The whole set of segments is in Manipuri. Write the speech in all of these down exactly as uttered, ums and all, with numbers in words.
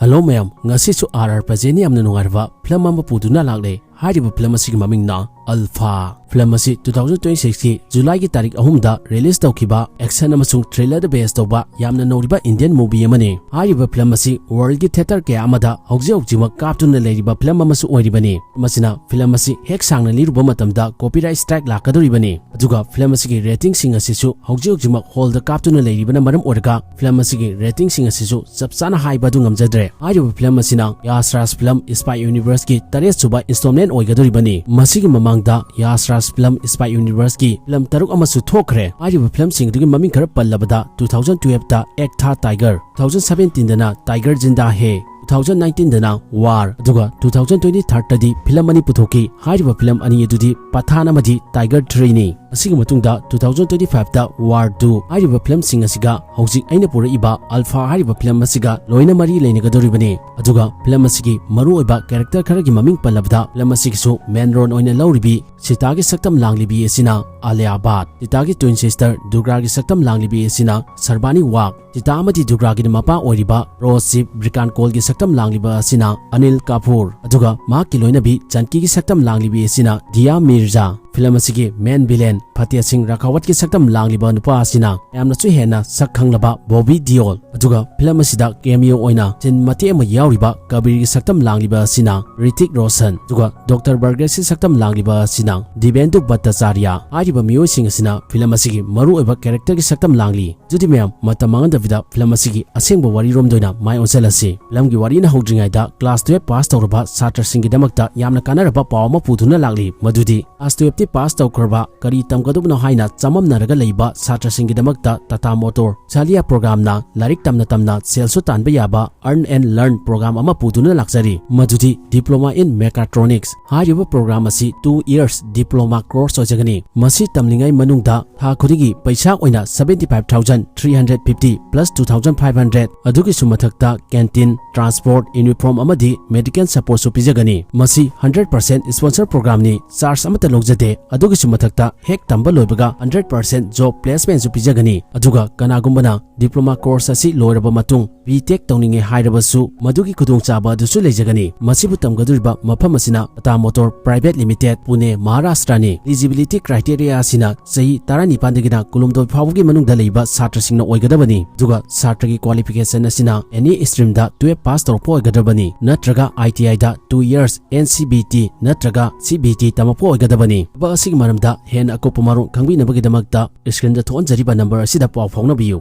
Hello ꯃꯌꯥꯝ, ꯉꯁꯤꯁꯨ R R Present ꯅ ꯌꯥꯝꯅ ꯅꯨꯡꯉꯥꯏꯔꯕ ꯐꯤꯂꯝ ꯑꯃ ꯄꯨꯗꯨꯅ ꯂꯥꯛꯂꯦ꯫ ꯍꯥꯏꯔꯤꯕ ꯐꯤꯂꯝ ꯑꯁꯤꯒꯤ ꯃꯃꯤꯡꯅ ꯑꯜꯐꯥ꯫ ꯐꯤꯂꯝ ꯑꯁꯤ two thousand twenty-six ꯀꯤ ꯖꯨꯂꯥꯏꯒꯤ ꯇꯥꯔꯤꯛ ꯑꯍꯨꯝꯗ ꯔꯤꯂꯤꯖ ꯇꯧꯈꯤꯕ ꯑꯦꯛꯁꯟ ꯑꯃꯁꯨꯡ ꯊ꯭ꯔꯤꯂꯔꯗ ꯕꯦꯁ ꯇꯧꯕ ꯌꯥꯝꯅ ꯅꯧꯔꯤꯕ ꯏꯟꯗꯤꯌꯟ ꯃꯨꯚꯤ ꯑꯃꯅꯤ꯫ ꯍꯥꯏꯔꯤꯕ ꯐꯤꯂꯝ ꯑꯁꯤ ꯋꯥꯔꯜꯒꯤ ꯊꯤꯌꯦꯇꯔ ꯀꯌꯥ ꯑꯃꯗ ꯍꯧꯖꯤꯛ ꯍꯧꯖꯤꯛꯃꯛ ꯀꯥꯞꯇꯨꯅ ꯂꯩꯔꯤꯕ ꯐꯤꯂꯝ ꯑꯃꯁꯨ ꯑꯣꯏꯔꯤꯕꯅꯤ꯫ ꯃꯁꯤꯅ ꯐꯤꯂꯝ ꯑꯁꯤ ꯍꯦꯛ ꯁꯥꯡꯅ ꯂꯤꯔꯨꯕ ꯃꯇꯝꯗ ꯀꯣꯄꯤꯔꯥꯏꯠ ꯁ꯭ꯇ꯭ꯔꯥꯏꯛ ꯂꯥꯛꯀꯗꯧꯔꯤꯕꯅꯤ꯫ ꯑꯗꯨꯒ ꯐꯤꯂꯝ ꯑꯁꯤꯒꯤ ꯔꯦꯇꯤꯡꯁꯤꯡ ꯑꯁꯤꯁꯨ ꯍꯧꯖꯤꯛ ꯍꯧꯖꯤꯛꯃꯛ ꯍꯣꯜꯗ ꯀꯥꯞꯇꯨꯅ ꯂꯩꯔꯤꯕꯅ ꯃꯔꯝ ꯑꯣꯏꯔꯒ ꯐꯤꯂꯝ ꯑꯁꯤꯒꯤ ꯔꯦꯇꯤꯡꯁꯤꯡ ꯑꯁꯤꯁꯨ ꯆꯞ ꯆꯥꯅ ꯍꯥꯏꯕ ꯑꯗꯨ ꯉꯝꯖꯗ꯭ꯔꯦ꯫ ꯍꯥꯏꯔꯤꯕ ꯐꯤꯂꯝ ꯑꯁꯤꯅ ꯌꯥꯁ ꯔꯥꯖ ꯐꯤꯂꯝ ꯁ꯭ꯄꯥꯏ ꯌꯨꯅꯤꯚꯔꯁꯀꯤ ꯇꯔꯦꯠ ꯁꯨꯕ ꯏꯟꯁꯇꯣꯜꯃꯦꯟ ꯑꯣꯏꯒꯗꯧꯔꯤꯕꯅꯤ꯫ ꯃꯁꯤꯒꯤ ꯃꯃꯥꯡꯗ ꯌꯥꯁ ꯔꯥꯖ ꯐꯤꯂꯝ ꯁ꯭ꯄꯥꯏ ꯌꯨꯅꯤꯚꯔꯁꯀꯤ ꯐꯤꯂꯝ ꯇꯔꯨꯛ ꯑꯃꯁꯨ ꯊꯣꯛꯈ꯭ꯔꯦ꯫ ꯍꯥꯏꯔꯤꯕ ꯐꯤꯂꯝꯁꯤꯡ ꯑꯗꯨꯒꯤ ꯃꯃꯤꯡ ꯈꯔ ꯄꯜꯂꯕꯗ two thousand twelve ꯇ ꯑꯦꯛ ꯊꯥ ꯇꯥꯏꯒꯔ, two thousand seventeen ꯗꯅ ꯇꯥꯏꯒꯔ ꯖꯤꯟꯗꯥ ꯍꯦ, two thousand nineteen ꯗꯅ ꯋꯥꯔ, ꯑꯗꯨꯒ two thousand twenty-third ꯇꯗꯤ ꯐꯤꯂꯝ ꯑꯅꯤ ꯄꯨꯊꯣꯛꯈꯤ꯫ ꯍꯥꯏꯔꯤꯕ ꯐꯤꯂꯝ ꯑꯅꯤ ꯑꯗꯨꯗꯤ ꯄꯊꯥꯟ ꯑꯃꯗꯤ ꯇꯥꯏꯒꯔ three ꯅꯤ꯫ ꯑꯁꯤꯒꯤ ꯃꯇꯨꯡꯗ two thousand twenty-five ꯇ ꯋꯥꯔ two꯫ ꯍꯥꯏꯔꯤꯕ ꯐꯤꯂꯝꯁꯤꯡ ꯑꯁꯤꯒ ꯍꯧꯖꯤꯛ ꯑꯩꯅ ꯄꯨꯔꯛꯏꯕ ꯑꯜꯐꯥ ꯍꯥꯏꯔꯤꯕ ꯐꯤꯂꯝ ꯑꯁꯤꯒ ꯂꯣꯏꯅ ꯃꯔꯤ ꯂꯩꯅꯒꯗꯧꯔꯤꯕꯅꯤ꯫ ꯑꯗꯨꯒ ꯐꯤꯂꯝ ꯑꯁꯤꯒꯤ ꯃꯔꯨꯑꯣꯏꯕ ꯀꯦꯔꯦꯛꯇꯔ ꯈꯔꯒꯤ ꯃꯃꯤꯡ ꯄꯜꯂꯕꯗ ꯐꯤꯂꯝ ꯑꯁꯤꯒꯤꯁꯨ ꯃꯦꯟ ꯔꯣꯜ ꯑꯣꯏꯅ ꯂꯧꯔꯤꯕꯤ ꯁꯤꯇꯥꯒꯤ ꯁꯛꯇꯝ ꯂꯥꯡꯂꯤꯕꯤ ꯑꯁꯤꯅ ꯑꯂꯤꯌꯥ ꯚꯥꯠ, ꯁꯤꯇꯥꯒꯤ ꯇ꯭ꯋꯤꯟ ꯁꯤꯁꯇꯔ ꯗꯨꯔꯒꯥꯒꯤ ꯁꯛꯇꯝ ꯂꯥꯡꯂꯤꯕꯤ ꯑꯁꯤꯅ ꯁꯔꯕꯥꯅꯤ ꯋꯥꯒ, ꯁꯤꯇꯥ ꯑꯃꯗꯤ ꯗꯨꯔꯒꯥꯒꯤ ꯃꯄꯥ ꯑꯣꯏꯔꯤꯕ ꯔꯣꯁ ꯁꯤꯞ ꯕ꯭ꯔꯤꯀꯥꯟ ꯀꯣꯜꯒꯤ ꯁꯛꯇꯝ ꯂꯥꯡꯂꯤꯕ ꯑꯁꯤꯅ ꯑꯅꯤꯜ ꯀꯥꯄꯨꯔ, ꯑꯗꯨꯒ ꯃꯍꯥꯛꯀꯤ ꯂꯣꯏꯅꯕꯤ ꯆꯟꯀꯤꯒꯤ ꯁꯛꯇꯝ ꯂꯥꯡꯂꯤꯕꯤ ꯑꯁꯤꯅ ꯗꯤꯌꯥ ꯃꯤꯔꯖꯥ꯫ ꯐꯤꯂꯝ ꯑꯁꯤꯒꯤ ꯃꯦꯟ ꯚꯤꯂꯦꯟ ꯐꯇꯦꯍ ꯁꯤꯡ ꯔꯥꯈꯥꯋꯠꯀꯤ ꯁꯛꯇꯝ ꯂꯥꯡꯂꯤꯕ ꯅꯨꯄꯥ ꯑꯁꯤꯅ ꯌꯥꯝꯅꯁꯨ ꯍꯦꯟꯅ ꯁꯛ ꯈꯪꯂꯕ ꯕꯣꯕꯤ ꯗꯤꯑꯣꯜ꯫ ꯑꯗꯨꯒ ꯐꯤꯂꯝ ꯑꯁꯤꯗ ꯀꯦꯃꯤꯑꯣ ꯑꯣꯏꯅ ꯁꯤꯟ ꯃꯇꯦꯛ ꯑꯃ ꯌꯥꯎꯔꯤꯕ ꯀꯕꯤꯔꯒꯤ ꯁꯛꯇꯝ ꯂꯥꯡꯂꯤꯕ ꯑꯁꯤꯅ ꯔꯤꯇꯤꯛ ꯔꯣꯁꯟ꯫ ꯑꯗꯨꯒ ꯗꯣꯛꯇꯔ ꯕꯔꯒꯦꯁꯀꯤ ꯁꯛꯇꯝ ꯂꯥꯡꯂꯤꯕ ꯑꯁꯤꯅ ꯗꯤꯕꯦꯟꯗꯨ ꯚꯠꯇꯥꯆꯥꯔꯌ꯫ ꯍꯥꯏꯔꯤꯕ ꯃꯤꯑꯣꯏꯁꯤꯡ ꯑꯁꯤꯅ ꯐꯤꯂꯝ ꯑꯁꯤꯒꯤ ꯃꯔꯨꯑꯣꯏꯕ ꯀꯦꯔꯦꯛꯇꯔꯒꯤ ꯁꯛꯇꯝ ꯂꯥꯡꯂꯤ꯫ ꯑꯗꯨꯗꯤ ꯃꯌꯥꯝ, ꯃꯇꯝ ꯃꯥꯡꯍꯟꯗꯕꯤꯗ ꯐꯤꯂꯝ ꯑꯁꯤꯒꯤ ꯑꯁꯦꯡꯕ ꯋꯥꯔꯤꯔꯣꯝꯗ ꯑꯣꯏꯅ ꯃꯥꯏ ꯑꯣꯟꯁꯤꯜꯂꯁꯤ꯫ ꯐꯤꯂꯝꯒꯤ ꯋꯥꯔꯤꯅ ꯍꯧꯗ꯭ꯔꯤꯉꯩꯗ ꯀ꯭ꯂꯥꯁ twelve ꯄꯥꯁ ꯇꯧꯔꯕ ꯁꯥꯇ꯭ꯔꯁꯤꯡꯒꯤꯗꯃꯛꯇ ꯌꯥꯝꯅ ꯀꯥꯟꯅꯔꯕ ꯄꯥꯎ ꯑꯃ ꯄꯨꯗꯨꯅ ꯂꯥꯛꯂꯤ, ꯃꯗꯨꯗꯤ ꯀ꯭ꯂꯥꯁ twelve ꯇꯤ ꯄꯥꯁ ꯇꯧꯈ꯭ꯔꯕ, ꯀꯔꯤ ꯇꯝꯒꯗꯕꯅꯣ ꯍꯥꯏꯅ ꯆꯃꯝꯅꯔꯒ ꯂꯩꯕ ꯁꯥꯇ꯭ꯔꯁꯤꯡꯒꯤꯗꯃꯛꯇ ꯇꯥꯇꯥ ꯃꯣꯇꯣꯔ ꯁꯥꯂꯤꯌꯥ ꯄ꯭ꯔꯣꯒ꯭ꯔꯥꯝꯅ ꯂꯥꯏꯔꯤꯛ ꯇꯝꯅ ꯇꯝꯅ ꯁꯦꯜꯁꯨ ꯇꯥꯟꯕ ꯌꯥꯕ Earn and Learn ꯄ꯭ꯔꯣꯒ꯭ꯔꯥꯝ ꯑꯃ ꯄꯨꯗꯨꯅ ꯂꯥꯛꯆꯔꯤ, ꯃꯗꯨꯗꯤ Diploma in Mechatronics꯫ ꯍꯥꯏꯔꯤꯕ ꯄ꯭ꯔꯣꯒ꯭ꯔꯥꯝ ꯑꯁꯤ two years diploma course ꯑꯣꯏꯖꯒꯅꯤ꯫ ꯃꯁꯤ ꯇꯝꯂꯤꯉꯩ ꯃꯅꯨꯡꯗ ꯊꯥ ꯈꯨꯗꯤꯡꯒꯤ ꯄꯩꯁꯥ ꯑꯣꯏꯅ seventy five thousand three hundred fifty plus two thousand five hundred, ꯑꯗꯨꯒꯤꯁꯨ ꯃꯊꯛꯇ canteen, transport, uniform ꯑꯃꯗꯤ medical supportꯁꯨ ꯄꯤꯖꯒꯅꯤ꯫ ꯃꯁꯤ hundred percent sponsor programꯅꯤ, charge ꯑꯃꯠꯇ ꯂꯧꯖꯗꯦ꯫ ꯑꯗꯨꯒꯤꯁꯨ ꯃꯊꯛꯇ ꯍꯦꯛ ꯇꯝꯕ ꯂꯣꯏꯕꯒ hundred percent job placement ꯁꯨ ꯄꯤꯖꯒꯅꯤ꯫ ꯑꯗꯨꯒ ꯀꯅꯥꯒꯨꯝꯕꯅ diploma course ꯑꯁꯤ ꯂꯣꯏꯔꯕ ꯃꯇꯨꯡ B Tech ꯇꯧꯅꯤꯡꯉꯦ ꯍꯥꯏꯔꯕꯁꯨ ꯃꯗꯨꯒꯤ ꯈꯨꯗꯣꯡꯆꯥꯕ ꯑꯗꯨꯁꯨ ꯂꯩꯖꯒꯅꯤ꯫ ꯃꯁꯤꯕꯨ ꯇꯝꯒꯗꯧꯔꯤꯕ ꯃꯐꯝ ꯑꯁꯤꯅ Tata Motor Private Limited, Pune, Maharashtra ꯅꯤ꯫ Eligibility criteria ꯑꯁꯤꯅ ꯆꯍꯤ ꯇꯔꯥꯅꯤꯄꯥꯟꯗꯒꯤꯅ ꯀꯨꯟꯍꯨꯝꯗꯣꯏ ꯐꯥꯎꯕꯒꯤ ꯃꯅꯨꯡꯗ ꯂꯩꯕ ꯁꯥꯇ꯭ꯔꯁꯤꯡꯅ ꯑꯣꯏꯒꯗꯕꯅꯤ꯫ ꯑꯗꯨꯒ ꯁꯥꯇ꯭ꯔꯒꯤ qualification ꯑꯁꯤꯅ any stream ꯗ twelve pass ꯇꯧꯔꯛꯄ ꯑꯣꯏꯒꯗꯕꯅꯤ, ꯅꯠꯇ꯭ꯔꯒ I T I the two years N C B T ꯅꯠꯇ꯭ꯔꯒ C B T ꯇꯝꯃꯛꯄ ꯑꯣꯏꯒꯗꯕꯅꯤ꯫ ꯊꯕꯛ ꯑꯁꯤꯒꯤ ꯃꯔꯝꯗ ꯍꯦꯟꯅ ꯑꯀꯨꯞꯄ ꯃꯔꯣꯜ ꯈꯪꯕꯤꯅꯕꯒꯤꯗꯃꯛꯇ screen ꯗ ꯊꯣꯛꯍꯟꯖꯔꯤꯕ number ꯑꯁꯤꯗ ꯄꯥꯎ ꯐꯥꯎꯅꯕꯤꯌꯨ꯫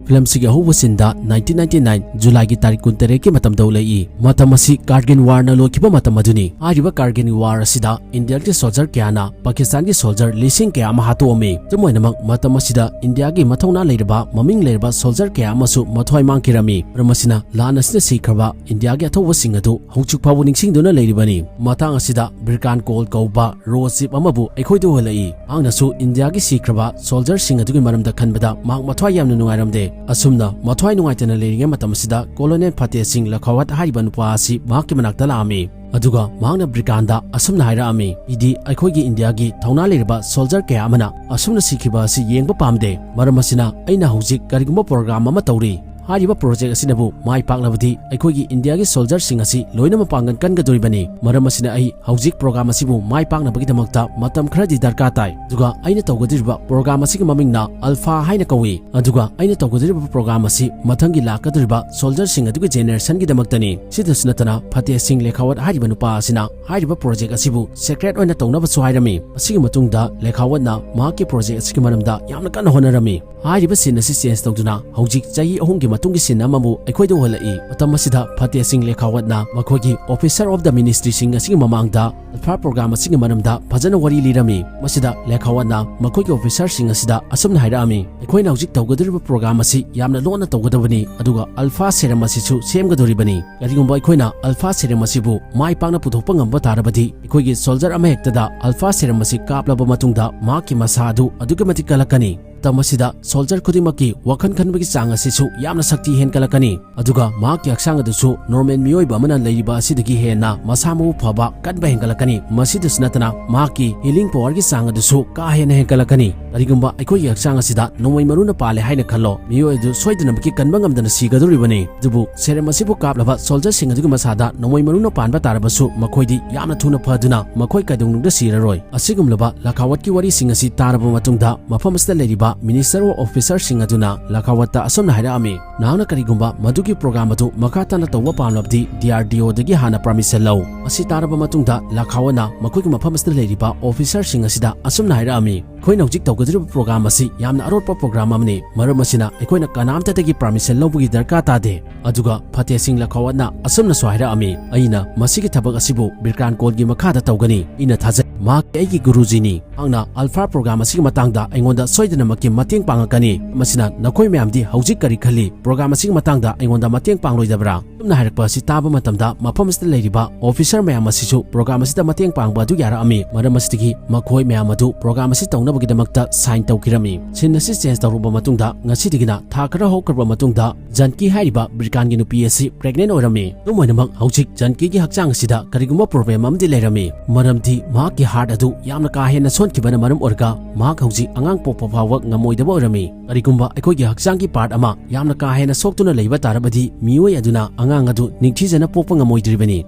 Film ꯁꯤꯒꯤ ꯑꯍꯧꯕ scene ꯗ nineteen ninety nine July ꯒꯤ ꯇꯥꯔꯤꯛ ꯀꯨꯟꯇꯔꯦꯠꯀꯤ ꯃꯇꯝꯗ ꯎꯠꯂꯛꯏ꯫ ꯃꯇꯝ ꯑꯁꯤ Kargil War ꯅ ꯂꯣꯏꯈꯤꯕ ꯃꯇꯝ ꯑꯗꯨꯅꯤ꯫ ꯍꯥꯏꯔꯤꯕ Kargil War ꯑꯁꯤꯗ India ꯒꯤ soldier ꯀꯌꯥꯅ Pakistan ꯒꯤ soldier ꯂꯤꯁꯤꯡ ꯀꯌꯥ ꯑꯃ ꯍꯥꯠꯇꯣꯛꯑꯝꯃꯤ꯫ ꯑꯗꯨꯝ ꯑꯣꯏꯅꯃꯛ, ꯃꯇꯝ ꯑꯁꯤꯗ India ꯒꯤ ꯃꯊꯧꯅꯥ ꯂꯩꯔꯕ, ꯃꯃꯤꯡ ꯂꯩꯔꯕ soldier ꯀꯌꯥ ꯑꯃꯁꯨ ꯃꯊ꯭ꯋꯥꯏ ꯃꯥꯡꯈꯤꯔꯝꯃꯤ꯫ ꯃꯔꯝ ꯑꯁꯤꯅ, ꯂꯥꯟ ꯑꯁꯤꯅ ꯁꯤꯈ꯭ꯔꯕ India ꯒꯤ ꯑꯊꯧꯕꯁꯤꯡ ꯑꯗꯨ ꯍꯧꯖꯤꯛ ꯐꯥꯎꯕ ꯅꯤꯡꯁꯤꯡꯗꯨꯅ ꯂꯩꯔꯤꯕꯅꯤ꯫ ꯃꯇꯥꯡ ꯑꯁꯤꯗ Birkan Kaul ꯀꯧꯕ Rohit Singh ꯑꯃꯕꯨ ꯑꯩꯈꯣꯏꯗ ꯎꯍꯜꯂꯛꯏ꯫ ꯃꯍꯥꯛꯅꯁꯨ India ꯒꯤ ꯁꯤꯈ꯭ꯔꯕ soldier ꯁꯤꯡ ꯑꯗꯨꯒꯤ ꯃꯔꯝꯗ ꯈꯟꯕꯗ ꯃꯍꯥꯛ ꯃꯊ꯭ꯋꯥꯏ ꯌꯥꯝꯅ ꯅꯨꯡꯉꯥꯏꯔꯝꯗꯦ꯫ ꯑꯁꯨꯝꯅ ꯃꯊ꯭ꯋꯥꯏ ꯅꯨꯡꯉꯥꯏꯇꯅ ꯂꯩꯔꯤꯉꯩ ꯃꯇꯝ ꯑꯁꯤꯗ Colonel Fateh Singh Shekhawat ꯍꯥꯏꯔꯤꯕ ꯅꯨꯄꯥ ꯑꯁꯤ ꯃꯍꯥꯛꯀꯤ ꯃꯅꯥꯛꯇ ꯂꯥꯛꯑꯝꯃꯤ꯫ ꯑꯗꯨꯒ ꯃꯍꯥꯛꯅ Birkan ꯗ ꯑꯁꯨꯝꯅ ꯍꯥꯏꯔꯛꯑꯝꯃꯤ, "ꯏꯗꯤ ꯑꯩꯈꯣꯏꯒꯤ India ꯒꯤ ꯊꯧꯅꯥ ꯂꯩꯔꯕ soldier ꯀꯌꯥ ꯑꯃꯅ ꯑꯁꯨꯝꯅ ꯁꯤꯈꯤꯕ ꯑꯁꯤ ꯌꯦꯡꯕ ꯄꯥꯝꯗꯦ꯫ ꯃꯔꯝ ꯑꯁꯤꯅ ꯑꯩꯅ ꯍꯧꯖꯤꯛ ꯀꯔꯤꯒꯨꯝꯕ program ꯑꯃ ꯇꯧꯔꯤ꯫ ꯍꯥꯏꯔꯤꯕ project ꯑꯁꯤꯅꯕꯨ ꯃꯥꯏ ꯄꯥꯛꯂꯕꯗꯤ ꯑꯩꯈꯣꯏꯒꯤ India ꯒꯤ soldier ꯁꯤꯡ ꯑꯁꯤ ꯂꯣꯏꯅ ꯃꯄꯥꯡꯒꯜ ꯀꯟꯒꯗꯧꯔꯤꯕꯅꯤ꯫ ꯃꯔꯝ ꯑꯁꯤꯅ ꯑꯩ ꯍꯧꯖꯤꯛ program ꯑꯁꯤꯕꯨ ꯃꯥꯏ ꯄꯥꯛꯅꯕꯒꯤꯗꯃꯛꯇ ꯃꯇꯝ ꯈꯔꯗꯤ ꯗꯔꯀꯥꯔ ꯇꯥꯏ꯫ ꯑꯗꯨꯒ ꯑꯩꯅ ꯇꯧꯒꯗꯧꯔꯤꯕ program ꯑꯁꯤꯒꯤ ꯃꯃꯤꯡꯅ Alpha ꯍꯥꯏꯅ ꯀꯧꯏ꯫ ꯑꯗꯨꯒ ꯑꯩꯅ ꯇꯧꯒꯗꯧꯔꯤꯕ program ꯑꯁꯤ ꯃꯊꯪꯒꯤ ꯂꯥꯛꯀꯗꯧꯔꯤꯕ soldier ꯁꯤꯡ ꯑꯗꯨꯒꯤ generation ꯒꯤꯗꯃꯛꯇꯅꯤ꯫ ꯁꯤꯗꯁꯨ ꯅꯠꯇꯅ Fateh Singh Shekhawat ꯍꯥꯏꯔꯤꯕ ꯅꯨꯄꯥ ꯑꯁꯤꯅ ꯍꯥꯏꯔꯤꯕ project ꯑꯁꯤꯕꯨ secret ꯑꯣꯏꯅ ꯇꯧꯅꯕꯁꯨ ꯍꯥꯏꯔꯝꯃꯤ꯫ ꯑꯁꯤꯒꯤ ꯃꯇꯨꯡꯗ Shekhawat ꯅ ꯃꯍꯥꯛꯀꯤ project ꯑꯁꯤꯒꯤ ꯃꯔꯝꯗ ꯌꯥꯝꯅ ꯀꯟꯅ ꯍꯣꯠꯅꯔꯝꯃꯤ꯫ ꯍꯥꯏꯔꯤꯕ scene ꯑꯁꯤ change ꯇꯧꯗꯨꯅ ꯍꯧꯖꯤꯛ ꯆꯍꯤ ꯑꯍꯨꯝꯒꯤ ꯃꯇꯨꯡꯒꯤ scene ꯑꯃꯕꯨ ꯑꯩꯈꯣꯏꯗ ꯎꯍꯜꯂꯛꯏ꯫ ꯃꯇꯝ ꯑꯁꯤꯗ Fateh Singh Shekhawat ꯅ ꯃꯈꯣꯏꯒꯤ officer of the ministry ꯁꯤꯡ ꯑꯁꯤꯒꯤ ꯃꯃꯥꯡꯗ Alpha program ꯑꯁꯤꯒꯤ ꯃꯔꯝꯗ ꯐꯖꯅ ꯋꯥꯔꯤ ꯂꯤꯔꯝꯃꯤ꯫ ꯃꯁꯤꯗ Shekhawat ꯅ ꯃꯈꯣꯏꯒꯤ officer ꯁꯤꯡ ꯑꯁꯤꯗ ꯑꯁꯨꯝꯅ ꯍꯥꯏꯔꯛꯑꯝꯃꯤ, "ꯑꯩꯈꯣꯏꯅ ꯍꯧꯖꯤꯛ ꯇꯧꯒꯗꯧꯔꯤꯕ program ꯑꯁꯤ ꯌꯥꯝꯅ ꯂꯣꯟꯅ ꯇꯧꯒꯗꯕꯅꯤ, ꯑꯗꯨꯒ Alpha Serum ꯑꯁꯤꯁꯨ ꯁꯦꯝꯒꯗꯧꯔꯤꯕꯅꯤ꯫ ꯀꯔꯤꯒꯨꯝꯕ ꯑꯩꯈꯣꯏꯅ Alpha Serum ꯑꯁꯤꯕꯨ ꯃꯥꯏ ꯄꯥꯛꯅ ꯄꯨꯊꯣꯛꯄ ꯉꯝꯕ ꯇꯥꯔꯕꯗꯤ, ꯑꯩꯈꯣꯏꯒꯤ soldier ꯑꯃꯍꯦꯛꯇꯗ Alpha Serum ꯑꯁꯤ ꯀꯥꯞꯂꯕ ꯃꯇꯨꯡꯗ ꯃꯍꯥꯛꯀꯤ ꯃꯁꯥ ꯑꯗꯨ ꯑꯗꯨꯛꯀꯤ ꯃꯇꯤꯛ ꯀꯜꯂꯛꯀꯅꯤ꯫ ꯃꯇꯝ ꯑꯁꯤꯗ ꯁꯣꯜꯖꯔ ꯈꯨꯗꯤꯡꯃꯛꯀꯤ ꯋꯥꯈꯜ ꯈꯟꯕꯒꯤ ꯆꯥꯡ ꯑꯁꯤꯁꯨ ꯌꯥꯝꯅ ꯁꯛꯇꯤ ꯍꯦꯟꯒꯠꯂꯛꯀꯅꯤ꯫ ꯑꯗꯨꯒ ꯃꯍꯥꯛꯀꯤ ꯍꯛꯆꯥꯡ ꯑꯗꯨꯁꯨ ꯅꯣꯔꯃꯦꯜ ꯃꯤꯑꯣꯏꯕ ꯑꯃꯅ ꯂꯩꯔꯤꯕ ꯑꯁꯤꯗꯒꯤ ꯍꯦꯟꯅ ꯃꯁꯥ ꯃꯎ ꯐꯕ, ꯀꯟꯕ ꯍꯦꯟꯒꯠꯂꯛꯀꯅꯤ꯫ ꯃꯁꯤꯗꯁꯨ ꯅꯠꯇꯅ ꯃꯍꯥꯛꯀꯤ ꯍꯤꯂꯤꯡ ꯄꯋꯥꯔꯒꯤ ꯆꯥꯡ ꯑꯗꯨꯁꯨ ꯀꯥ ꯍꯦꯟꯅ ꯍꯦꯟꯒꯠꯂꯛꯀꯅꯤ꯫ ꯀꯔꯤꯒꯨꯝꯕ ꯑꯩꯈꯣꯏꯒꯤ ꯍꯛꯆꯥꯡ ꯑꯁꯤꯗ ꯅꯣꯡꯃꯩ ꯃꯔꯨꯅ ꯄꯥꯜꯂꯦ ꯍꯥꯏꯅ ꯈꯜꯂꯣ, ꯃꯤꯑꯣꯏ ꯑꯗꯨ ꯁꯣꯏꯗꯅꯃꯛꯀꯤ ꯀꯟꯕ ꯉꯝꯗꯅ ꯁꯤꯒꯗꯧꯔꯤꯕꯅꯤ꯫ ꯑꯗꯨꯕꯨ ꯁꯦꯔꯝ ꯑꯁꯤꯕꯨ ꯀꯥꯞꯂꯕ ꯁꯣꯜꯖꯔꯁꯤꯡ ꯑꯗꯨꯒꯤ ꯃꯁꯥꯗ ꯅꯣꯡꯃꯩ ꯃꯔꯨꯅ ꯄꯥꯟꯕ ꯇꯥꯔꯕꯁꯨ ꯃꯈꯣꯏꯗꯤ ꯌꯥꯝꯅ ꯊꯨꯅ ꯐꯗꯨꯅ ꯃꯈꯣꯏ ꯀꯩꯗꯧꯅꯨꯡꯗ ꯁꯤꯔꯔꯣꯏ꯫ ꯑꯁꯤꯒꯨꯝꯂꯕ ꯂꯈꯥꯋꯠꯀꯤ ꯋꯥꯔꯤꯁꯤꯡ ꯑꯁꯤ ꯇꯥꯔꯕ ꯃꯇꯨꯡꯗ ꯃꯐꯝ ꯑꯁꯤꯗ ꯂꯩꯔꯤꯕ ꯃꯤꯅꯤꯁꯇꯔ ꯑꯣꯐ ꯑꯣꯐꯤꯁꯔꯁꯤꯡ ꯑꯗꯨꯅ ꯂꯈꯥꯋꯠꯇ ꯑꯁꯨꯝꯅ ꯍꯥꯏꯔꯛꯑꯝꯃꯤ, "ꯅꯍꯥꯛꯅ ꯀꯔꯤꯒꯨꯝꯕ ꯃꯗꯨꯒꯤ ꯄ꯭ꯔꯣꯒ꯭ꯔꯥꯝ ꯑꯗꯨ ꯃꯈꯥ ꯇꯥꯅ ꯇꯧꯕ ꯄꯥꯝꯂꯕꯗꯤ ꯗꯤ ꯑꯥꯔ ꯗꯤ ꯑꯣꯗꯒꯤ ꯍꯥꯟꯅ ꯄꯔꯃꯤꯁꯟ ꯂꯧ꯫" ꯑꯁꯤ ꯇꯥꯔꯕ ꯃꯇꯨꯡꯗ ꯂꯈꯥꯋꯠꯅ ꯃꯈꯣꯏꯒꯤ ꯃꯐꯝ ꯑꯁꯤꯗ ꯂꯩꯔꯤꯕ ꯑꯣꯐꯤꯁꯔꯁꯤꯡ ꯑꯁꯤꯗ ꯑꯁꯨꯝꯅ ꯍꯥꯏꯔꯛꯑꯝꯃꯤ, "ꯑꯩꯈꯣꯏꯅ ꯍꯧꯖꯤꯛ ꯇꯧꯒꯗꯧꯔꯤꯕ ꯄ꯭ꯔꯣꯒ꯭ꯔꯥꯝ ꯑꯁꯤ ꯌꯥꯝꯅ ꯑꯔꯣꯠꯄ ꯄ꯭ꯔꯣꯒ꯭ꯔꯥꯝ ꯑꯃꯅꯤ꯫ ꯃꯔꯝ ꯑꯁꯤꯅ ꯑꯩꯈꯣꯏꯅ ꯀꯅꯥꯝꯇꯗꯒꯤ ꯄꯔꯃꯤꯁꯟ ꯂꯧꯕꯒꯤ ꯗꯔꯀꯥꯔ ꯇꯥꯗꯦ꯫ ꯑꯗꯨꯒ ꯐꯇꯦꯍ ꯁꯤꯡ ꯂꯈꯥꯋꯠꯅ ꯑꯁꯨꯝꯅꯁꯨ ꯍꯥꯏꯔꯛꯑꯝꯃꯤ, "ꯑꯩꯅ ꯃꯁꯤꯒꯤ ꯊꯕꯛ ꯑꯁꯤꯕꯨ ꯕꯤꯔꯀꯥꯟ ꯀꯣꯜꯒꯤ ꯃꯈꯥꯗ ꯇꯧꯒꯅꯤ꯫ ꯑꯩꯅ ꯊꯥꯖꯩ, ꯃꯍꯥꯛ ꯑꯩꯒꯤ ꯒꯨꯔꯨꯖꯤꯅꯤ꯫ ꯃꯍꯥꯛꯅ ꯑꯜꯐꯥ ꯄ꯭ꯔꯣꯒ꯭ꯔꯥꯝ ꯑꯁꯤꯒꯤ ꯃꯇꯥꯡꯗ ꯑꯩꯉꯣꯟꯗ ꯁꯣꯏꯗꯅꯃꯛꯀꯤ ꯃꯇꯦꯡ ꯄꯥꯡꯉꯛꯀꯅꯤ꯫ ꯃꯁꯤꯅ ꯅꯈꯣꯏ ꯃꯌꯥꯝꯗꯤ ꯍꯧꯖꯤꯛ ꯀꯔꯤ ꯈꯜꯂꯤ? ꯄ꯭ꯔꯣꯒ꯭ꯔꯥꯝ ꯑꯁꯤꯒꯤ ꯃꯇꯥꯡꯗ ꯑꯩꯉꯣꯟꯗ ꯃꯇꯦꯡ ꯄꯥꯡꯂꯣꯏꯗꯕ꯭ꯔꯥ?" ꯑꯁꯨꯝꯅ ꯍꯥꯏꯔꯛꯄ ꯑꯁꯤ ꯇꯥꯕ ꯃꯇꯝꯗ ꯃꯐꯝ ꯑꯁꯤꯗ ꯂꯩꯔꯤꯕ ꯑꯣꯐꯤꯁꯔ ꯃꯌꯥꯝ ꯑꯁꯤꯁꯨ ꯄ꯭ꯔꯣꯒ꯭ꯔꯥꯝ ꯑꯁꯤꯗ ꯃꯇꯦꯡ ꯄꯥꯡꯕ ꯑꯗꯨ ꯌꯥꯔꯛꯑꯝꯃꯤ꯫ ꯃꯔꯝ ꯑꯁꯤꯗꯒꯤ ꯃꯈꯣꯏ ꯃꯌꯥꯝ ꯑꯗꯨ ꯄ꯭ꯔꯣꯒ꯭ꯔꯥꯝ ꯑꯁꯤ ꯇꯧꯅꯕꯒꯤꯗꯃꯛꯇ ꯁꯥꯏꯟ ꯇꯧꯈꯤꯔꯝꯃꯤ꯫ ꯁꯤꯟ ꯑꯁꯤ ꯆꯦꯟꯖ ꯇꯧꯔꯨꯕ ꯃꯇꯨꯡꯗ ꯉꯁꯤꯗꯒꯤꯅ ꯊꯥ ꯈꯔ ꯍꯧꯈ꯭ꯔꯕ ꯃꯇꯨꯡꯗ ꯖꯥꯟꯀꯤ ꯍꯥꯏꯔꯤꯕ ꯕ꯭ꯔꯤꯀꯥꯟꯒꯤ ꯅꯨꯄꯤ ꯑꯁꯤ ꯄ꯭ꯔꯦꯒꯅꯦꯟ ꯑꯣꯏꯔꯝꯃꯤ꯫ ꯑꯗꯨꯝ ꯑꯣꯏꯅꯃꯛ ꯍꯧꯖꯤꯛ ꯖꯥꯟꯀꯤꯒꯤ ꯍꯛꯆꯥꯡ ꯑꯁꯤꯗ ꯀꯔꯤꯒꯨꯝꯕ ꯄ꯭ꯔꯣꯕ꯭ꯂꯦꯝ ꯑꯃꯗꯤ ꯂꯩꯔꯝꯃꯤ, ꯃꯔꯝꯗꯤ ꯃꯍꯥꯛꯀꯤ ꯍꯥꯔꯠ ꯑꯗꯨ ꯌꯥꯝꯅ ꯀꯥ ꯍꯦꯟꯅ ꯁꯣꯟꯈꯤꯕꯅ ꯃꯔꯝ ꯑꯣꯏꯔꯒ ꯃꯍꯥꯛ ꯍꯧꯖꯤꯛ ꯑꯉꯥꯡ ꯄꯣꯛꯄ ꯐꯥꯎꯕ ꯉꯝꯃꯣꯏꯗꯕ ꯑꯣꯏꯔꯝꯃꯤ꯫ ꯀꯔꯤꯒꯨꯝꯕ ꯑꯩꯈꯣꯏꯒꯤ ꯍꯛꯆꯥꯡꯒꯤ ꯄꯥꯔꯠ ꯑꯃ ꯌꯥꯝꯅ ꯀꯥ ꯍꯦꯟꯅ ꯁꯣꯛꯇꯨꯅ ꯂꯩꯕ ꯇꯥꯔꯕꯗꯤ ꯃꯤꯑꯣꯏ ꯑꯗꯨꯅ ꯑꯉꯥꯡ ꯑꯗꯨ ꯅꯤꯡꯊꯤꯖꯅ ꯄꯣꯛꯄ ꯉꯝꯃꯣꯏꯗ꯭ꯔꯤꯕꯅꯤ꯫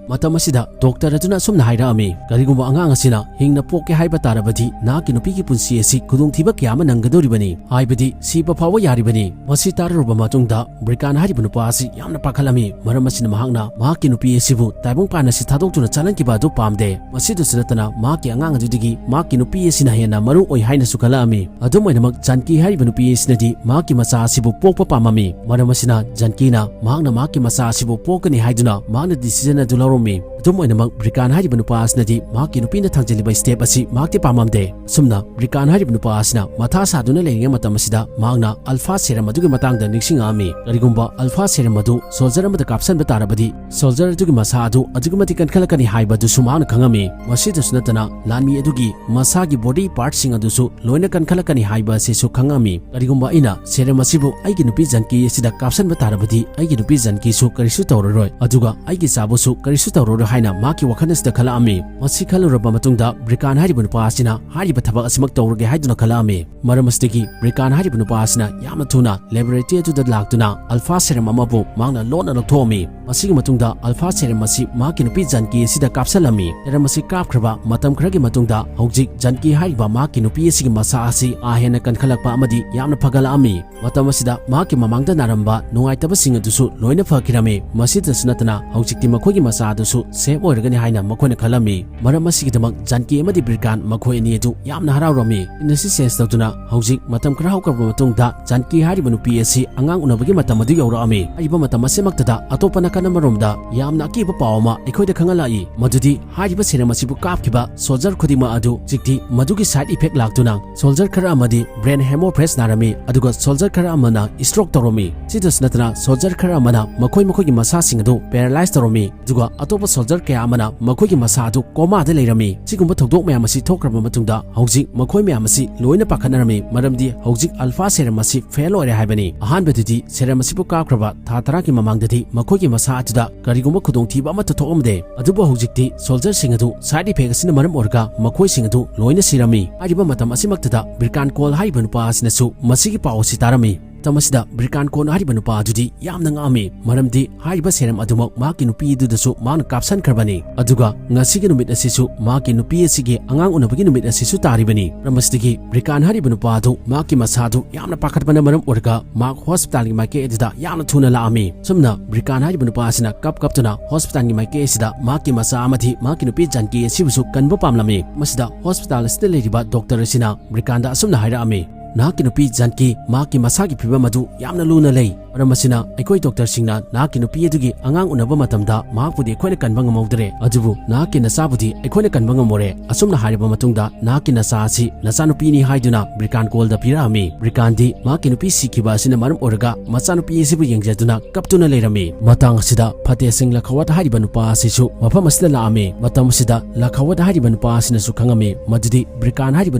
ꯃꯇꯝ ꯑꯁꯤꯗ ꯗꯣꯛꯇꯔ ꯑꯗꯨꯅ ꯑꯁꯨꯝꯅ ꯍꯥꯏꯔꯛꯑꯝꯃꯤ, "ꯀꯔꯤꯒꯨꯝꯕ ꯑꯉꯥꯡ ꯑꯁꯤꯅ ꯍꯤꯡꯅ ꯄꯣꯛꯀꯦ ꯍꯥꯏꯕ ꯇꯥꯔꯕꯗꯤ ꯅꯍꯥꯛꯀꯤ ꯅꯨꯄꯤꯒꯤ ꯄꯨꯟꯁꯤ ꯑꯁꯤ ꯈꯨꯗꯣꯡꯊꯤꯕ ꯀꯌꯥ ꯑꯃ ꯅꯪꯒꯗꯧꯔꯤꯕꯅꯤ, ꯍꯥꯏꯕꯗꯤ ꯁꯤꯕ ꯐꯥꯎꯕ ꯌꯥꯔꯤꯕꯅꯤ꯫" ꯃꯁꯤ ꯇꯥꯔꯨꯔꯕ ꯃꯇꯨꯡꯗ ꯕ꯭ꯔꯤꯀꯥꯟ ꯍꯥꯏꯔꯤꯕ ꯅꯨꯄꯥ ꯑꯁꯤ ꯌꯥꯝꯅ ꯄꯥꯈꯠꯂꯝꯃꯤ꯫ ꯃꯔꯝ ꯑꯁꯤꯅ ꯃꯍꯥꯛꯅ ꯃꯍꯥꯛꯀꯤ ꯅꯨꯄꯤ ꯑꯁꯤꯕꯨ ꯇꯥꯏꯕꯪ ꯄꯥꯟ ꯑꯁꯤ ꯊꯥꯗꯣꯛꯇꯨꯅ ꯆꯠꯍꯟꯈꯤꯕ ꯑꯗꯨ ꯄꯥꯝꯗꯦ꯫ ꯃꯁꯤꯗꯁꯨ ꯅꯠꯇꯅ ꯃꯍꯥꯛꯀꯤ ꯑꯉꯥꯡ ꯑꯗꯨꯗꯒꯤ ꯃꯍꯥꯛꯀꯤ ꯅꯨꯄꯤ ꯑꯁꯤꯅ ꯍꯦꯟꯅ ꯃꯔꯨ ꯑꯣꯏ ꯍꯥꯏꯅꯁꯨ ꯈꯜꯂꯛꯑꯝꯃꯤ꯫ ꯑꯗꯨꯝ ꯑꯣꯏꯅꯃꯛ ꯖꯥꯟꯀꯤ ꯍꯥꯏꯔꯤꯕ ꯅꯨꯄꯤ ꯑꯁꯤꯅꯗꯤ ꯃꯍꯥꯛꯀꯤ ꯃꯆꯥ ꯑꯁꯤꯕꯨ ꯄꯣꯛꯄ ꯄꯥꯝꯃꯝꯃꯤ꯫ ꯃꯔꯝ ꯑꯁꯤꯅ ꯖꯥꯟꯀꯤꯅ ꯃꯍꯥꯛꯅ ꯃꯍꯥꯛꯀꯤ ꯃꯆꯥ ꯑꯁꯤꯕꯨ ꯄꯣꯛꯀꯅꯤ ꯍꯥꯏꯗꯨꯅ ꯃꯍꯥꯛꯅ ꯗꯤꯁꯤꯖꯟ ꯑꯗꯨ ꯂꯧꯔꯝꯃꯤ꯫ ꯑꯗꯨꯝ ꯑꯣꯏꯅꯃꯛ ꯕ꯭ꯔꯤꯀꯥꯟ ꯍꯥꯏꯔꯤꯕ ꯅꯨꯄꯥ ꯑꯁꯤꯅꯗꯤ ꯃꯍꯥꯛꯀꯤ ꯅꯨꯄꯤꯅ ꯊꯥꯡꯖꯤꯜꯂꯤꯕ ꯁ꯭ꯇꯦꯞ ꯑꯁꯤ ꯃꯍꯥꯛꯇꯤ ꯄꯥꯝꯃꯝꯗꯦ꯫ ꯑꯁꯨꯝꯅ ꯕ꯭ꯔꯤꯀꯥꯟ ꯍꯥꯏꯔꯤꯕ ꯅꯨꯄꯥ ꯑꯁꯤꯅ ꯃꯊꯥ ꯁꯥꯗꯨꯅ ꯂꯩꯔꯤꯉꯩ ꯃꯇꯝ ꯑꯁꯤꯗ ꯃꯍꯥꯛꯅ ꯑꯜꯐꯥ ꯁꯦꯔꯝ ꯑꯗꯨꯒꯤ ꯃꯇꯥꯡꯗ ꯅꯤꯡꯁꯤꯡꯉꯛꯑꯝꯃꯤ꯫ ꯀꯔꯤꯒꯨꯝꯕ ꯑꯜꯐꯥ ꯁꯦꯔꯝ ꯑꯗꯨ ꯁꯣꯜꯖꯔ ꯑꯃꯗ ꯀꯥꯞꯁꯟꯕ ꯇꯥꯔꯕꯗꯤ ꯁꯣꯜꯖꯔ ꯑꯗꯨꯒꯤ ꯃꯁꯥ ꯑꯗꯨ ꯑꯗꯨꯛꯀꯤ ꯃꯇꯤꯛ ꯀꯟꯈꯠꯂꯛꯀꯅꯤ ꯍꯥꯏꯕ ꯑꯗꯨꯁꯨ ꯃꯍꯥꯛꯅ ꯈꯪꯉꯝꯃꯤ꯫ ꯃꯁꯤꯗꯁꯨ ꯅꯠꯇꯅ ꯂꯥꯟꯃꯤ ꯑꯗꯨꯒꯤ ꯃꯁꯥꯒꯤ body partꯁꯤꯡ ꯑꯗꯨꯁꯨ ꯂꯣꯏꯅ ꯀꯟꯈꯠꯂꯛꯀꯅꯤ ꯍꯥꯏꯕ ꯑꯁꯤꯁꯨ ꯈꯪꯉꯝꯃꯤ꯫ ꯀꯔꯤꯒꯨꯝꯕ ꯑꯩꯅ serum ꯑꯁꯤꯕꯨ ꯑꯩꯒꯤ ꯅꯨꯄꯤ ꯖꯥꯟꯀꯤ ꯑꯁꯤꯗ ꯀꯥꯞꯁꯟꯕ ꯇꯥꯔꯕꯗꯤ ꯑꯩꯒꯤ ꯅꯨꯄꯤ ꯖꯥꯟꯀꯤꯁꯨ ꯀꯔꯤꯁꯨ ꯇꯧꯔꯔꯣꯏ, ꯑꯗꯨꯒ ꯑꯩꯒꯤ ꯏꯆꯥꯕꯨꯁꯨ ꯀꯔꯤꯁꯨ ꯇꯧꯔꯔꯣꯏ ꯍꯥꯏꯅ ꯃꯍꯥꯛꯀꯤ ꯋꯥꯈꯜ ꯑꯁꯤꯗ ꯈꯜꯂꯛꯑꯝꯃꯤ꯫ ꯃꯁꯤ ꯈꯜꯂꯨꯔꯕ ꯃꯇꯨꯡꯗ ꯕ꯭ꯔꯤꯀꯥꯟ ꯍꯥꯏꯔꯤꯕ ꯅꯨꯄꯥ ꯑꯁꯤꯅ ꯍꯥꯏꯔꯤꯕ ꯊꯕꯛ ꯑꯁꯤꯃꯛ ꯇꯧꯔꯒꯦ ꯍꯥꯏꯗꯨꯅ ꯈꯜꯂꯛꯑꯝꯃꯤ꯫ ꯃꯔꯝ ꯑꯁꯤꯗꯒꯤ ꯕ꯭ꯔꯤꯀꯥꯟ ꯍꯥꯏꯔꯤꯕ ꯅꯨꯄꯥ ꯑꯁꯤꯅ ꯌꯥꯝꯅ ꯊꯨꯅ laboratory ꯑꯗꯨꯗ ꯂꯥꯛꯇꯨꯅ alpha serum ꯑꯃꯕꯨ ꯃꯍꯥꯛꯅ ꯂꯣꯟꯅ ꯂꯧꯊꯣꯛꯑꯝꯃꯤ꯫ ꯃꯁꯤꯒꯤ ꯃꯇꯨꯡꯗ alpha serum ꯑꯁꯤ ꯃꯍꯥꯛꯀꯤ ꯅꯨꯄꯤ ꯖꯥꯟꯀꯤ ꯑꯁꯤꯗ ꯀꯥꯞꯁꯜꯂꯝꯃꯤ꯫ Serum ꯑꯁꯤ ꯀꯥꯞꯈ꯭ꯔꯕ ꯃꯇꯝ ꯈꯔꯒꯤ ꯃꯇꯨꯡꯗ ꯍꯧꯖꯤꯛ ꯖꯥꯟꯀꯤ ꯍꯥꯏꯔꯤꯕ ꯃꯍꯥꯛꯀꯤ ꯅꯨꯄꯤ ꯑꯁꯤꯒꯤ ꯃꯁꯥ ꯑꯁꯤ ꯑꯥ ꯍꯦꯟꯅ ꯀꯟꯈꯠꯂꯛꯄ ꯑꯃꯗꯤ ꯌꯥꯝꯅ ꯐꯒꯠꯂꯛꯑꯝꯃꯤ꯫ ꯃꯇꯝ ꯑꯁꯤꯗ ꯃꯍꯥꯛꯀꯤ ꯃꯃꯥꯡꯗ ꯅꯥꯔꯝꯕ ꯅꯨꯡꯉꯥꯏꯇꯕꯁꯤꯡ ꯑꯗꯨꯁꯨ ꯂꯣꯏꯅ ꯐꯈꯤꯔꯝꯃꯤ꯫ ꯃꯁꯤꯗꯁꯨ ꯅꯠꯇꯅ ꯍꯧꯖꯤꯛꯇꯤ ꯃꯈꯣꯏꯒꯤ ꯃꯆꯥ ꯑꯗꯨꯁꯨ safe ꯑꯣꯏꯔꯒꯅꯤ ꯍꯥꯏꯅ ꯃꯈꯣꯏꯅ ꯈꯜꯂꯝꯃꯤ꯫ ꯃꯔꯝ ꯑꯁꯤꯒꯤꯗꯃꯛ ꯖꯥꯟꯀꯤ ꯑꯃꯗꯤ ꯕ꯭ꯔꯤꯀꯥꯟ ꯃꯈꯣꯏ ꯑꯅꯤ ꯑꯗꯨ ꯌꯥꯝꯅ ꯍꯔꯥꯎꯔꯝꯃꯤ꯫ Scene ꯑꯁꯤ change ꯇꯧꯗꯨꯅ ꯍꯧꯖꯤꯛ ꯃꯇꯝ ꯈꯔ ꯍꯧꯈ꯭ꯔꯕ ꯃꯇꯨꯡꯗ ꯖꯥꯟꯀꯤ ꯍꯥꯏꯔꯤꯕ ꯅꯨꯄꯤ ꯑꯁꯤ ꯑꯉꯥꯡ ꯎꯅꯕꯒꯤ ꯃꯇꯝ ꯑꯗꯨ ꯌꯧꯔꯛꯑꯝꯃꯤ꯫ ꯍꯥꯏꯔꯤꯕ ꯃꯇꯝ ꯑꯁꯤꯃꯛꯇꯗ ꯑꯇꯣꯞꯄ ꯅꯥꯀꯟ ꯑꯃꯔꯣꯝꯗ ꯌꯥꯝꯅ ꯑꯀꯤꯕ ꯄꯥꯎ ꯑꯃ ꯑꯩꯈꯣꯏꯗ ꯈꯪꯍꯜꯂꯛꯏ, ꯃꯗꯨꯗꯤ ꯍꯥꯏꯔꯤꯕ serum ꯑꯁꯤꯕꯨ ꯀꯥꯞꯈꯤꯕ soldier ꯈꯨꯗꯤꯡꯃꯛ ꯑꯗꯨ ꯍꯧꯖꯤꯛꯇꯤ ꯃꯗꯨꯒꯤ side effect ꯂꯥꯛꯇꯨꯅ soldier ꯈꯔ ꯑꯃꯗꯤ brain hemorrhage ꯅꯥꯔꯝꯃꯤ, ꯑꯗꯨꯒ soldier ꯈꯔ ꯑꯃꯅ stroke ꯇꯧꯔꯝꯃꯤ꯫ ꯁꯤꯗꯁꯨ ꯅꯠꯇꯅ soldier ꯈꯔ ꯑꯃꯅ ꯃꯈꯣꯏ ꯃꯈꯣꯏꯒꯤ ꯃꯁꯥꯁꯤꯡ ꯑꯗꯨ paralyze ꯇꯧꯔꯝꯃꯤ, ꯑꯗꯨꯒ ꯑꯇꯣꯞꯄ soldier ꯀꯌꯥ ꯑꯃꯅ ꯃꯈꯣꯏꯒꯤ ꯃꯁꯥ ꯑꯗꯨ coma ꯗ ꯂꯩꯔꯝꯃꯤ꯫ ꯁꯤꯒꯨꯝꯕ ꯊꯧꯗꯣꯛ ꯃꯌꯥꯝ ꯑꯁꯤ ꯊꯣꯛꯈ꯭ꯔꯕ ꯃꯇꯨꯡꯗ ꯍꯧꯖꯤꯛ ꯃꯈꯣꯏ ꯃꯌꯥꯝ ꯑꯁꯤ ꯂꯣꯏꯅ ꯄꯥꯈꯠꯅꯔꯝꯃꯤ, ꯃꯔꯝꯗꯤ ꯍꯧꯖꯤꯛ alpha serum ꯑꯁꯤ fail ꯑꯣꯏꯔꯦ ꯍꯥꯏꯕꯅꯤ꯫ ꯑꯍꯥꯟꯕꯗꯗꯤ serum ꯑꯁꯤꯕꯨ ꯀꯥꯞꯈ꯭ꯔꯕ ꯊꯥ ꯇꯔꯥꯒꯤ ꯃꯃꯥꯡꯗꯗꯤ ꯃꯈꯣꯏꯒꯤ ꯃꯁꯥ ꯑꯗꯨꯗ ꯀꯔꯤꯒꯨꯝꯕ ꯈꯨꯗꯣꯡꯊꯤꯕ ꯑꯃꯠꯇ ꯊꯣꯛꯂꯝꯗꯦ, ꯑꯗꯨꯕꯨ ꯍꯧꯖꯤꯛꯇꯤ soldier ꯁꯤꯡ ꯑꯗꯨ side effect ꯑꯁꯤꯅ ꯃꯔꯝ ꯑꯣꯏꯔꯒ ꯃꯈꯣꯏꯁꯤꯡ ꯑꯗꯨ ꯂꯣꯏꯅ ꯁꯤꯔꯝꯃꯤ꯫ ꯍꯥꯏꯔꯤꯕ ꯃꯇꯝ ꯑꯁꯤꯃꯛꯇꯗ ꯕ꯭ꯔꯤꯀꯥꯟ ꯀꯣꯜ ꯍꯥꯏꯔꯤꯕ ꯅꯨꯄꯥ ꯑꯁꯤꯅꯁꯨ ꯃꯁꯤꯒꯤ ꯄꯥꯎ ꯑꯁꯤ ꯇꯥꯔꯝꯃꯤ꯫ ꯃꯇꯝ ꯑꯁꯤꯗ ꯕ꯭ꯔꯤꯀꯥꯟ ꯀꯣꯜ ꯍꯥꯏꯔꯤꯕ ꯅꯨꯄꯥ ꯑꯗꯨꯗꯤ ꯌꯥꯝꯅ ꯉꯛꯑꯝꯃꯤ, ꯃꯔꯝꯗꯤ ꯍꯥꯏꯔꯤꯕ serum ꯑꯗꯨꯃꯛ ꯃꯍꯥꯛꯀꯤ ꯅꯨꯄꯤ ꯑꯗꯨꯗꯁꯨ ꯃꯍꯥꯛꯅ ꯀꯥꯞꯁꯟꯈ꯭ꯔꯕꯅꯤ꯫ ꯑꯗꯨꯒ ꯉꯁꯤꯒꯤ ꯅꯨꯃꯤꯠ ꯑꯁꯤꯁꯨ ꯃꯍꯥꯛꯀꯤ ꯅꯨꯄꯤ ꯑꯁꯤꯒꯤ ꯑꯉꯥꯡ ꯎꯅꯕꯒꯤ ꯅꯨꯃꯤꯠ ꯑꯁꯤꯁꯨ ꯇꯥꯔꯤꯕꯅꯤ꯫ ꯃꯔꯝ ꯑꯁꯤꯗꯒꯤ ꯕ꯭ꯔꯤꯀꯥꯟ ꯍꯥꯏꯔꯤꯕ ꯅꯨꯄꯥ ꯑꯗꯨ ꯃꯍꯥꯛꯀꯤ ꯃꯁꯥ ꯑꯗꯨ ꯌꯥꯝꯅ ꯄꯥꯈꯠꯄꯅ ꯃꯔꯝ ꯑꯣꯏꯔꯒ ꯃꯍꯥꯛ hospital ꯒꯤ ꯃꯥꯏꯀꯩ ꯑꯗꯨꯗ ꯌꯥꯝꯅ ꯊꯨꯅ ꯂꯥꯛꯑꯝꯃꯤ꯫ ꯑꯁꯨꯝꯅ ꯕ꯭ꯔꯤꯀꯥꯟ ꯍꯥꯏꯔꯤꯕ ꯅꯨꯄꯥ ꯑꯁꯤꯅ ꯀꯞ ꯀꯞꯇꯨꯅ hospital ꯒꯤ ꯃꯥꯏꯀꯩ ꯑꯁꯤꯗ ꯃꯍꯥꯛꯀꯤ ꯃꯆꯥ ꯑꯃꯗꯤ ꯃꯍꯥꯛꯀꯤ ꯅꯨꯄꯤ ꯖꯥꯟꯀꯤ ꯑꯁꯤꯕꯨꯁꯨ ꯀꯟꯕ ꯄꯥꯝꯂꯝꯃꯤ꯫ ꯃꯁꯤꯗ hospital ꯑꯁꯤꯗ ꯂꯩꯔꯤꯕ doctor ꯑꯁꯤꯅ ꯕ꯭ꯔꯤꯀꯥꯟꯗ ꯑꯁꯨꯝꯅ ꯍꯥꯏꯔꯛꯑꯝꯃꯤ, "ꯅꯍꯥꯛꯀꯤ ꯅꯨꯄꯤ ꯖꯥꯟꯀꯤ ꯃꯍꯥꯛꯀꯤ ꯃꯁꯥꯒꯤ ꯐꯤꯕꯝ ꯑꯗꯨ ꯌꯥꯝꯅ ꯂꯨꯅ ꯂꯩ꯫ ꯃꯔꯝ ꯑꯁꯤꯅ ꯑꯩꯈꯣꯏ ꯗꯣꯛꯇꯔꯁꯤꯡꯅ ꯅꯍꯥꯛꯀꯤ ꯅꯨꯄꯤ ꯑꯗꯨꯒꯤ ꯑꯉꯥꯡ ꯎꯅꯕ ꯃꯇꯝꯗ ꯃꯍꯥꯛꯄꯨꯗꯤ ꯑꯩꯈꯣꯏꯅ ꯀꯟꯕ ꯉꯝꯍꯧꯗ꯭ꯔꯦ, ꯑꯗꯨꯕꯨ ꯅꯍꯥꯛꯀꯤ ꯅꯆꯥꯕꯨꯗꯤ ꯑꯩꯈꯣꯏꯅ ꯀꯟꯕ ꯉꯝꯍꯧꯔꯦ꯫ ꯑꯁꯨꯝꯅ ꯍꯥꯏꯔꯕ ꯃꯇꯨꯡꯗ ꯅꯍꯥꯛꯀꯤ ꯅꯆꯥ ꯑꯁꯤ ꯅꯆꯥꯅꯨꯄꯤꯅꯤ ꯍꯥꯏꯗꯨꯅ ꯕ꯭ꯔꯤꯀꯥꯟ ꯀꯣꯜꯗ ꯄꯤꯔꯛꯑꯝꯃꯤ꯫ ꯕ꯭ꯔꯤꯀꯥꯟꯗꯤ ꯃꯍꯥꯛꯀꯤ ꯅꯨꯄꯤ ꯁꯤꯈꯤꯕ ꯑꯁꯤꯅ ꯃꯔꯝ ꯑꯣꯏꯔꯒ ꯃꯆꯥꯅꯨꯄꯤ ꯑꯁꯤꯕꯨ ꯌꯦꯡꯖꯗꯨꯅ ꯀꯞꯇꯨꯅ ꯂꯩꯔꯝꯃꯤ꯫ ꯃꯇꯥꯡ ꯑꯁꯤꯗ ꯐꯇꯦꯍ ꯁꯤꯡ ꯂꯈꯥꯋꯠ ꯍꯥꯏꯔꯤꯕ ꯅꯨꯄꯥ ꯑꯁꯤꯁꯨ ꯃꯐꯝ ꯑꯁꯤꯗ ꯂꯥꯛꯑꯝꯃꯤ꯫ ꯃꯇꯝ ꯑꯁꯤꯗ ꯂꯈꯥꯋꯠ ꯍꯥꯏꯔꯤꯕ ꯅꯨꯄꯥ ꯑꯁꯤꯅꯁꯨ ꯈꯪꯉꯝꯃꯤ ꯃꯗꯨꯗꯤ ꯕ꯭ꯔꯤꯀꯥꯟ ꯍꯥꯏꯔꯤꯕ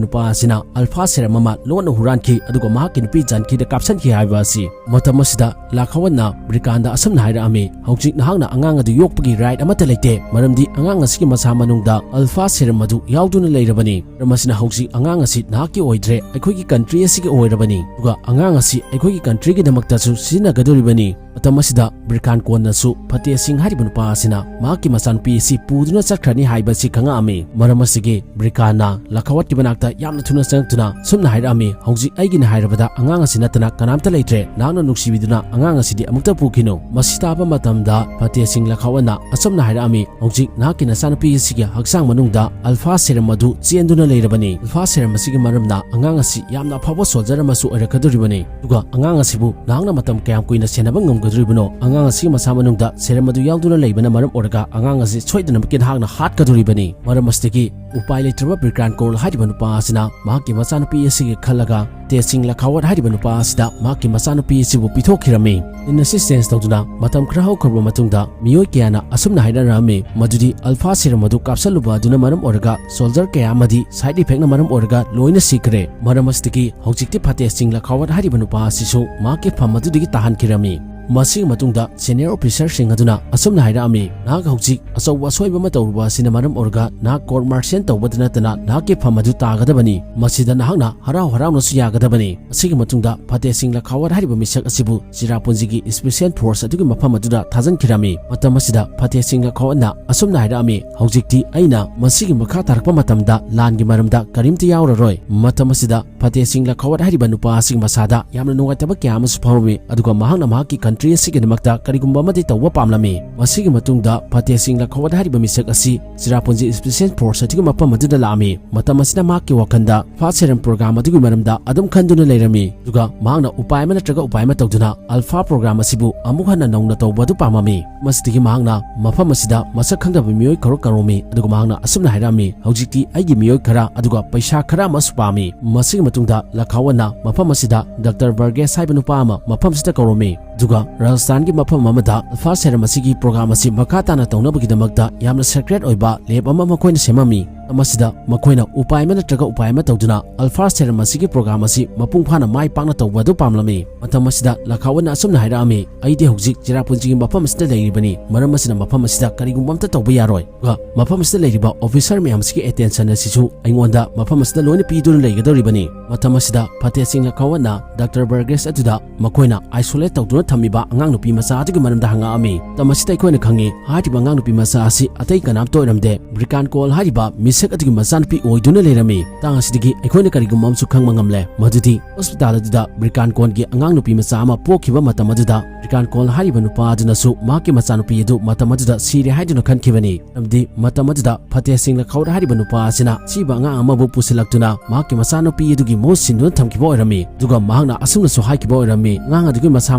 ꯅꯨꯄꯥ ꯑꯁꯤꯅ ꯑꯜꯐꯥ ꯁꯦꯔꯝ ꯑꯃ ꯂꯣꯟꯅ ꯍꯨꯔꯥꯟꯈꯤ, ꯑꯗꯨꯒ ꯃꯍꯥꯛꯀꯤ ꯅꯨꯄꯤ ꯖꯥꯟꯀꯤꯗ ꯀꯥꯞꯁꯟꯈꯤ ꯍꯥꯏꯕ ꯑꯁꯤ꯫ ꯃꯇꯝ ꯑꯁꯤꯗ ꯂꯈꯥꯋꯠꯅ ꯕ꯭ꯔꯤꯀꯥꯟꯗ ꯑꯁꯨꯝꯅ ꯍꯥꯏꯔꯛꯑꯝꯃꯤ, "ꯍꯧꯖꯤꯛ ꯅꯍꯥꯛꯅ ꯑꯉꯥꯡ ꯑꯗꯨ ꯌꯣꯛꯄꯒꯤ ꯔꯥꯏꯠ ꯑꯃꯠꯇ ꯂꯩꯇꯦ, ꯃꯔꯝꯗꯤ ꯑꯉꯥꯡ ꯑꯁꯤꯒꯤ ꯃꯁꯥ ꯃꯅꯨꯡꯗ ꯑꯜꯐꯥ ꯁꯦꯔꯝ ꯑꯗꯨ ꯌꯥꯎꯗꯨꯅ ꯂꯩꯔꯕꯅꯤ꯫ ꯃꯔꯝ ꯑꯁꯤꯅ ꯍꯧꯖꯤꯛ ꯑꯉꯥꯡ ꯑꯁꯤ ꯅꯍꯥꯛꯀꯤ ꯑꯣꯏꯗ꯭ꯔꯦ, ꯑꯩꯈꯣꯏꯒꯤ ꯀꯟꯇ꯭ꯔꯤ ꯑꯁꯤꯒꯤ ꯑꯣꯏꯔꯕꯅꯤ, ꯑꯗꯨꯒ ꯑꯉꯥꯡ ꯑꯁꯤ ꯑꯩꯈꯣꯏꯒꯤ ꯀꯟꯇ꯭ꯔꯤꯒꯤꯗꯃꯛꯇꯁꯨ ꯁꯤꯖꯤꯟꯅꯒꯗꯧꯔꯤꯕꯅꯤ"꯫ ꯃꯇꯝ ꯑꯁꯤꯗ ꯕ꯭ꯔꯤꯀꯥꯟ ꯀꯣꯟꯅꯁꯨ ꯐꯇꯦꯍ ꯁꯤꯡ ꯍꯥꯏꯔꯤꯕ ꯅꯨꯄꯥ ꯑꯁꯤꯅ ꯃꯍꯥꯛꯀꯤ ꯃꯆꯥꯅꯨꯄꯤ ꯑꯁꯤ ꯄꯨꯗꯨꯅ ꯆꯠꯈ꯭ꯔꯅꯤ ꯍꯥꯏꯕ ꯑꯁꯤ ꯈꯪꯉꯛꯑꯝꯃꯤ꯫ ꯃꯔꯝ ꯑꯁꯤꯒꯤ ꯕ꯭ꯔꯤꯀꯥꯟꯅ ꯂꯈꯥꯋꯠꯀꯤ ꯃꯅꯥꯛꯇ ꯌꯥꯝꯅ ꯊꯨꯅ ꯆꯪꯉꯛꯇꯨꯅ ꯁꯨꯝꯅ ꯍꯥꯏꯔꯛꯑꯝꯃꯤ, "ꯍꯧꯖꯤꯛ ꯑꯩꯒꯤꯅꯤ ꯍꯥꯏꯔꯕꯗ ꯑꯉꯥꯡ ꯑꯁꯤ ꯅꯠꯇꯅ ꯀꯅꯥꯝꯇ ꯂꯩꯇ꯭ꯔꯦ꯫ ꯅꯍꯥꯛꯅ ꯅꯨꯡꯁꯤꯕꯤꯗꯨꯅ ꯑꯉꯥꯡ ꯑꯁꯤꯗꯤ ꯑꯃꯨꯛꯇ ꯄꯨꯈꯤꯅꯨ"꯫ ꯃꯁꯤ ꯇꯥꯕ ꯃꯇꯝꯗ ꯐꯇꯦꯍ ꯁꯤꯡ ꯂꯈꯥꯋꯠꯅ ꯑꯁꯨꯝꯅ ꯍꯥꯏꯔꯛꯑꯝꯃꯤ, "ꯍꯧꯖꯤꯛ ꯅꯍꯥꯛꯀꯤ ꯅꯆꯥꯅꯨꯄꯤ ꯑꯁꯤꯒꯤ ꯍꯛꯆꯥꯡ ꯃꯅꯨꯡꯗ ꯑꯜꯐꯥ ꯁꯦꯔꯝ ꯑꯗꯨ ꯆꯦꯟꯗꯨꯅ ꯂꯩꯔꯕꯅꯤ꯫ ꯑꯜꯐꯥ ꯁꯦꯔꯝ ꯑꯁꯤꯒꯤ ꯃꯔꯝꯅ ꯑꯉꯥꯡ ꯑꯁꯤ ꯌꯥꯝꯅ ꯑꯐꯕ ꯁꯣꯜꯖꯔ ꯑꯃꯁꯨ ꯑꯣꯏꯔꯛꯀꯗꯧꯔꯤꯕꯅꯤ꯫ ꯑꯗꯨꯒ ꯑꯉꯥꯡ ꯑꯁꯤꯕꯨ ꯅꯍꯥꯛꯅ ꯃꯇꯝ ꯀꯌꯥꯝ ꯀꯨꯏꯅ ꯁꯦꯟꯅꯕ ꯉꯝꯒꯗꯧꯔꯤꯕꯅꯣ? ꯑꯉꯥꯡ ꯑꯁꯤꯒꯤ ꯃꯁꯥ ꯃꯅꯨꯡꯗ ꯁꯦꯔꯝ ꯑꯗꯨ ꯌꯥꯎꯗꯨꯅ ꯂꯩꯕꯅ ꯃꯔꯝ ꯑꯣꯏꯔꯒ ꯑꯉꯥꯡ ꯑꯁꯤ ꯁꯣꯏꯗꯅꯃꯛꯀꯤ ꯅꯍꯥꯛꯅ ꯍꯥꯠꯀꯗꯧꯔꯤꯕꯅꯤ"꯫ ꯃꯔꯝ ꯑꯁꯤꯗꯒꯤ ꯎꯄꯥꯏ ꯂꯩꯇ꯭ꯔꯕ ꯕ꯭ꯔꯤꯀꯥꯟ ꯀꯣꯔꯜ ꯍꯥꯏꯔꯤꯕ ꯅꯨꯄꯥ ꯑꯁꯤꯅ ꯃꯍꯥꯛꯀꯤ ꯃꯆꯥꯅꯨꯄꯤ ꯑꯁꯤꯒꯤ ꯈꯜꯂꯒ ꯇꯦꯖ ꯁꯤꯡ ꯂꯈꯥꯋꯠ ꯍꯥꯏꯔꯤꯕ ꯅꯨꯄꯥ ꯑꯁꯤꯗ ꯃꯍꯥꯛꯀꯤ ꯃꯆꯥꯅꯨꯄꯤ ꯑꯁꯤꯕꯨ ꯄꯤꯊꯣꯛꯈꯤꯔꯝꯃꯤ꯫ ꯁꯤꯟ ꯑꯁꯤ ꯆꯦꯟꯖ ꯇꯧꯗꯨꯅ ꯃꯇꯝ ꯈꯔ ꯍꯧꯈ꯭ꯔꯕ ꯃꯇꯨꯡꯗ ꯃꯤꯑꯣꯏ ꯀꯌꯥꯅ ꯑꯁꯨꯝꯅ ꯍꯥꯏꯅꯔꯝꯃꯤ ꯃꯗꯨꯗꯤ ꯑꯜꯐꯥ ꯁꯦꯔꯝ ꯑꯗꯨ ꯀꯥꯞꯁꯜꯂꯨꯕ ꯑꯗꯨꯅ ꯃꯔꯝ ꯑꯣꯏꯔꯒ ꯁꯣꯜꯖꯔ ꯀꯌꯥ ꯑꯃꯗꯤ ꯁꯥꯏꯗ ꯏꯐꯦꯛꯅ ꯃꯔꯝ ꯑꯣꯏꯔꯒ ꯂꯣꯏꯅ ꯁꯤꯈ꯭ꯔꯦ꯫ ꯃꯔꯝ ꯑꯁꯤꯗꯒꯤ ꯍꯧꯖꯤꯛꯇꯤ ꯐꯇꯦꯍ ꯁꯤꯡ ꯂꯈꯥꯋꯠ ꯍꯥꯏꯔꯤꯕ ꯅꯨꯄꯥ ꯑꯁꯤꯁꯨ ꯃꯍꯥꯛꯀꯤ ꯐꯝ ꯑꯗꯨꯗꯒꯤ ꯇꯥꯍꯟꯈꯤꯔꯝꯃꯤ꯫ ꯃꯁꯤꯒꯤ ꯃꯇꯨꯡꯗ ꯁꯦꯅꯤꯌꯔ ꯑꯣꯐꯤꯁꯔꯁꯤꯡ ꯑꯗꯨꯅ ꯑꯁꯨꯝꯅ ꯍꯥꯏꯔꯛꯑꯝꯃꯤ, "ꯅꯍꯥꯛ ꯍꯧꯖꯤꯛ ꯑꯆꯧꯕ ꯑꯁꯣꯏꯕ ꯑꯃ ꯇꯧꯔꯨꯕ ꯑꯁꯤꯅ ꯃꯔꯝ ꯑꯣꯏꯔꯒ ꯅꯍꯥꯛ ꯀꯣꯔꯠ ꯃꯥꯔꯁꯤꯌꯦꯜ ꯇꯧꯕꯗ ꯅꯠꯇꯅ ꯅꯍꯥꯛꯀꯤ ꯐꯝ ꯑꯗꯨ ꯇꯥꯒꯗꯕꯅꯤ꯫ ꯃꯁꯤꯗ ꯅꯍꯥꯛꯅ ꯍꯔꯥꯎ ꯍꯔꯥꯎꯅꯁꯨ ꯌꯥꯒꯗꯕꯅꯤ"꯫ ꯑꯁꯤꯒꯤ ꯃꯇꯨꯡꯗ ꯐꯇꯦꯍ ꯁꯤꯡ ꯂꯈꯥꯋꯠ ꯍꯥꯏꯔꯤꯕ ꯃꯤꯁꯛ ꯑꯁꯤꯕꯨ ꯆꯤꯔꯥꯄꯨꯟꯖꯤꯒꯤ ꯏꯁꯄꯤꯁꯦꯜ ꯐꯣꯔꯁ ꯑꯗꯨꯒꯤ ꯃꯐꯝ ꯑꯗꯨꯗ ꯊꯥꯖꯤꯟꯈꯤꯔꯝꯃꯤ꯫ ꯃꯇꯝ ꯑꯁꯤꯗ ꯐꯇꯦꯍ ꯁꯤꯡ ꯂꯈꯥꯋꯠꯅ ꯑꯁꯨꯝꯅ ꯍꯥꯏꯔꯛꯑꯝꯃꯤ, "ꯍꯧꯖꯤꯛꯇꯤ ꯑꯩꯅ ꯃꯁꯤꯒꯤ ꯃꯈꯥ ꯇꯥꯔꯛꯄ ꯃꯇꯝꯗ ꯂꯥꯟꯒꯤ ꯃꯔꯝꯗ ꯀꯔꯤꯝꯇ ꯌꯥꯎꯔꯔꯣꯏ"꯫ ꯃꯇꯝ ꯑꯁꯤꯗ ꯐꯇꯦꯍ ꯁꯤꯡ ꯂꯈꯥꯋꯠ ꯍꯥꯏꯔꯤꯕ ꯅꯨꯄꯥ ꯑꯁꯤꯒꯤ ꯃꯁꯥꯗ ꯌꯥꯝꯅ ꯅꯨꯡꯉꯥꯏꯇꯕ ꯀꯌꯥ ꯑꯃꯁꯨ ꯐꯥꯎꯔꯝꯃꯤ, ꯑꯗꯨꯒ ꯃꯍꯥꯛꯅ ꯃꯍꯥꯛꯀꯤ ꯀꯟꯇ꯭ꯔꯤ ꯑꯁꯤꯒꯤꯗꯃꯛꯇ ꯀꯔꯤꯒꯨꯝꯕ ꯑꯃꯗꯤ ꯇꯧꯕ ꯄꯥꯝꯂꯝꯃꯤ꯫ ꯃꯁꯤꯒꯤ ꯃꯇꯨꯡꯗ ꯐꯇꯦꯍ ꯁꯤꯡ ꯂꯈꯥꯋꯠ ꯍꯥꯏꯔꯤꯕ ꯃꯤꯁꯛ ꯑꯁꯤ ꯆꯦꯔꯥꯄꯨꯟꯖꯤ ꯁ꯭ꯄꯦꯁꯦꯜ ꯐꯣꯔꯁ ꯑꯗꯨꯒꯤ ꯃꯐꯝ ꯑꯗꯨꯗ ꯂꯥꯛꯂꯝꯃꯤ꯫ ꯃꯇꯝ ꯑꯁꯤꯗ ꯃꯍꯥꯛꯀꯤ ꯋꯥꯈꯜꯗ ꯐꯥꯁꯠ ꯁꯦꯔꯝ ꯄ꯭ꯔꯣꯒ꯭ꯔꯥꯝ ꯑꯗꯨꯒꯤ ꯃꯔꯝꯗ ꯑꯗꯨꯝ ꯈꯟꯗꯨꯅ ꯂꯩꯔꯝꯃꯤ꯫ ꯑꯗꯨꯒ ꯃꯍꯥꯛꯅ ꯎꯄꯥꯏ ꯑꯃ ꯅꯠꯇ꯭ꯔꯒ ꯎꯄꯥꯏ ꯑꯃ ꯇꯧꯗꯨꯅ ꯑꯜꯐꯥ ꯄ꯭ꯔꯣꯒ꯭ꯔꯥꯝ ꯑꯁꯤꯕꯨ ꯑꯃꯨꯛ ꯍꯟꯅ ꯅꯧꯅ ꯇꯧꯕ ꯑꯗꯨ ꯄꯥꯝꯂꯝꯃꯤ꯫ ꯃꯁꯤꯗꯒꯤ ꯃꯍꯥꯛꯅ ꯃꯐꯝ ꯑꯁꯤꯗ ꯃꯁꯛ ꯈꯪꯗꯕ ꯃꯤꯑꯣꯏ ꯈꯔ ꯀꯧꯔꯝꯃꯤ꯫ ꯑꯗꯨꯒ ꯃꯍꯥꯛꯅ ꯑꯁꯨꯝꯅ ꯍꯥꯏꯔꯝꯃꯤ, "ꯍꯧꯖꯤꯛꯇꯤ ꯑꯩꯒꯤ ꯃꯤꯑꯣꯏ ꯈꯔ ꯑꯗꯨꯒ ꯄꯩꯁꯥ ꯈꯔ ꯑꯃꯁꯨ ꯄꯥꯝꯃꯤ꯫" ꯃꯁꯤꯒꯤ ꯃꯇꯨꯡꯗ ꯂꯈꯥꯋꯠꯅ ꯃꯐꯝ ꯑꯁꯤꯗ ꯗꯥꯛꯇꯔ ꯕꯔꯒꯦꯁ ꯍꯥꯏꯕ ꯅꯨꯄꯥ ꯑꯃ ꯃꯐꯝ ꯑꯁꯤꯗ ꯀꯧꯔꯝꯃꯤ꯫ ꯑꯗꯨꯒ ꯔꯥꯖꯁꯊꯥꯟꯒꯤ ꯃꯐꯝ ꯑꯃꯗ ꯑꯜꯐꯥ ꯁꯦꯔꯝ ꯑꯁꯤꯒꯤ ꯄ꯭ꯔꯣꯒ꯭ꯔꯥꯝ ꯑꯁꯤ ꯃꯈꯥ ꯇꯥꯅ ꯇꯧꯅꯕꯒꯤꯗꯃꯛꯇ ꯌꯥꯝꯅ ꯁꯦꯀ꯭ꯔꯦꯠ ꯑꯣꯏꯕ ꯂꯦꯕ ꯑꯃ ꯃꯈꯣꯏꯅ ꯁꯦꯝꯂꯝꯃꯤ꯫ ꯃꯁꯤꯗ ꯃꯈꯣꯏꯅ ꯎꯄꯥꯏ ꯑꯃ ꯅꯠꯇ꯭ꯔꯒ ꯎꯄꯥꯏ ꯑꯃ ꯇꯧꯗꯨꯅ ꯑꯜꯐꯥ ꯁꯦꯔꯝ ꯑꯁꯤꯒꯤ ꯄ꯭ꯔꯣꯒ꯭ꯔꯥꯝ ꯑꯁꯤ ꯃꯄꯨꯡ ꯐꯥꯅ ꯃꯥꯏ ꯄꯥꯛꯅ ꯇꯧꯕ ꯑꯗꯨ ꯄꯥꯝꯂꯝꯃꯤ꯫ ꯃꯇꯝ ꯑꯁꯤꯗ ꯂꯈꯥꯋꯠꯅ ꯑꯁꯨꯝꯅ ꯍꯥꯏꯔꯛꯂꯝꯃꯤ, "ꯑꯩꯗꯤ ꯍꯧꯖꯤꯛ ꯆꯦꯔꯥꯄꯨꯟꯖꯤꯒꯤ ꯃꯐꯝ ꯑꯁꯤꯗ ꯂꯩꯔꯤꯕꯅꯤ, ꯃꯔꯝ ꯑꯁꯤꯅ ꯃꯐꯝ ꯑꯁꯤꯗ ꯀꯔꯤꯒꯨꯝꯕ ꯑꯃꯠꯇ ꯇꯧꯕ ꯌꯥꯔꯣꯏ꯫ ꯑꯗꯨꯒ ꯃꯐꯝ ꯑꯁꯤꯗ ꯂꯩꯔꯤꯕ ꯑꯣꯐꯤꯁꯔ ꯃꯌꯥꯝꯁꯤꯒꯤ ꯑꯦꯇꯦꯟꯁꯟ ꯑꯁꯤꯁꯨ ꯑꯩꯉꯣꯟꯗ ꯃꯐꯝ ꯑꯁꯤꯗ ꯂꯣꯏꯅ ꯄꯤꯗꯨꯅ ꯂꯩꯒꯗꯧꯔꯤꯕꯅꯤ꯫" ꯃꯇꯝ ꯑꯁꯤꯗ ꯐꯇꯦꯍ ꯁꯤꯡ ꯂꯈꯥꯋꯠꯅ ꯗꯥꯛꯇꯔ ꯕꯔꯒꯦꯁ ꯑꯗꯨꯗ ꯃꯈꯣꯏꯅ ꯑꯥꯏꯁꯣꯂꯦꯠ ꯇꯧꯗꯨꯅ ꯊꯝꯂꯤꯕ ꯑꯉꯥꯡ ꯅꯨꯄꯤ ꯃꯆꯥ ꯑꯗꯨꯒꯤ ꯃꯔꯝꯗ ꯍꯪꯂꯛꯂꯝꯃꯤ꯫ ꯃꯇꯝ ꯑꯁꯤꯗ ꯑꯩꯈꯣꯏꯅ ꯈꯪꯏ, ꯍꯥꯏꯔꯤꯕ ꯑꯉꯥꯡ ꯅꯨꯄꯤ ꯃꯆꯥ ꯑꯁꯤ ꯑꯇꯩ ꯀꯅꯥꯝꯇ ꯑꯣꯏꯔꯝꯗꯦ, ꯕ꯭ꯔꯤꯀꯥꯟ ꯀꯣꯜ ꯍꯥꯏꯔꯤꯕ ꯃꯤꯁꯛ ꯑꯗꯨꯒꯤ ꯃꯆꯥꯅꯨꯄꯤ ꯑꯣꯏꯗꯨꯅ ꯂꯩꯔꯝꯃꯤ꯫ ꯃꯇꯥꯡ ꯑꯁꯤꯗꯒꯤ ꯑꯩꯈꯣꯏꯅ ꯀꯔꯤꯒꯨꯝꯕ ꯑꯃꯁꯨ ꯈꯪꯕ ꯉꯝꯂꯦ, ꯃꯗꯨꯗꯤ ꯍꯣꯁꯄꯤꯇꯥꯜ ꯑꯗꯨꯗ ꯕ꯭ꯔꯤꯀꯥꯟ ꯀꯣꯜꯒꯤ ꯑꯉꯥꯡ ꯅꯨꯄꯤ ꯃꯆꯥ ꯑꯃ ꯄꯣꯛꯈꯤꯕ ꯃꯇꯝ ꯑꯗꯨꯗ ꯕ꯭ꯔꯤꯀꯥꯟ ꯀꯣꯜ ꯍꯥꯏꯔꯤꯕ ꯅꯨꯄꯥ ꯑꯗꯨꯅꯁꯨ ꯃꯍꯥꯛꯀꯤ ꯃꯆꯥꯅꯨꯄꯤ ꯑꯗꯨ ꯃꯇꯝ ꯑꯗꯨꯗ ꯁꯤꯔꯦ ꯍꯥꯏꯗꯨꯅ ꯈꯟꯈꯤꯕꯅꯤ꯫ ꯃꯔꯝꯗꯤ ꯃꯇꯝ ꯑꯗꯨꯗ ꯐꯇꯦꯍ ꯁꯤꯡ ꯂꯈꯥꯋꯠ ꯍꯥꯏꯔꯤꯕ ꯅꯨꯄꯥ ꯑꯁꯤꯅ ꯑꯁꯤꯕ ꯑꯉꯥꯡ ꯑꯃꯕꯨ ꯄꯨꯁꯤꯜꯂꯛꯇꯨꯅ ꯃꯍꯥꯛꯀꯤ ꯃꯆꯥꯅꯨꯄꯤ ꯑꯗꯨꯒꯤ ꯃꯍꯨꯠ ꯁꯤꯟꯗꯨꯅ ꯊꯝꯈꯤꯕ ꯑꯣꯏꯔꯝꯃꯤ꯫ ꯑꯗꯨꯒ ꯃꯍꯥꯛꯅ ꯑꯁꯨꯝꯅꯁꯨ ꯍꯥꯏꯈꯤꯕ ꯑꯣꯏꯔꯝꯃꯤ, "ꯑꯉꯥꯡ ꯑꯗꯨꯒꯤ ꯃꯁꯥ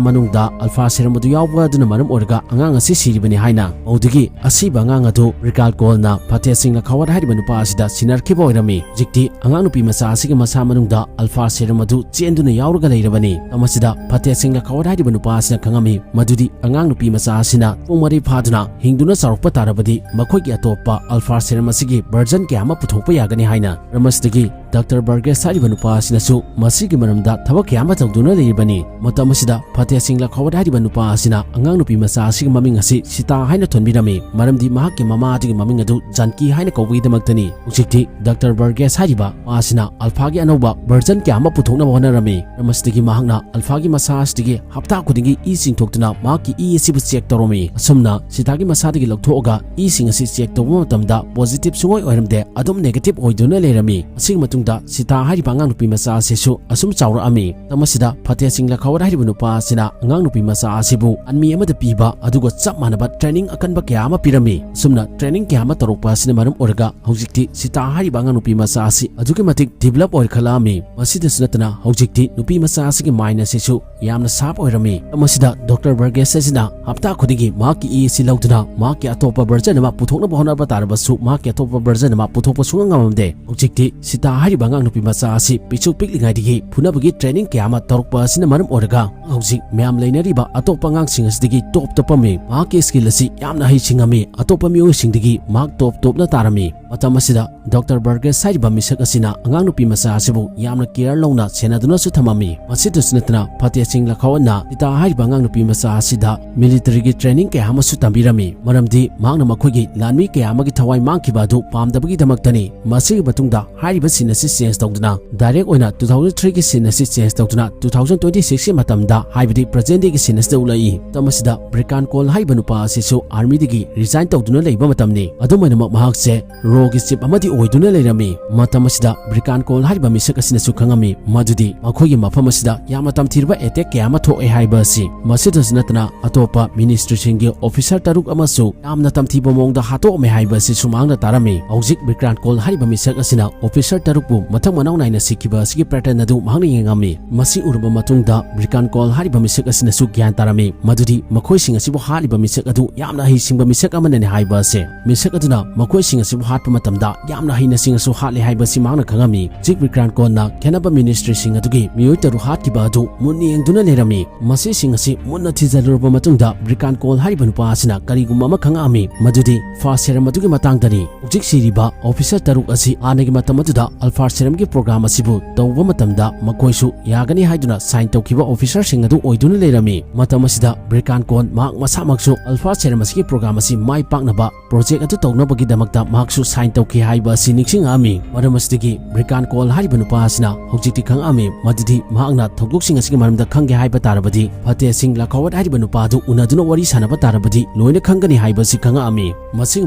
ꯃꯅꯨꯡꯗ ꯑꯜꯐꯥ ꯁꯦꯔꯝ ꯑꯗꯨ ꯌꯥꯎꯕ ꯑꯗꯨꯅ ꯃꯔꯝ ꯑꯣꯏꯔꯒ ꯑꯉꯥꯡ ꯑꯁꯤ ꯁꯤꯔꯤꯕꯅꯤ" ꯍꯥꯏꯅ꯫ ꯃꯗꯨꯗꯒꯤ ꯑꯁꯤꯕ ꯑꯉꯥꯡ ꯑꯗꯨ ꯕ꯭ꯔꯤꯀꯥꯟ ꯀꯣꯜꯅ ꯐꯇꯦꯍ ꯁꯤꯡ ꯂꯈꯥꯋꯠ ꯍꯥꯏꯔꯤꯕ ꯅꯨꯄꯥ ꯑꯁꯤꯗ ꯁꯤꯟꯅꯔꯛꯈꯤꯕ ꯑꯣꯏꯔꯝꯃꯤ꯫ ꯍꯧꯖꯤꯛꯇꯤ ꯑꯉꯥꯡ ꯅꯨꯄꯤ ꯃꯆꯥ ꯑꯁꯤꯒꯤ ꯃꯁꯥ ꯃꯅꯨꯡꯗ ꯑꯜꯐꯥ ꯁꯦꯔꯝ ꯑꯗꯨ ꯆꯦꯟꯗꯨꯅ ꯌꯥꯎꯔꯒ ꯂꯩꯔꯕꯅꯤ꯫ ꯃꯇꯝ ꯑꯁꯤꯗ ꯐꯇꯦꯍ ꯁꯤꯡ ꯂꯈꯥꯋꯠ ꯍꯥꯏꯔꯤꯕ ꯅꯨꯄꯥ ꯑꯁꯤꯅ ꯈꯪꯂꯝꯃꯤ ꯃꯗꯨꯗꯤ ꯑꯉꯥꯡ ꯅꯨꯄꯤ ꯃꯆꯥ ꯑꯁꯤꯅ ꯄꯨꯡ ꯃꯔꯤ ꯐꯥꯗꯨꯅ ꯍꯤꯡꯗꯨꯅ ꯆꯥꯎꯔꯛꯄ ꯇꯥꯔꯕꯗꯤ ꯃꯈꯣꯏꯒꯤ ꯑꯇꯣꯞꯄ ꯑꯜꯐꯥ ꯁꯦꯔꯝ ꯑꯁꯤꯒꯤ ꯚꯔꯖꯟ ꯀꯌꯥ ꯑꯃ ꯄꯨꯊꯣꯛꯄ ꯌꯥꯒꯅꯤ ꯍꯥꯏꯅ꯫ ꯃꯔꯝ ꯑꯁꯤꯗꯒꯤ ꯗꯥꯛꯇꯔ ꯕꯔꯒꯦꯁ ꯍꯥꯏꯔꯤꯕ ꯅꯨꯄꯥ ꯑꯁꯤꯅꯁꯨ ꯃꯁꯤꯒꯤ ꯃꯔꯝꯗ ꯊꯕꯛ ꯀꯌꯥ ꯑꯃ ꯇꯧꯗꯨꯅ ꯂꯩꯔꯤꯕꯅꯤ꯫ ꯃꯇꯝ ꯑꯁꯤꯗ ꯐꯇꯦꯍ ꯁꯤꯡ ꯂꯈꯥꯋꯠ ꯍꯥꯏꯔꯤꯕ ꯅꯨꯄꯥ ꯑꯁꯤꯅ ꯑꯉꯥꯡ ꯅꯨꯄꯤ ꯃꯆꯥ ꯑꯁꯤꯒꯤ ꯃꯃꯤꯡ ꯑꯁꯤ ꯁꯤꯇꯥ ꯍꯥꯏꯅ ꯊꯣꯟꯕꯤꯔꯝꯃꯤ, ꯃꯔꯝꯗꯤ ꯃꯍꯥꯛꯀꯤ ꯃꯃꯥ ꯑꯗꯨꯒꯤ ꯃꯃꯤꯡ ꯑꯗꯨ ꯖꯥꯟꯀꯤ ꯍꯥꯏꯅ ꯀꯧꯕꯒꯤꯗꯃꯛꯇꯅꯤ꯫ ꯍꯧꯖꯤꯛꯇꯤ ꯗꯥꯛꯇꯔ ꯕꯔꯒꯦꯁ ꯍꯥꯏꯔꯤꯕ ꯃꯥꯁꯤꯅ ꯑꯜꯐꯥꯒꯤ ꯑꯅꯧꯕ ꯚꯔꯖꯟ ꯀꯌꯥ ꯑꯃ ꯄꯨꯊꯣꯛꯅꯕ ꯍꯣꯠꯅꯔꯝꯃꯤ꯫ ꯃꯔꯝ ꯑꯁꯤꯗꯒꯤ ꯃꯍꯥꯛꯅ ꯑꯜꯐꯥꯒꯤ ꯃꯁꯥ ꯑꯁꯤꯗꯒꯤ ꯍꯞꯇꯥ ꯈꯨꯗꯤꯡꯒꯤ ꯏ ꯆꯤꯡꯊꯣꯛꯇꯨꯅ ꯃꯍꯥꯛꯀꯤ ꯏ ꯑꯁꯤꯕꯨ ꯆꯦꯛ ꯇꯧꯔꯝꯃꯤ꯫ ꯑꯁꯨꯝꯅ ꯁꯤꯇꯥꯒꯤ ꯃꯁꯥꯗꯒꯤ ꯂꯧꯊꯣꯛꯑꯒ ꯏꯁꯤꯡ ꯑꯁꯤ ꯆꯦꯛ ꯇꯧꯕ ꯃꯇꯝꯗ ꯄꯣꯖꯤꯇꯤꯚ ꯁꯨꯡꯑꯣꯏ ꯑꯣꯏꯔꯝꯗꯦ, ꯑꯗꯨꯝ ꯅꯦꯒꯦꯇꯤꯚ ꯑꯣꯏꯗꯨꯅ ꯂꯩꯔꯝꯃꯤ꯫ ꯑꯁꯤꯒꯤ ꯃꯇꯨꯡꯗ ꯁꯤꯇꯥ ꯍꯥꯏꯔꯤꯕ ꯑꯉꯥꯡ ꯅꯨꯄꯤ ꯃꯆꯥ ꯑꯁꯤꯁꯨ ꯑꯁꯨꯝ ꯆꯥꯎꯔꯛꯑꯝꯃꯤ꯫ ꯃꯇꯝ ꯑꯁꯤꯗ ꯐꯇꯦꯍ ꯁꯤꯡ ꯂꯈꯥꯋꯠ ꯍꯥꯏꯔꯤꯕ ꯅꯨꯄꯥ ꯑꯁꯤꯅ ꯑꯉꯥꯡ ꯅꯨꯄꯤ ꯃꯆꯥ ꯑꯁꯤꯕꯨ ꯑꯟꯃꯤ ꯑꯃꯗ ꯄꯤꯕ ꯑꯗꯨꯒ ꯆꯞ ꯃꯥꯟꯅꯕ ꯇ꯭ꯔꯦꯅꯤꯡ ꯑꯀꯟꯕ ꯀꯌꯥ ꯑꯃ ꯄꯤꯔꯝꯃꯤ꯫ ꯑꯁꯨꯝꯅ ꯇ꯭ꯔꯦꯅꯤꯡ ꯀꯌꯥ ꯑꯃ ꯇꯧꯔꯛꯄ ꯑꯁꯤꯅ ꯃꯔꯝ ꯑꯣꯏꯔꯒ ꯍꯧꯖꯤꯛꯇꯤ ꯁꯤꯇꯥ ꯍꯥꯏꯔꯤꯕ ꯑꯉꯥꯡ ꯅꯨꯄꯤ ꯃꯆꯥ ꯑꯁꯤ ꯑꯗꯨꯛꯀꯤ ꯃꯇꯤꯛ ꯗꯤꯚꯦꯂꯞ ꯑꯣꯏꯔꯛꯈꯠꯂꯛꯑꯝꯃꯤ꯫ ꯃꯁꯤꯗꯁꯨ ꯅꯠꯇꯅ ꯍꯧꯖꯤꯛꯇꯤ ꯅꯨꯄꯤ ꯃꯆꯥ ꯑꯁꯤꯒꯤ ꯃꯥꯏꯟ ꯑꯁꯤꯁꯨ ꯌꯥꯝꯅ ꯁꯥꯔꯞ ꯑꯣꯏꯔꯝꯃꯤ꯫ ꯃꯇꯝ ꯑꯁꯤꯗ ꯗꯥꯛꯇꯔ ꯕꯔꯒꯦꯁ ꯑꯁꯤꯅ ꯍꯞꯇꯥ ꯈꯨꯗꯤꯡꯒꯤ ꯃꯍꯥꯛꯀꯤ ꯏ ꯑꯁꯤ ꯂꯧꯗꯨꯅ ꯃꯍꯥꯛꯀꯤ ꯑꯇꯣꯞꯄ ꯚꯔꯖꯟ ꯑꯃ ꯄꯨꯊꯣꯛꯅꯕ ꯍꯣꯠꯅꯕ ꯇꯥꯔꯕꯁꯨ ꯃꯍꯥꯛꯀꯤ ꯑꯇꯣꯞꯄ ꯚꯔꯖꯟ ꯑꯃ ꯄꯨꯊꯣꯛꯄ ꯁꯨꯡꯉꯝ ꯉꯝꯂꯝꯗꯦ꯫ ꯍꯧꯖꯤꯛꯇꯤ ꯁꯤꯇꯥ ꯍꯥꯏꯔꯤꯕ ꯑꯉꯥꯡ ꯅꯨꯄꯤ ꯃꯆꯥ ꯑꯁꯤ ꯄꯤꯛꯁꯨ ꯄꯤꯛꯂꯤꯉꯩꯗꯒꯤ ꯐꯨꯅꯕꯒꯤ ꯇ꯭ꯔꯦꯅꯤꯡ ꯀꯌꯥ ꯑꯃ ꯇꯧꯔꯛꯄ ꯑꯁꯤꯅ ꯃꯔꯝ ꯑꯣꯏꯔꯒ ꯍꯧꯖꯤꯛ ꯃꯌꯥꯝ ꯂꯩꯅꯔꯤꯕ ꯑꯇꯣꯞꯄ ꯑꯉꯥꯡꯁꯤꯡ ꯑꯁꯤꯗꯒꯤ ꯇꯣꯞ ꯇꯣꯞꯄꯝꯃꯤ꯫ ꯃꯍꯥꯛꯀꯤ ꯁ꯭ꯀꯤꯜ ꯑꯁꯤ ꯌꯥꯝꯅ ꯍꯩꯁꯤꯡꯉꯝꯃꯤ꯫ ꯑꯇꯣꯞꯄ ꯃꯤꯑꯣꯏꯁꯤꯡꯗꯒꯤ ꯃꯍꯥꯛ ꯇꯣꯞ ꯇꯣꯞꯅ ꯇꯥꯔꯝꯃꯤ꯫ ꯃꯇꯝ ꯑꯁꯤꯗ ꯗꯥꯛꯇꯔ ꯕꯔꯒꯦꯁ ꯍꯥꯏꯔꯤꯕ ꯃꯤꯁꯛ ꯑꯁꯤꯅ ꯑꯉꯥꯡ ꯅꯨꯄꯤ ꯃꯆꯥ ꯑꯁꯤꯕꯨ ꯌꯥꯝꯅ ꯀꯤꯌꯔ ꯂꯧꯅ ꯁꯦꯟꯅꯗꯨꯅꯁꯨ ꯊꯝꯃꯝꯃꯤ꯫ ꯃꯁꯤꯗꯁꯨ ꯅꯠꯇꯅ ꯐꯇꯦꯍ ꯁꯤꯡ ꯂꯈꯥꯋꯠꯅ ꯁꯤꯇꯥ ꯍꯥꯏꯔꯤꯕ ꯑꯉꯥꯡ ꯅꯨꯄꯤ ꯃꯆꯥ ꯑꯁꯤꯗ ꯃꯤꯂꯤꯇꯔꯤꯒꯤ ꯇ꯭ꯔꯦꯅꯤꯡ ꯀꯌꯥ ꯑꯃꯁꯨ ꯇꯝꯕꯤꯔꯝꯃꯤ꯫ ꯃꯔꯝꯗꯤ ꯃꯍꯥꯛꯅ ꯃꯈꯣꯏꯒꯤ ꯂꯥꯟꯃꯤ ꯀꯌꯥ ꯑꯃꯒꯤ ꯊꯋꯥꯏ ꯃꯥꯡꯈꯤꯕ ꯑꯗꯨ ꯄꯥꯝꯗꯕꯒꯤꯗꯃꯛꯇꯅꯤ꯫ ꯃꯁꯤꯒꯤ ꯃꯇꯨꯡꯗ ꯍꯥꯏꯔꯤꯕ ꯁꯤꯟ ꯑꯁꯤ ꯆꯦꯟꯖ ꯇꯧꯗꯨꯅ ꯗꯥꯏꯔꯦꯛ ꯑꯣꯏꯅ ꯇꯨ ꯊꯥꯎꯖꯟ ꯊ꯭ꯔꯤꯒꯤ ꯁꯤꯟ ꯑꯁꯤ ꯆꯦꯟꯖ ꯇꯧꯗꯨꯅ ꯇꯨ ꯊꯥꯎꯖꯟ ꯇ꯭ꯋꯦꯟꯇꯤ ꯁꯤꯛꯁꯀꯤ ꯃꯇꯝꯗ, ꯍꯥꯏꯕꯗꯤ ꯄ꯭ꯔꯖꯦꯟ ꯗꯦꯒꯤ ꯁꯤꯟ ꯑꯁꯤꯗ ꯎꯠꯂꯛꯏ꯫ ꯃꯇꯝ ꯑꯁꯤꯗ ꯕ꯭ꯔꯤꯀꯥꯟ ꯀꯣꯜ ꯍꯥꯏꯔꯤꯕ ꯅꯨꯄꯥ ꯑꯁꯤꯁꯨ ꯑꯥꯔꯃꯤꯗꯒꯤ ꯔꯤꯖꯥꯏꯟ ꯇꯧꯗꯨꯅ ꯂꯩꯕ ꯃꯇꯝꯅꯤ꯫ ꯑꯗꯨꯝ ꯑꯣꯏꯅꯃꯛ ꯃꯍꯥꯛꯁꯦ ꯔꯣꯒꯤ ꯆꯤꯞ ꯑꯃꯗꯤ ꯑꯣꯏꯗꯨꯅ ꯂꯩꯔꯝꯃꯤ꯫ ꯃꯇꯝ ꯑꯁꯤꯗ ꯕ꯭ꯔꯤꯀꯥꯟ ꯀꯣꯜ ꯍꯥꯏꯔꯤꯕ ꯃꯤꯁꯛ ꯑꯁꯤꯅꯁꯨ ꯈꯪꯉꯝꯃꯤ ꯃꯗꯨꯗꯤ ꯃꯈꯣꯏꯒꯤ ꯃꯐꯝ ꯑꯁꯤꯗ ꯌꯥꯝꯅ ꯇꯝꯊꯤꯔꯕ ꯑꯦꯇꯦꯛ ꯀꯌꯥ ꯑꯃ ꯊꯣꯛꯑꯦ ꯍꯥꯏꯕ ꯑꯁꯤ꯫ ꯃꯁꯤꯗꯁꯨ ꯅꯠꯇꯅ ꯑꯇꯣꯞꯄ ꯃꯤꯅꯤꯁꯇ꯭ꯔꯤꯁꯤꯡꯒꯤ ꯑꯣꯐꯤꯁꯥꯔ ꯇꯔꯨꯛ ꯑꯃꯁꯨ ꯌꯥꯝꯅ ꯇꯝꯊꯤꯕ ꯃꯑꯣꯡꯗ ꯍꯥꯠꯇꯣꯛꯑꯝꯃꯦ ꯍꯥꯏꯕ ꯑꯁꯤꯁꯨ ꯃꯍꯥꯛꯅ ꯇꯥꯔꯝꯃꯤ꯫ ꯍꯧꯖꯤꯛ ꯕ꯭ꯔꯤꯀꯥꯟ ꯀꯣꯜ ꯍꯥꯏꯔꯤꯕ ꯃꯤꯁꯛ ꯑꯁꯤꯅ ꯑꯣꯐꯤꯁꯥꯔ ꯇꯔꯨꯛꯄꯨ ꯃꯊꯪ ꯃꯅꯥꯎ ꯅꯥꯏꯅ ꯁꯤꯈꯤꯕ ꯑꯁꯤꯒꯤ ꯄꯦꯇꯔꯟ ꯑꯗꯨ ꯃꯍꯥꯛꯅ ꯌꯦꯡꯉꯝꯃꯤ꯫ ꯃꯁꯤ ꯎꯔꯕ ꯃꯇꯨꯡꯗ ꯕ꯭ꯔꯤꯀꯥꯟ ꯀꯣꯜ ꯍꯥꯏꯔꯤꯕ ꯃꯤꯁꯛ ꯑꯁꯤꯅꯁꯨ ꯒ꯭ꯌꯥꯟ ꯇꯥꯔꯝꯃꯤ ꯃꯗꯨꯗꯤ ꯃꯈꯣꯏꯁꯤꯡ ꯑꯁꯤꯕꯨ ꯍꯥꯠꯂꯤꯕ ꯃꯤꯁꯛ ꯑꯗꯨ ꯌꯥꯝꯅ ꯍꯩꯁꯤꯡꯕ ꯃꯤꯁꯛ ꯑꯃꯅꯅꯤ ꯍꯥꯏꯕ ꯑꯁꯤ꯫ ꯃꯤꯁꯛ ꯑꯗꯨꯅ ꯃꯈꯣꯏꯁꯤꯡ ꯑꯁꯤꯕꯨ ꯍꯥꯠꯄ ꯃꯇꯝꯗ ꯌꯥꯝꯅ ꯍꯩꯅꯁꯤꯡ ꯑꯁꯨ ꯍꯥꯠꯂꯦ ꯍꯥꯏꯕꯁꯤ ꯃꯍꯥꯛꯅ ꯈꯪꯉꯝꯃꯤ꯫ ꯍꯧꯖꯤꯛ ꯕ꯭ꯔꯤꯀꯥꯟ ꯀꯣꯜꯅ ꯈꯦꯠꯅꯕ ꯃꯤꯅꯤꯁꯇ꯭ꯔꯤꯁꯤꯡ ꯑꯗꯨꯒꯤ ꯃꯤꯑꯣꯏ ꯇꯔꯨꯛ ꯍꯥꯠꯈꯤꯕ ꯑꯗꯨ ꯃꯨꯟꯅ ꯌꯦꯡꯗꯨꯅ ꯂꯩꯔꯝꯃꯤ꯫ ꯃꯁꯤꯁꯤꯡ ꯑꯁꯤ ꯃꯨꯟꯅ ꯊꯤꯖꯤꯜꯂꯨꯔꯕ ꯃꯇꯨꯡꯗ ꯕ꯭ꯔꯤꯀꯥꯟ ꯀꯣꯜ ꯍꯥꯏꯔꯤꯕ ꯅꯨꯄꯥ ꯑꯁꯤꯅ ꯀꯔꯤꯒꯨꯝꯕ ꯑꯃ ꯈꯪꯉꯛꯑꯝꯃꯤ, ꯃꯗꯨꯗꯤ ꯑꯜꯐꯥ ꯁꯦꯔꯝ ꯑꯗꯨꯒꯤ ꯃꯇꯥꯡꯗꯅꯤ꯫ ꯍꯧꯖꯤꯛ ꯁꯤꯔꯤꯕ ꯑꯣꯐꯤꯁꯔ ꯇꯔꯨꯛ ꯑꯁꯤ ꯍꯥꯟꯅꯒꯤ ꯃꯇꯝ ꯑꯗꯨꯗ ꯑꯜꯐꯥ ꯁꯦꯔꯝꯒꯤ ꯄ꯭ꯔꯣꯒ꯭ꯔꯥꯝ ꯑꯁꯤꯕꯨ ꯇꯧꯕ ꯃꯇꯝꯗ ꯃꯈꯣꯏꯁꯨ ꯌꯥꯒꯅꯤ ꯍꯥꯏꯗꯨꯅ ꯁꯥꯏꯟ ꯇꯧꯈꯤꯕ ꯑꯣꯐꯤꯁꯔꯁꯤꯡ ꯑꯗꯨ ꯑꯣꯏꯗꯨꯅ ꯂꯩꯔꯝꯃꯤ꯫ ꯃꯇꯝ ꯑꯁꯤꯗ ꯕ꯭ꯔꯤꯀꯥꯟ ꯀꯣꯜ ꯃꯍꯥꯛ ꯃꯁꯥꯃꯛꯁꯨ ꯑꯜꯐꯥ ꯁꯦꯔꯝ ꯑꯁꯤꯒꯤ ꯄ꯭ꯔꯣꯒ꯭ꯔꯥꯝ ꯑꯁꯤ ꯃꯥꯏ ꯄꯥꯛꯅꯕ ꯄ꯭ꯔꯣꯖꯦꯛ ꯑꯗꯨ ꯇꯧꯅꯕꯒꯤꯗꯃꯛꯇ ꯃꯍꯥꯛꯁꯨ ꯁꯥꯏꯟ ꯇꯧꯈꯤ ꯍꯥꯏꯕ ꯑꯁꯤ ꯅꯤꯡꯁꯤꯡꯉꯛꯑꯝꯃꯤ꯫ ꯃꯔꯝ ꯑꯁꯤꯗꯒꯤ ꯕ꯭ꯔꯤꯀꯥꯟ ꯀꯣꯜ ꯍꯥꯏꯔꯤꯕ ꯅꯨꯄꯥ ꯑꯁꯤꯅ ꯍꯧꯖꯤꯛꯇꯤ ꯈꯪꯉꯛꯑꯝꯃꯤ, ꯃꯗꯨꯗꯤ ꯃꯍꯥꯛꯅ ꯊꯧꯗꯣꯛꯁꯤꯡ ꯑꯁꯤꯒꯤ ꯃꯔꯝꯗ ꯈꯪꯒꯦ ꯍꯥꯏꯕ ꯇꯥꯔꯕꯗꯤ ꯐꯇꯦꯍ ꯁꯤꯡ ꯂꯈꯥꯋꯠ ꯍꯥꯏꯔꯤꯕ ꯅꯨꯄꯥ ꯑꯗꯨ ꯎꯅꯗꯨꯅ ꯋꯥꯔꯤ ꯁꯥꯟꯅꯕ ꯇꯥꯔꯕꯗꯤ ꯂꯣꯏꯅ ꯈꯪꯒꯅꯤ ꯍꯥꯏꯕ ꯑꯁꯤ ꯈꯪꯉꯛꯑꯝꯃꯤ꯫ ꯃꯁꯤꯒꯤ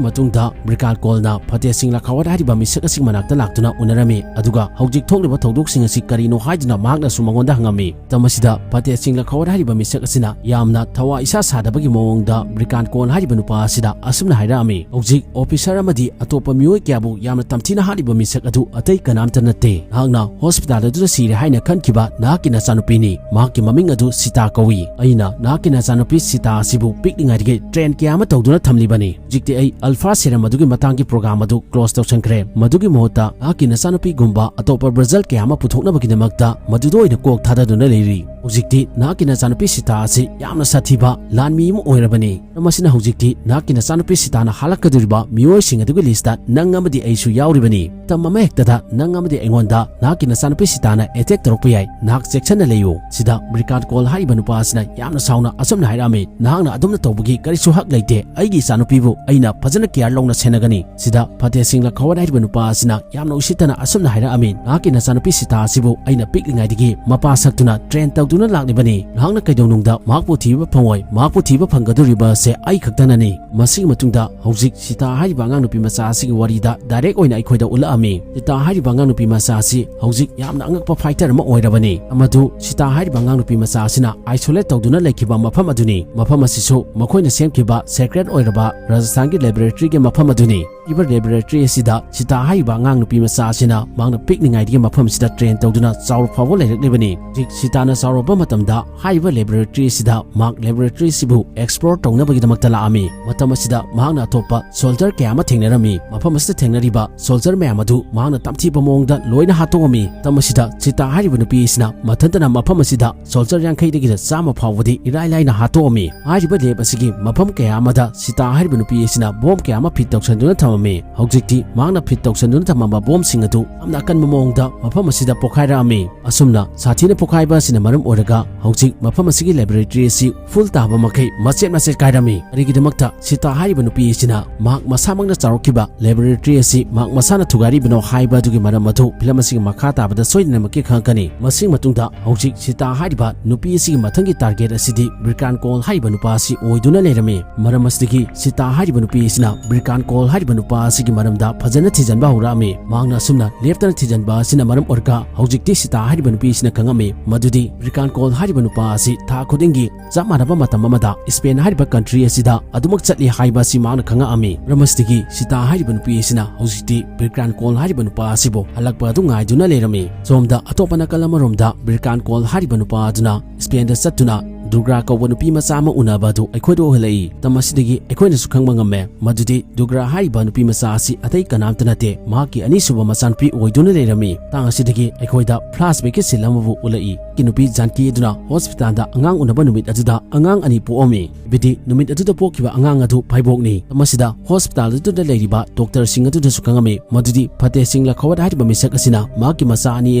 ꯃꯇꯨꯡꯗ ꯕ꯭ꯔꯤꯀꯥꯟ ꯀꯣꯜꯅ ꯐꯇꯦꯍ ꯁꯤꯡ ꯂꯈꯥꯋꯠ ꯍꯥꯏꯔꯤꯕ ꯃꯤꯁꯛ ꯑꯁꯤꯒꯤ ꯃꯅꯥꯛꯇ ꯂꯥꯛꯇꯨꯅ ꯎꯅꯔꯝꯃꯤ, ꯑꯗꯨꯒ ꯍꯧꯖꯤꯛ ꯊꯣꯛꯂꯤꯕ ꯊꯧꯗꯣꯛꯁꯤꯡ ꯑꯁꯤ ꯀꯔꯤꯅꯣ ꯍꯥꯏꯗꯨꯅ ꯃꯍꯥꯛꯅꯁꯨ ꯃꯉꯣꯟꯗ ꯍꯪꯉꯝꯃꯤ꯫ ꯃꯇꯝ ꯑꯁꯤꯗ ꯐꯇꯦꯍ ꯁꯤꯡ ꯂꯈꯥꯋꯠ ꯍꯥꯏꯔꯤꯕ ꯃꯤꯁꯛ ꯑꯁꯤꯅ ꯌꯥꯝꯅ ꯊꯋꯥ ꯏꯁꯥ ꯁꯥꯗꯕꯒꯤ ꯃꯑꯣꯡꯗ ꯕ꯭ꯔꯤꯀꯥꯟ ꯀꯣꯜ ꯍꯥꯏꯔꯤꯕ ꯅꯨꯄꯥ ꯑꯁꯤꯗ ꯑꯁꯨꯝꯅ ꯍꯥꯏꯔꯛꯑꯝꯃꯤ, "ꯍꯧꯖꯤꯛ ꯑꯣꯐꯤꯁꯔ ꯑꯃꯗꯤ ꯑꯇꯣꯞꯄ ꯃꯤꯑꯣꯏ ꯀꯌꯥꯕꯨ ꯌꯥꯝꯅ ꯇꯝꯊꯤꯅ ꯍꯥꯠꯂꯤꯕ ꯃꯤꯁꯛ ꯑꯗꯨ ꯑꯇꯩ ꯀꯅꯥꯝꯇ ꯅꯠꯇꯦ꯫ ꯅꯍꯥꯛꯅ ꯍꯣꯁꯄꯤꯇꯥꯜ ꯑꯗꯨꯗ ꯁꯤꯔꯦ ꯍꯥꯏꯅ ꯈꯟꯈꯤꯕ ꯅꯍꯥꯛꯀꯤ ꯅꯆꯥꯅꯨꯄꯤꯅꯤ꯫ ꯃꯍꯥꯛꯀꯤ ꯃꯃꯤꯡ ꯑꯗꯨ ꯁꯤꯇꯥ ꯀꯧꯏ꯫ ꯑꯩꯅ ꯅꯍꯥꯛꯀꯤ ꯅꯆꯥꯅꯨꯄꯤ ꯁꯤꯇꯥ ꯑꯁꯤꯕꯨ ꯄꯤꯛꯂꯤꯉꯩꯗꯒꯤ ꯇ꯭ꯔꯦꯟ ꯀꯌꯥ ꯑꯃ ꯇꯧꯗꯨꯅ ꯊꯝꯂꯤꯕꯅꯤ꯫ ꯍꯧꯖꯤꯛꯇꯤ ꯑꯩ ꯑꯜꯐꯥ ꯁꯦꯔꯝ ꯑꯗꯨꯒꯤ ꯃꯇꯥꯡꯒꯤ ꯄ꯭ꯔꯣꯒ꯭ꯔꯥꯝ ꯑꯗꯨ ꯀ꯭ꯂꯣꯖ ꯇꯧꯁꯟꯈ꯭ꯔꯦ꯫ ꯃꯗꯨꯒꯤ ꯃꯍꯨꯠꯇ ꯅꯍꯥꯛꯀꯤ ꯅꯆꯥꯅꯨꯄꯤꯒꯨꯝꯕ ꯑꯇꯣꯞꯄ ꯕ꯭ꯔꯖꯜ ꯀꯌꯥ ꯑꯃ ꯄꯨꯊꯣꯛꯅꯕꯒꯤꯗꯃꯛꯇ ꯃꯗꯨꯗ ꯑꯣꯏꯅ ꯀꯣꯛ ꯊꯥꯗꯗꯨꯅ ꯂꯩꯔꯤ꯫ ꯍꯧꯖꯤꯛꯇꯤ ꯅꯍꯥꯛꯀꯤ ꯅꯆꯥꯅꯨꯄꯤ ꯁꯤꯇꯥ ꯑꯁꯤ ꯌꯥꯝꯅ ꯁꯥꯊꯤꯕ ꯂꯥꯟꯃꯤ ꯑꯃ ꯑꯣꯏꯔꯕꯅꯤ꯫ ꯃꯔꯝ ꯑꯁꯤꯅ ꯍꯧꯖꯤꯛꯇꯤ ꯅꯍꯥꯛꯀꯤ ꯅꯆꯥꯅꯨꯄꯤ ꯁꯤꯇꯥꯅ ꯍꯥꯠꯂꯛꯀꯗꯧꯔꯤꯕ ꯃꯤꯑꯣꯏꯁꯤꯡ ꯑꯗꯨꯒꯤ ꯂꯤꯁꯇ ꯅꯪ ꯑꯃꯗꯤ ꯑꯩꯁꯨ ꯌꯥꯎꯔꯤꯕꯅꯤ꯫ ꯃꯇꯝ ꯑꯃ ꯍꯦꯛꯇꯗ ꯅꯪ ꯑꯃꯗꯤ ꯑꯩꯉꯣꯟꯗ ꯅꯍꯥꯛꯀꯤ ꯅꯆꯥꯅꯨꯄꯤ ꯁꯤꯇꯥꯅ ꯑꯦꯇꯦꯛ ꯇꯧꯔꯛꯄ ꯌꯥꯏ꯫ ꯅꯍꯥꯛ ꯆꯦꯛꯁꯤꯟꯅ ꯂꯩꯌꯨ꯫" ꯁꯤꯗ ꯕ꯭ꯔꯤꯀꯥꯟ ꯀꯣꯜ ꯍꯥꯏꯔꯤꯕ ꯅꯨꯄꯥ ꯑꯁꯤꯅ ꯌꯥꯝꯅ ꯁꯥꯎꯅ ꯑꯁꯨꯝꯅ ꯍꯥꯏꯔꯛꯑꯝꯃꯤ, "ꯅꯍꯥꯛꯅ ꯑꯗꯨꯝꯅ ꯇꯧꯕꯒꯤ ꯀꯔꯤꯁꯨ ꯍꯛ ꯂꯩꯇꯦ꯫ ꯑꯩꯒꯤ ꯏꯆꯥꯅꯨꯄꯤꯕꯨ ꯑꯩꯅ ꯐꯖꯅ ꯀꯤꯌꯥꯔ ꯂꯧꯅ ꯁꯦꯟꯅꯒꯅꯤ꯫" ꯁꯤꯗ ꯐꯇꯦꯍ ꯁꯤꯡ ꯂꯈꯥꯋꯠ ꯍꯥꯏꯔꯤꯕ ꯅꯨꯄꯥ ꯑꯁꯤꯅ ꯌꯥꯝꯅ ꯎꯁꯤꯠꯇꯅ ꯑꯁꯨꯝꯅ ꯍꯥꯏꯔꯛꯑꯝꯃꯤ, "ꯅꯍꯥꯛꯀꯤ ꯅꯆꯥꯅꯨꯄꯤ ꯁꯤꯇꯥ ꯑꯁꯤꯕꯨ ꯑꯩꯅ ꯄꯤꯛꯂꯤꯉꯩꯗꯒꯤ ꯃꯄꯥ ꯁꯛꯇꯨꯅ ꯇ꯭ꯔꯦꯟ ꯇꯧꯗꯨꯅ ꯂꯥꯛꯂꯤꯕꯅꯤ꯫ ꯅꯍꯥꯛꯅ ꯀꯩꯗꯧꯅꯨꯡꯗ ꯃꯍꯥꯛꯄꯨ ꯊꯤꯕ ꯐꯪꯉꯣꯏ꯫ ꯃꯍꯥꯛꯄꯨ ꯊꯤꯕ ꯐꯪꯒꯗꯧꯔꯤꯕ ꯑꯁꯦ ꯑꯩ ꯈꯛꯇꯅꯅꯤ꯫" ꯃꯁꯤꯒꯤ ꯃꯇꯨꯡꯗ ꯍꯧꯖꯤꯛ ꯁꯤꯇꯥ ꯍꯥꯏꯔꯤꯕ ꯑꯉꯥꯡ ꯅꯨꯄꯤ ꯃꯆꯥ ꯑꯁꯤꯒꯤ ꯋꯥꯔꯤꯗ ꯗꯥꯏꯔꯦꯛ ꯑꯣꯏꯅ ꯑꯩꯈꯣꯏꯗ ꯎꯠꯂꯛꯑꯝꯃꯤ꯫ ꯁꯤꯇꯥ ꯍꯥꯏꯔꯤꯕ ꯑꯉꯥꯡ ꯅꯨꯄꯤ ꯃꯆꯥ ꯑꯁꯤ ꯍꯧꯖꯤꯛ ꯌꯥꯝꯅ ꯑꯉꯛꯄ ꯐꯥꯏꯇꯔ ꯑꯃ ꯑꯣꯏꯔꯕꯅꯤ꯫ ꯃꯗꯨ ꯁꯤꯇꯥ ꯍꯥꯏꯔꯤꯕ ꯑꯉꯥꯡ ꯅꯨꯄꯤ ꯃꯆꯥ ꯑꯁꯤꯅ ꯑꯥꯏꯁꯣꯂꯦꯠ ꯇꯧꯗꯨꯅ ꯂꯩꯈꯤꯕ ꯃꯐꯝ ꯑꯗꯨꯅꯤ꯫ ꯃꯐꯝ ꯑꯁꯤꯁꯨ ꯃꯈꯣꯏꯅ ꯁꯦꯝꯈꯤꯕ ꯁꯦꯀ꯭ꯔꯦꯠ ꯑꯣꯏꯔꯕ ꯔꯥꯖꯁꯊꯥꯟꯒꯤ ꯂꯦꯕꯣꯔꯦꯇꯔꯤꯒꯤ ꯃꯐꯝ ꯑꯗꯨꯅꯤ꯫ ꯍꯥꯏꯔꯤꯕ ꯂꯦꯕꯣꯔꯦꯇꯔꯤ ꯑꯁꯤꯗ ꯁꯤꯇꯥ ꯍꯥꯏꯔꯤꯕ ꯑꯉꯥꯡ ꯅꯨꯄꯤ ꯃꯆꯥ ꯑꯁꯤꯅ ꯃꯍꯥꯛꯅ ꯄꯤꯛꯂꯤꯉꯩꯗꯒꯤ ꯃꯐꯝ ꯑꯁꯤꯗ ꯇ꯭ꯔꯦꯟ ꯇꯧꯗꯨꯅ ꯆꯥꯎꯔ ꯐꯥꯎꯕ ꯂꯩꯔꯛꯂꯤꯕꯅꯤ꯫ ꯍꯧꯖꯤꯛ ꯁꯤꯇꯥꯅ ꯆꯥꯎꯔꯕ ꯃꯇꯝꯗ ꯍꯥꯏꯔꯤꯕ ꯂꯦꯕꯣꯔꯦꯇꯔꯤ ꯑꯁꯤꯗ ꯃꯍꯥꯛ ꯂꯦꯕꯣꯔꯦꯇꯔꯤ ꯑꯁꯤꯕꯨ ꯑꯦꯛꯁꯄ꯭ꯂꯣꯔ ꯇꯧꯅꯕꯒꯤꯗꯃꯛꯇ ꯂꯥꯛꯑꯝꯃꯤ꯫ ꯃꯇꯝ ꯑꯁꯤꯗ ꯃꯍꯥꯛꯅ ꯑꯇꯣꯞꯄ ꯁꯣꯜꯖꯔ ꯀꯌꯥ ꯑꯃ ꯊꯦꯡꯅꯔꯝꯃꯤ꯫ ꯃꯐꯝ ꯑꯁꯤꯗ ꯊꯦꯡꯅꯔꯤꯕ ꯁꯣꯜꯖꯔ ꯃꯌꯥꯝ ꯑꯗꯨ ꯃꯍꯥꯛꯅ ꯇꯝꯊꯤꯕ ꯃꯑꯣꯡꯗ ꯂꯣꯏꯅ ꯍꯥꯠꯇꯣꯛꯑꯝꯃꯤ꯫ ꯃꯇꯝ ꯑꯁꯤꯗ ꯁꯤꯇꯥ ꯍꯥꯏꯔꯤꯕ ꯅꯨꯄꯤ ꯑꯁꯤꯅ ꯃꯊꯟꯇꯅ ꯃꯐꯝ ꯑꯁꯤꯗ ꯁꯣꯜꯖꯔ ꯌꯥꯡꯈꯩꯗꯒꯤꯅ ꯆꯥꯝꯃ ꯐꯥꯎꯕꯗꯤ ꯏꯔꯥꯏ ꯂꯥꯏꯅ ꯍꯥꯠꯇꯣꯛꯑꯝꯃꯤ꯫ ꯍꯥꯏꯔꯤꯕ ꯂꯦꯞ ꯑꯁꯤꯒꯤ ꯃꯐꯝ ꯀꯌꯥ ꯑꯃꯗ ꯁꯤꯇꯥ ꯍꯥꯏꯔꯤꯕ ꯅꯨꯄꯤ ꯑꯁꯤꯅ ꯕꯣꯝ ꯀꯌꯥ ꯑꯃ ꯐꯤꯠ ꯇꯧꯁꯟꯗꯨꯅ ꯊꯝꯃꯝꯃꯤ꯫ ꯍꯧꯖꯤꯛꯇꯤ ꯃꯍꯥꯛꯅ ꯐꯤꯠ ꯇꯧꯁꯟꯗꯨꯅ ꯊꯝꯃꯝꯕ ꯕꯣꯝꯁꯤꯡ ꯑꯗꯨ ꯌꯥꯝꯅ ꯑꯀꯟꯕ ꯃꯑꯣꯡꯗ ꯃꯐꯝ ꯑꯁꯤꯗ ꯄꯣꯈꯥꯏꯔꯛꯑꯝꯃꯤ꯫ ꯑꯁꯨꯝꯅ ꯁꯥꯊꯤꯅ ꯄꯣꯈꯥꯏꯕ ꯑꯁꯤꯅ ꯃꯔꯝ ꯑꯣꯏꯔꯒ ꯍꯧꯖꯤꯛ ꯃꯐꯝ ꯑꯁꯤꯒꯤ ꯂꯥꯏꯕ꯭ꯔꯦꯔꯤ ꯑꯁꯤ ꯐꯨꯜ ꯇꯥꯕ ꯃꯈꯩ ꯃꯆꯦꯠ ꯃꯆꯦꯠ ꯀꯥꯏꯔꯝꯃꯤ꯫ ꯀꯔꯤꯒꯤꯗꯃꯛꯇ ꯁꯤꯇꯥ ꯍꯥꯏꯔꯤꯕ ꯅꯨꯄꯤ ꯑꯁꯤꯅ ꯃꯍꯥꯛ ꯃꯁꯥꯃꯛꯅ ꯆꯥꯎꯔꯛꯈꯤꯕ ꯂꯦꯕꯣꯔꯦꯇꯔꯤ ꯑꯁꯤ ꯃꯍꯥꯛ ꯃꯁꯥꯅ ꯊꯨꯒꯥꯏꯔꯤꯕꯅꯣ ꯍꯥꯏꯕ ꯑꯗꯨꯒꯤ ꯃꯔꯝ ꯑꯗꯨ ꯐꯤꯂꯝ ꯑꯁꯤꯒꯤ ꯃꯈꯥ ꯇꯥꯕꯗ ꯁꯣꯏꯗꯅꯃꯛꯀꯤ ꯈꯪꯉꯛꯀꯅꯤ꯫ ꯃꯁꯤꯒꯤ ꯃꯇꯨꯡꯗ ꯍꯧꯖꯤꯛ ꯁꯤꯇꯥ ꯍꯥꯏꯔꯤꯕ ꯅꯨꯄꯤ ꯑꯁꯤꯒꯤ ꯃꯊꯪꯒꯤ ꯇꯥꯔꯒꯦꯠ ꯑꯁꯤꯗꯤ ꯕ꯭ꯔꯤꯀꯥꯟ ꯀꯣꯜ ꯍꯥꯏꯔꯤꯕ ꯅꯨꯄꯥ ꯑꯁꯤ ꯑꯣꯏꯗꯨꯅ ꯂꯩꯔꯝꯃꯤ꯫ ꯃꯔꯝ ꯑꯁꯤꯗꯒꯤ ꯁꯤꯇꯥ ꯍꯥꯏꯔꯤꯕ ꯅꯨꯄꯤ ꯑꯁꯤꯅ ꯕ꯭ꯔꯤꯀꯥꯟ ꯀꯣꯜ ꯍꯥꯏꯔꯤꯕ ꯅꯨꯄꯥ ꯑꯁꯤꯒꯤ ꯃꯔꯝꯗ ꯐꯖꯅ ꯊꯤꯖꯤꯟꯕ ꯍꯧꯔꯛꯑꯝꯃꯤ꯫ ꯃꯍꯥꯛꯅ ꯑꯁꯨꯝꯅ ꯂꯦꯞꯇꯅ ꯊꯤꯖꯤꯟꯕ ꯑꯁꯤꯅ ꯃꯔꯝ ꯑꯣꯏꯔꯒ ꯍꯧꯖꯤꯛꯇꯤ ꯁꯤꯇꯥ ꯍꯥꯏꯔꯤꯕ ꯅꯨꯄꯤ ꯑꯁꯤꯅ ꯈꯪꯉꯝꯃꯤ ꯃꯗꯨꯗꯤ ꯕ꯭ꯔꯤꯀꯥꯟ ꯀꯣꯜ ꯍꯥꯏꯔꯤꯕ ꯅꯨꯄꯥ ꯑꯁꯤ ꯊꯥ ꯈꯨꯗꯤꯡꯒꯤ ꯆꯞ ꯃꯥꯟꯅꯕ ꯃꯇꯝ ꯑꯃꯗ ꯏꯁꯄꯦꯟ ꯍꯥꯏꯔꯤꯕ ꯀꯟꯇ꯭ꯔꯤ ꯑꯁꯤꯗ ꯑꯗꯨꯃꯛ ꯆꯠꯂꯤ ꯍꯥꯏꯕ ꯑꯁꯤ ꯃꯍꯥꯛꯅ ꯈꯪꯉꯛꯑꯝꯃꯤ꯫ ꯃꯔꯝ ꯑꯁꯤꯗꯒꯤ ꯁꯤꯇꯥ ꯍꯥꯏꯔꯤꯕ ꯅꯨꯄꯤ ꯑꯁꯤꯅ ꯍꯧꯖꯤꯛꯇꯤ ꯕ꯭ꯔꯤꯀꯥꯟ ꯀꯣꯜ ꯍꯥꯏꯔꯤꯕ ꯅꯨꯄꯥ ꯑꯁꯤꯕꯨ ꯍꯜꯂꯛꯄ ꯑꯗꯨ ꯉꯥꯏꯗꯨꯅ ꯂꯩꯔꯝꯃꯤ꯫ ꯁꯣꯝꯗ ꯑꯇꯣꯞꯄ ꯅꯥꯀꯜ ꯑꯃꯔꯣꯝꯗ ꯕ꯭ꯔꯤꯀꯥꯟ ꯀꯣꯜ ꯍꯥꯏꯔꯤꯕ ꯅꯨꯄꯥ ꯑꯗꯨꯅ ꯏꯁꯄꯦꯟꯗ ꯆꯠꯇꯨꯅ ꯗꯨꯒ꯭ꯔꯥ ꯀꯧꯕ ꯅꯨꯄꯤ ꯃꯆꯥ ꯑꯃ ꯎꯅꯕ ꯑꯗꯨ ꯑꯩꯈꯣꯏꯗ ꯎꯍꯜꯂꯛꯏ꯫ ꯃꯇꯝ ꯑꯁꯤꯗꯒꯤ ꯑꯩꯈꯣꯏꯅꯁꯨ ꯈꯪꯕ ꯉꯝꯃꯦ ꯃꯗꯨꯗꯤ ꯗꯨꯒ꯭ꯔꯥ ꯍꯥꯏꯔꯤꯕ ꯅꯨꯄꯤ ꯃꯆꯥ ꯑꯁꯤ ꯑꯇꯩ ꯀꯅꯥꯝꯇ ꯅꯠꯇꯦ, ꯃꯍꯥꯛꯀꯤ ꯑꯅꯤꯁꯨꯕ ꯃꯆꯥꯅꯨꯄꯤ ꯑꯣꯏꯗꯨꯅ ꯂꯩꯔꯝꯃꯤ꯫ ꯃꯇꯥꯡ ꯑꯁꯤꯗꯒꯤ ꯑꯩꯈꯣꯏꯗ ꯐ꯭ꯂꯥꯁꯕꯦꯛꯀꯤ ꯁꯤꯟ ꯑꯃꯕꯨ ꯎꯠꯂꯛꯏ꯫ ꯅꯨꯄꯤ ꯖꯥꯟꯀꯤ ꯑꯗꯨꯅ ꯍꯣꯁꯄꯤꯇꯥꯜꯗ ꯑꯉꯥꯡ ꯎꯅꯕ ꯅꯨꯃꯤꯠ ꯑꯗꯨꯗ ꯑꯉꯥꯡ ꯑꯅꯤ ꯄꯣꯛꯑꯝꯃꯤ꯫ ꯍꯥꯏꯕꯗꯤ ꯅꯨꯃꯤꯠ ꯑꯗꯨꯗ ꯄꯣꯛꯈꯤꯕ ꯑꯉꯥꯡ ꯑꯗꯨ ꯐꯥꯏꯕꯣꯛꯅꯤ꯫ ꯃꯁꯤꯗ ꯍꯣꯁꯄꯤꯇꯥꯜ ꯑꯗꯨꯗ ꯂꯩꯔꯤꯕ ꯗꯣꯛꯇꯔꯁꯤꯡ ꯑꯗꯨꯅꯁꯨ ꯈꯪꯉꯝꯃꯤ ꯃꯗꯨꯗꯤ ꯐꯇꯦꯍ ꯁꯤꯡ ꯂꯈꯣꯋꯥꯠ ꯍꯥꯏꯔꯤꯕ ꯃꯤꯁꯛ ꯑꯁꯤꯅ ꯃꯍꯥꯛꯀꯤ ꯃꯆꯥ ꯑꯅꯤ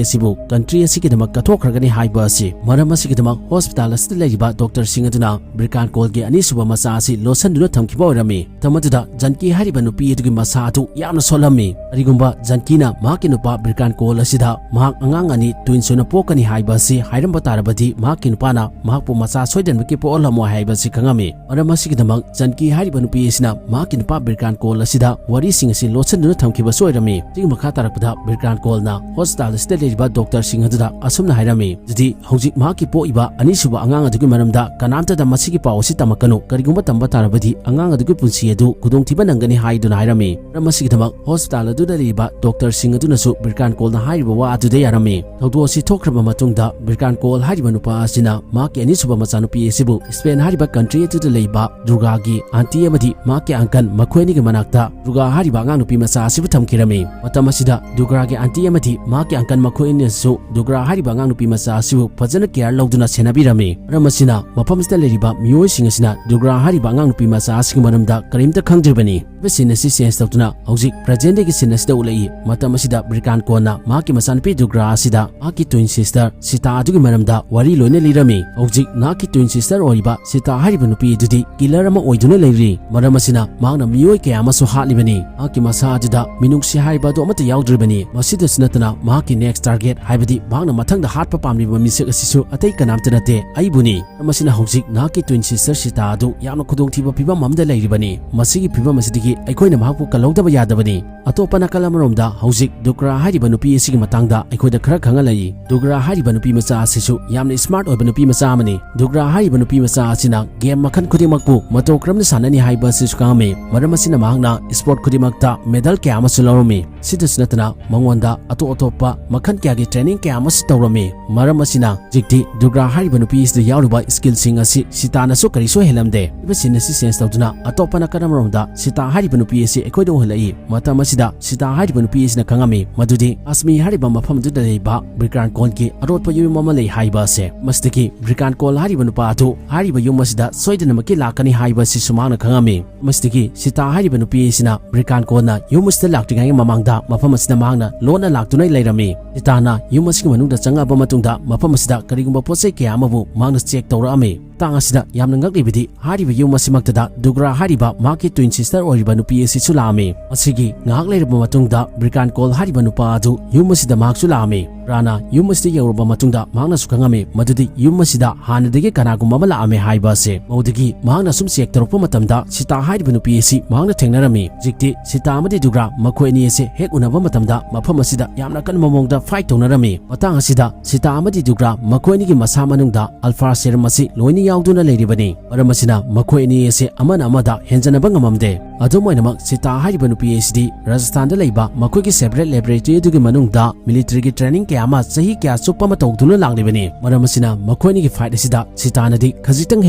ꯑꯁꯤꯕꯨ ꯀꯟꯇ꯭ꯔꯤ ꯑꯁꯤꯒꯤꯗꯃꯛ ꯀꯠꯊꯣꯛꯈ꯭ꯔꯒꯅꯤ ꯍꯥꯏꯕ ꯑꯁꯤ꯫ ꯃꯔꯝ ꯑꯁꯤꯒꯤꯗꯃꯛ ꯍꯣꯁꯄꯤꯇꯥꯜ ꯑꯁꯤꯗ ꯂꯩꯔꯤꯕ ꯗꯣꯛꯇꯔꯁꯤꯡ ꯑꯗꯨꯅ ꯕ꯭ꯔꯤꯀꯥꯟ ꯀꯣꯜꯒꯤ ꯑꯅꯤꯁꯨꯕ ꯃꯆꯥ ꯑꯁꯤ ꯂꯣꯠꯁꯤꯟꯗꯨꯅ ꯊꯝꯈꯤꯕ ꯑꯣꯏꯔꯝꯃꯤ꯫ ꯃꯇꯝ ꯑꯗꯨꯗ ꯖꯥꯟꯀꯤ ꯍꯥꯏꯔꯤꯕ ꯅꯨꯄꯤ ꯑꯗꯨꯒꯤ ꯃꯁꯥ ꯑꯗꯨ ꯌꯥꯝꯅ ꯁꯣꯜꯂꯝꯃꯤ꯫ ꯀꯔꯤꯒꯨꯝꯕ ꯖꯥꯟꯀꯤꯅ ꯃꯍꯥꯛꯀꯤ ꯅꯨꯄꯥ ꯕ꯭ꯔꯤꯀꯥꯟ ꯀꯣꯜ ꯑꯁꯤꯗ ꯃꯍꯥꯛ ꯑꯉꯥꯡ ꯑꯅꯤ ꯇ꯭ꯋꯤꯟꯁ ꯑꯣꯏꯅ ꯄꯣꯛꯀꯅꯤ ꯍꯥꯏꯕ ꯑꯁꯤ ꯍꯥꯏꯔꯝꯕ ꯇꯥꯔꯕꯗꯤ ꯃꯍꯥꯛꯀꯤ ꯅꯨꯄꯥꯅ ꯃꯍꯥꯛꯄꯨ ꯃꯆꯥ ꯁꯣꯏꯗꯅꯃꯛꯀꯤ ꯄꯣꯛꯍꯜꯂꯝꯃꯣꯏ ꯍꯥꯏꯕꯁꯤ ꯈꯪꯉꯝꯃꯤ꯫ ꯃꯔꯝ ꯑꯁꯤꯒꯤꯗꯃꯛ ꯖꯟꯀꯤ ꯍꯥꯏꯔꯤꯕ ꯅꯨꯄꯤ ꯑꯁꯤꯅ ꯃꯍꯥꯛꯀꯤ ꯅꯨꯄꯥ ꯕꯤꯔꯀꯥꯟ ꯀꯣꯜ ꯑꯁꯤꯗ ꯋꯥꯔꯤꯁꯤꯡ ꯑꯁꯤ ꯂꯣꯠꯁꯤꯟꯗꯨꯅ ꯊꯝꯈꯤꯕꯁꯨ ꯑꯣꯏꯔꯝꯃꯤ꯫ ꯁꯤꯒꯤ ꯃꯈꯥ ꯇꯥꯔꯛꯄꯗ ꯕꯤꯔꯀꯥꯟ ꯀꯣꯜꯅ ꯍꯣꯁꯄꯤꯇꯥꯜ ꯑꯁꯤꯗ ꯂꯩꯔꯤꯕ ꯗꯣꯛꯇꯔꯁꯤꯡ ꯑꯗꯨꯗ ꯑꯁꯨꯝꯅ ꯍꯥꯏꯔꯝꯃꯤ, "ꯑꯗꯨꯗꯤ ꯍꯧꯖꯤꯛ ꯃꯍꯥꯛꯀꯤ ꯄꯣꯛꯏꯕ ꯑꯅꯤꯁꯨꯕ ꯑꯉꯥꯡ ꯑꯗꯨꯒꯤ ꯃꯔꯝꯗ ꯀꯅꯥꯝꯇꯗ ꯃꯁꯤꯒꯤ ꯄꯥꯎ ꯑꯁꯤ ꯇꯝꯃꯛꯀꯅꯨ꯫ ꯀꯔꯤꯒꯨꯝꯕ ꯇꯝꯕ ꯇꯥꯔꯕꯗꯤ ꯑꯉꯥꯡ ꯑꯗꯨꯒꯤ ꯄꯨꯟꯁꯤ ꯑꯗꯨ ꯈꯨꯗꯣꯡꯊꯤꯕ ꯅꯪꯒꯅꯤ" ꯍꯥꯏꯗꯨꯅ ꯍꯥꯏꯔꯝꯃꯤ꯫ ꯃꯔꯝ ꯑꯁꯤꯒꯤꯗꯃꯛ ꯍꯣꯁꯄꯤꯇꯥꯜ ꯑꯗꯨꯗ ꯂꯩꯔꯤꯕ ꯗꯣꯛꯇꯔꯁꯤꯡ ꯑꯗꯨꯅꯁꯨ ꯕꯤꯔꯀꯥꯟ ꯀꯣꯜꯅ ꯍꯥꯏꯔꯤꯕ ꯋꯥ ꯑꯗꯨꯗ ꯌꯥꯔꯝꯃꯤ꯫ ꯊꯧꯗꯣꯛ ꯑꯁꯤ ꯊꯣꯛꯈ꯭ꯔꯕ ꯃꯇꯨꯡꯗ ꯕꯤꯔꯀꯥꯟ ꯀꯣꯜ ꯍꯥꯏꯔꯤꯕ ꯅꯨꯄꯥ ꯑꯁꯤꯅ ꯃꯍꯥꯛꯀꯤ ꯑꯅꯤꯁꯨꯕ ꯃꯆꯥꯅꯨꯄꯤ ꯑꯁꯤꯕꯨ ꯁ꯭ꯄꯦꯟ ꯍꯥꯏꯔꯤꯕ ꯀꯟꯇ꯭ꯔꯤ ꯑꯗꯨꯗ ꯂꯩꯕ ꯗꯨꯔꯒꯥꯒꯤ ꯑꯥꯟꯇꯤ ꯑꯃꯗꯤ ꯃꯍꯥꯛꯀꯤ ꯑꯪꯀꯜ ꯃꯈꯣꯏ ꯑꯅꯤꯒꯤ ꯃꯅꯥꯛꯇ ꯗꯨꯔꯒꯥ ꯍꯥꯏꯔꯤꯕ ꯑꯉꯥꯡ ꯅꯨꯄꯤ ꯃꯆꯥ ꯑꯁꯤꯕꯨ ꯊꯝꯈꯤꯔꯝꯃꯤ꯫ ꯃꯇꯝ ꯑꯁꯤꯗ ꯗꯨꯔꯒꯥꯒꯤ ꯑꯥꯟꯇꯤ ꯑꯃꯗꯤ ꯃꯍꯥꯛꯀꯤ ꯑꯪꯀꯜ ꯃꯈꯣꯏ ꯑꯅꯤꯅꯁꯨ ꯗꯨꯔꯒꯥ ꯍꯥꯏꯔꯤꯕ ꯑꯉꯥꯡ ꯅꯨꯄꯤ ꯃꯆꯥ ꯑꯁꯤꯕꯨ ꯐꯖꯅ ꯀꯦꯌꯔ ꯂꯧꯗꯨꯅ ꯁꯦꯟꯅꯕꯤꯔꯝꯃꯤ꯫ ꯃꯔꯝ ꯑꯁꯤꯅ ꯃꯐꯝ ꯑꯁꯤꯗ ꯂꯩꯔꯤꯕ ꯃꯤꯑꯣꯏꯁꯤꯡ ꯑꯁꯤꯅ ꯗꯨꯔꯒꯥ ꯍꯥꯏꯔꯤꯕ ꯑꯉꯥꯡ ꯅꯨꯄꯤ ꯃꯆꯥ ꯑꯁꯤꯒꯤ ꯃꯔꯝꯗ ꯀꯔꯤꯝꯇ ꯈꯪꯗ꯭ꯔꯤꯕꯅꯤ꯫ ꯁꯤꯟ ꯑꯁꯤ ꯆꯦꯟꯖ ꯇꯧꯗꯨꯅ ꯍꯧꯖꯤꯛ ꯄ꯭ꯔꯖꯦꯟꯗꯒꯤ ꯁꯤꯟ ꯑꯁꯤꯗ ꯎꯠꯂꯛꯏ꯫ ꯃꯇꯝ ꯑꯁꯤꯗ ꯕ꯭ꯔꯤꯀꯥꯟ ꯀꯣꯟꯅ ꯃꯍꯥꯛꯀꯤ ꯃꯆꯥꯅꯨꯄꯤ ꯗꯨꯔꯒꯥ ꯑꯁꯤꯗ ꯃꯍꯥꯛꯀꯤ ꯇ꯭ꯋꯤꯟ ꯁꯤꯁꯇꯔ ꯁꯤꯇꯥ ꯑꯗꯨꯒꯤ ꯃꯔꯝꯗ ꯋꯥꯔꯤ ꯂꯣꯏꯅ ꯂꯤꯔꯝꯃꯤ꯫ ꯍꯧꯖꯤꯛ ꯅꯍꯥꯛꯀꯤ ꯇ꯭ꯋꯤꯟ ꯁꯤꯁꯇꯔ ꯑꯣꯏꯔꯤꯕ ꯁꯤꯇꯥ ꯍꯥꯏꯔꯤꯕ ꯅꯨꯄꯤ ꯑꯗꯨꯗꯤ ꯀꯤꯂꯔ ꯑꯃ ꯑꯣꯏꯗꯨꯅ ꯂꯩꯔꯤ꯫ ꯃꯔꯝ ꯑꯁꯤꯅ ꯃꯍꯥꯛꯅ ꯃꯤꯑꯣꯏ ꯀꯌꯥ ꯑꯃꯁꯨ ꯍꯥꯠꯂꯤꯕꯅꯤ꯫ ꯃꯍꯥꯛꯀꯤ ꯃꯁꯥ ꯑꯗꯨꯗ ꯃꯤꯅꯨꯡꯁꯤ ꯍꯥꯏꯕ ꯑꯗꯨ ꯑꯃꯠꯇ ꯌꯥꯎꯗ꯭ꯔꯤꯕꯅꯤ꯫ ꯃꯁꯤꯗꯁꯨ ꯅꯠꯇꯅ ꯃꯍꯥꯛꯀꯤ ꯅꯦꯛꯁ ꯇꯥꯔꯒꯦꯠ, ꯍꯥꯏꯕꯗꯤ ꯃꯍꯥꯛꯅ ꯃꯊꯪꯗ ꯍꯥꯠꯄ ꯄꯥꯝꯂꯤꯕ ꯃꯤꯁꯛ ꯑꯁꯤꯁꯨ ꯑꯇꯩ ꯀꯅꯥꯝꯇ ꯅꯠꯇꯦ, ꯑꯩꯕꯨꯅꯤ꯫ ꯃꯔꯝ ꯑꯁꯤꯅ ꯍꯧꯖꯤꯛ ꯅꯍꯥꯛꯀꯤ ꯇ꯭ꯋꯤꯟ ꯁꯤꯁꯇꯔ ꯁꯤꯇꯥ ꯑꯗꯨ ꯌꯥꯝꯅ ꯈꯨꯗꯣꯡꯊꯤꯕ ꯐꯤꯕꯝ ꯑꯃꯗ ꯂꯩꯔꯤꯕꯅꯤ꯫ ꯃꯁꯤꯒꯤ ꯐꯤꯕꯝ ꯑꯁꯤꯗꯒꯤ ꯑꯩꯈꯣꯏꯅ ꯃꯍꯥꯛꯄꯨ ꯀꯜꯍꯧꯗꯕ ꯌꯥꯗꯕꯅꯤ꯫ ꯑꯇꯣꯞꯄ ꯅꯥꯀꯜ ꯑꯃꯔꯣꯝꯗ ꯍꯧꯖꯤꯛ ꯗꯨꯒ꯭ꯔꯥ ꯍꯥꯏꯔꯤꯕ ꯅꯨꯄꯤ ꯑꯁꯤꯒꯤ ꯃꯇꯥꯡꯗ ꯑꯩꯈꯣꯏꯗ ꯈꯔ ꯈꯪꯍꯜꯂꯛꯏ꯫ ꯗꯨꯒ꯭ꯔꯥ ꯍꯥꯏꯔꯤꯕ ꯅꯨꯄꯤ ꯃꯆꯥ ꯑꯁꯤꯁꯨ ꯌꯥꯝꯅ ꯁ꯭ꯃꯥꯔꯠ ꯑꯣꯏꯕ ꯅꯨꯄꯤ ꯃꯆꯥ ꯑꯃꯅꯤ꯫ ꯗꯨꯒ꯭ꯔꯥ ꯍꯥꯏꯔꯤꯕ ꯅꯨꯄꯤ ꯃꯆꯥ ꯑꯁꯤꯅ ꯒꯦꯝ ꯃꯈꯜ ꯈꯨꯗꯤꯡꯃꯛꯄꯨ ꯃꯇꯧ ꯀꯔꯝꯅ ꯁꯥꯟꯅꯅꯤ ꯍꯥꯏꯕ ꯑꯁꯤꯁꯨ ꯈꯪꯉꯝꯃꯤ꯫ ꯃꯔꯝ ꯑꯁꯤꯅ ꯃꯍꯥꯛꯅ ꯁ꯭ꯄꯣꯔꯠ ꯈꯨꯗꯤꯡꯃꯛꯇ ꯃꯦꯗꯜ ꯀꯌꯥ ꯑꯃꯁꯨ ꯂꯧꯔꯝꯃꯤ꯫ ꯁꯤꯗꯁꯨ ꯅꯠꯇꯅ ꯃꯉꯣꯟꯗ ꯑꯇꯣꯞ ꯑꯇꯣꯞꯄ ꯃꯈꯜ ꯀꯌꯥꯒꯤ ꯇ꯭ꯔꯦꯅꯤꯡ ꯀꯌꯥ ꯑꯃꯁꯨ ꯇꯧꯔꯝꯃꯤ꯫ ꯃꯔꯝ ꯑꯁꯤꯅ ꯍꯧꯖꯤꯛꯇꯤ ꯗꯨꯒ꯭ꯔꯥ ꯍꯥꯏꯔꯤꯕ ꯅꯨꯄꯤ ꯑꯁꯤꯗ ꯌꯥꯎꯔꯤꯕ ꯁ꯭ꯀꯤꯜꯁꯤꯡ ꯑꯁꯤ ꯁꯤꯇꯥꯅꯁꯨ ꯀꯔꯤꯁꯨ ꯍꯦꯜꯂꯝꯗꯦ꯫ ꯍꯥꯏꯔꯤꯕ ꯁꯤꯟ ꯑꯁꯤ ꯆꯦꯟꯖ ꯇꯧꯗꯨꯅ ꯑꯇꯣꯞꯄ ꯅꯥꯀꯜ ꯑꯃꯔꯣꯝꯗ ꯁꯤꯇꯥ ꯍꯥꯏꯔꯤꯕ ꯅꯨꯄꯤ ꯑꯁꯤ ꯑꯩꯈꯣꯏꯗ ꯎꯍꯜꯂꯛꯏ꯫ ꯃꯇꯝ ꯑꯁꯤꯗ ꯁꯤꯇꯥ ꯍꯥꯏꯔꯤꯕ ꯅꯨꯄꯤ ꯑꯁꯤꯅ ꯈꯪꯉꯝꯃꯤ ꯃꯗꯨꯗꯤ ꯑꯁꯃꯤ ꯍꯥꯏꯔꯤꯕ ꯃꯐꯝ ꯑꯗꯨꯗ ꯂꯩꯕ ꯕ꯭ꯔꯤꯀ꯭ꯔꯥꯟ ꯀꯣꯟꯒꯤ ꯑꯔꯣꯠꯄ ꯌꯨꯝ ꯑꯃ ꯂꯩ ꯍꯥꯏꯕ ꯑꯁꯦ꯫ ꯃꯁꯤꯗꯒꯤ ꯕ꯭ꯔꯤꯀ꯭ꯔꯥꯟ ꯀꯣꯜ ꯍꯥꯏꯔꯤꯕ ꯅꯨꯄꯥ ꯑꯗꯨ ꯍꯥꯏꯔꯤꯕ ꯌꯨꯝ ꯑꯁꯤꯗ ꯁꯣꯏꯗꯅꯃꯛꯀꯤ ꯂꯥꯛꯀꯅꯤ ꯍꯥꯏꯕ ꯑꯁꯤꯁꯨ ꯃꯍꯥꯛꯅ ꯈꯪꯉꯝꯃꯤ꯫ ꯃꯁꯤꯗꯒꯤ ꯁꯤꯇꯥ ꯍꯥꯏꯔꯤꯕ ꯅꯨꯄꯤ ꯑꯁꯤꯅ ꯕ꯭ꯔꯤꯀ꯭ꯔꯥꯟ ꯀꯣꯟꯅ ꯌꯨꯝ ꯑꯁꯤꯗ ꯂꯥꯛꯇ꯭ꯔꯤꯉꯩꯒꯤ ꯃꯃꯥꯡꯗ ꯃꯐꯝ ꯑꯁꯤꯗ ꯃꯍꯥꯛꯅ ꯂꯣꯟꯅ ꯂꯥꯛꯇꯨꯅ ꯂꯩꯔꯝꯃꯤ꯫ ꯁꯤꯇꯥꯅ ꯌꯨꯝ ꯑꯁꯤꯒꯤ ꯃꯅꯨꯡꯗ ꯆꯪꯉꯛꯑꯕ ꯃꯇꯨꯡꯗ ꯃꯐꯝ ꯑꯁꯤꯗ ꯀꯔꯤꯒꯨꯝꯕ ꯄꯣꯠꯆꯩ ꯀꯌꯥ ꯑꯃꯕꯨ ꯃꯍꯥꯛꯅ ꯆꯦꯛ ꯇꯧꯔꯛꯑꯝꯃꯤ꯫ ꯃꯇꯥꯡ ꯑꯁꯤꯗ ꯌꯥꯝꯅ ꯉꯛꯂꯤꯕꯗꯤ, ꯍꯥꯏꯔꯤꯕ ꯌꯨꯝ ꯑꯁꯤꯃꯛꯇꯗ ꯗꯨꯒ꯭ꯔꯥ ꯍꯥꯏꯔꯤꯕ ꯃꯍꯥꯛꯀꯤ twin sister ꯑꯣꯏꯔꯤꯕ ꯅꯨꯄꯤ ꯑꯁꯤꯁꯨ ꯂꯥꯛꯑꯝꯃꯤ꯫ ꯑꯁꯤꯒꯤ ꯉꯥꯏꯍꯥꯛ ꯂꯩꯔꯕ ꯃꯇꯨꯡꯗ ꯕ꯭ꯔꯤꯀꯥꯟ ꯀꯣꯜ ꯍꯥꯏꯔꯤꯕ ꯅꯨꯄꯥ ꯑꯗꯨ ꯌꯨꯝ ꯑꯁꯤꯗ ꯃꯍꯥꯛꯁꯨ ꯂꯥꯛꯑꯝꯃꯤ꯫ ꯗꯨꯒ꯭ꯔꯥꯅ ꯌꯨꯝ ꯑꯁꯤꯗ ꯌꯧꯔꯕ ꯃꯇꯨꯡꯗ ꯃꯍꯥꯛꯅꯁꯨ ꯈꯪꯉꯝꯃꯤ ꯃꯗꯨꯗꯤ ꯌꯨꯝ ꯑꯁꯤꯗ ꯍꯥꯟꯅꯗꯒꯤ ꯀꯅꯥꯒꯨꯝꯕ ꯑꯃ ꯂꯥꯛꯑꯝꯃꯦ ꯍꯥꯏꯕ ꯑꯁꯦ꯫ ꯃꯗꯨꯗꯒꯤ ꯃꯍꯥꯛꯅ ꯁꯨꯝ check ꯇꯧꯔꯛꯄ ꯃꯇꯝꯗ ꯁꯤꯇꯥ ꯍꯥꯏꯔꯤꯕ ꯅꯨꯄꯤ ꯑꯁꯤ ꯃꯍꯥꯛꯅ ꯊꯦꯡꯅꯔꯝꯃꯤ꯫ ꯍꯧꯖꯤꯛꯇꯤ ꯁꯤꯇꯥ ꯑꯃꯗꯤ ꯗꯨꯒ꯭ꯔꯥ ꯃꯈꯣꯏ ꯑꯅꯤ ꯑꯁꯤ ꯍꯦꯛ ꯎꯅꯕ ꯃꯇꯝꯗ ꯃꯐꯝ ꯑꯁꯤꯗ ꯌꯥꯝꯅ ꯀꯟꯕ ꯃꯑꯣꯡꯗ fight ꯇꯧꯅꯔꯝꯃꯤ꯫ ꯃꯇꯥꯡ ꯑꯁꯤꯗ ꯁꯤꯇꯥ ꯑꯃꯗꯤ ꯗꯨꯒ꯭ꯔꯥ ꯃꯈꯣꯏ ꯑꯅꯤꯒꯤ ꯃꯁꯥ ꯃꯅꯨꯡꯗ alpha serum ꯑꯁꯤ ꯂꯣꯏꯅ ꯌꯥꯎꯗꯨꯅ ꯂꯩꯔꯤꯕꯅꯤ꯫ ꯃꯔꯝ ꯑꯁꯤꯅ ꯃꯈꯣꯏ ꯑꯅꯤ ꯑꯁꯤ ꯑꯃꯅ ꯑꯃꯗ ꯍꯦꯟꯖꯅꯕ ꯉꯝꯃꯝꯗꯦ꯫ ꯑꯗꯨꯝ ꯑꯣꯏꯅꯃꯛ, ꯁꯤꯇꯥ ꯍꯥꯏꯔꯤꯕ ꯅꯨꯄꯤ ꯑꯁꯤꯗꯤ ꯔꯥꯖꯁꯊꯥꯟꯗ ꯂꯩꯕ ꯃꯈꯣꯏꯒꯤ separate laboratory ꯑꯗꯨꯒꯤ ꯃꯅꯨꯡꯗ military ꯒꯤ training ꯀꯌꯥ ꯑꯃ ꯆꯍꯤ ꯀꯌꯥ ꯆꯨꯞꯄ ꯑꯃ ꯇꯧꯗꯨꯅ ꯂꯥꯛꯂꯤꯕꯅꯤ꯫ ꯃꯔꯝ ꯑꯁꯤꯅ ꯃꯈꯣꯏ ꯑꯅꯤꯒꯤ fight ꯑꯁꯤꯗ ꯁꯤꯇꯥꯅꯗꯤ ꯈꯖꯤꯛꯇꯪ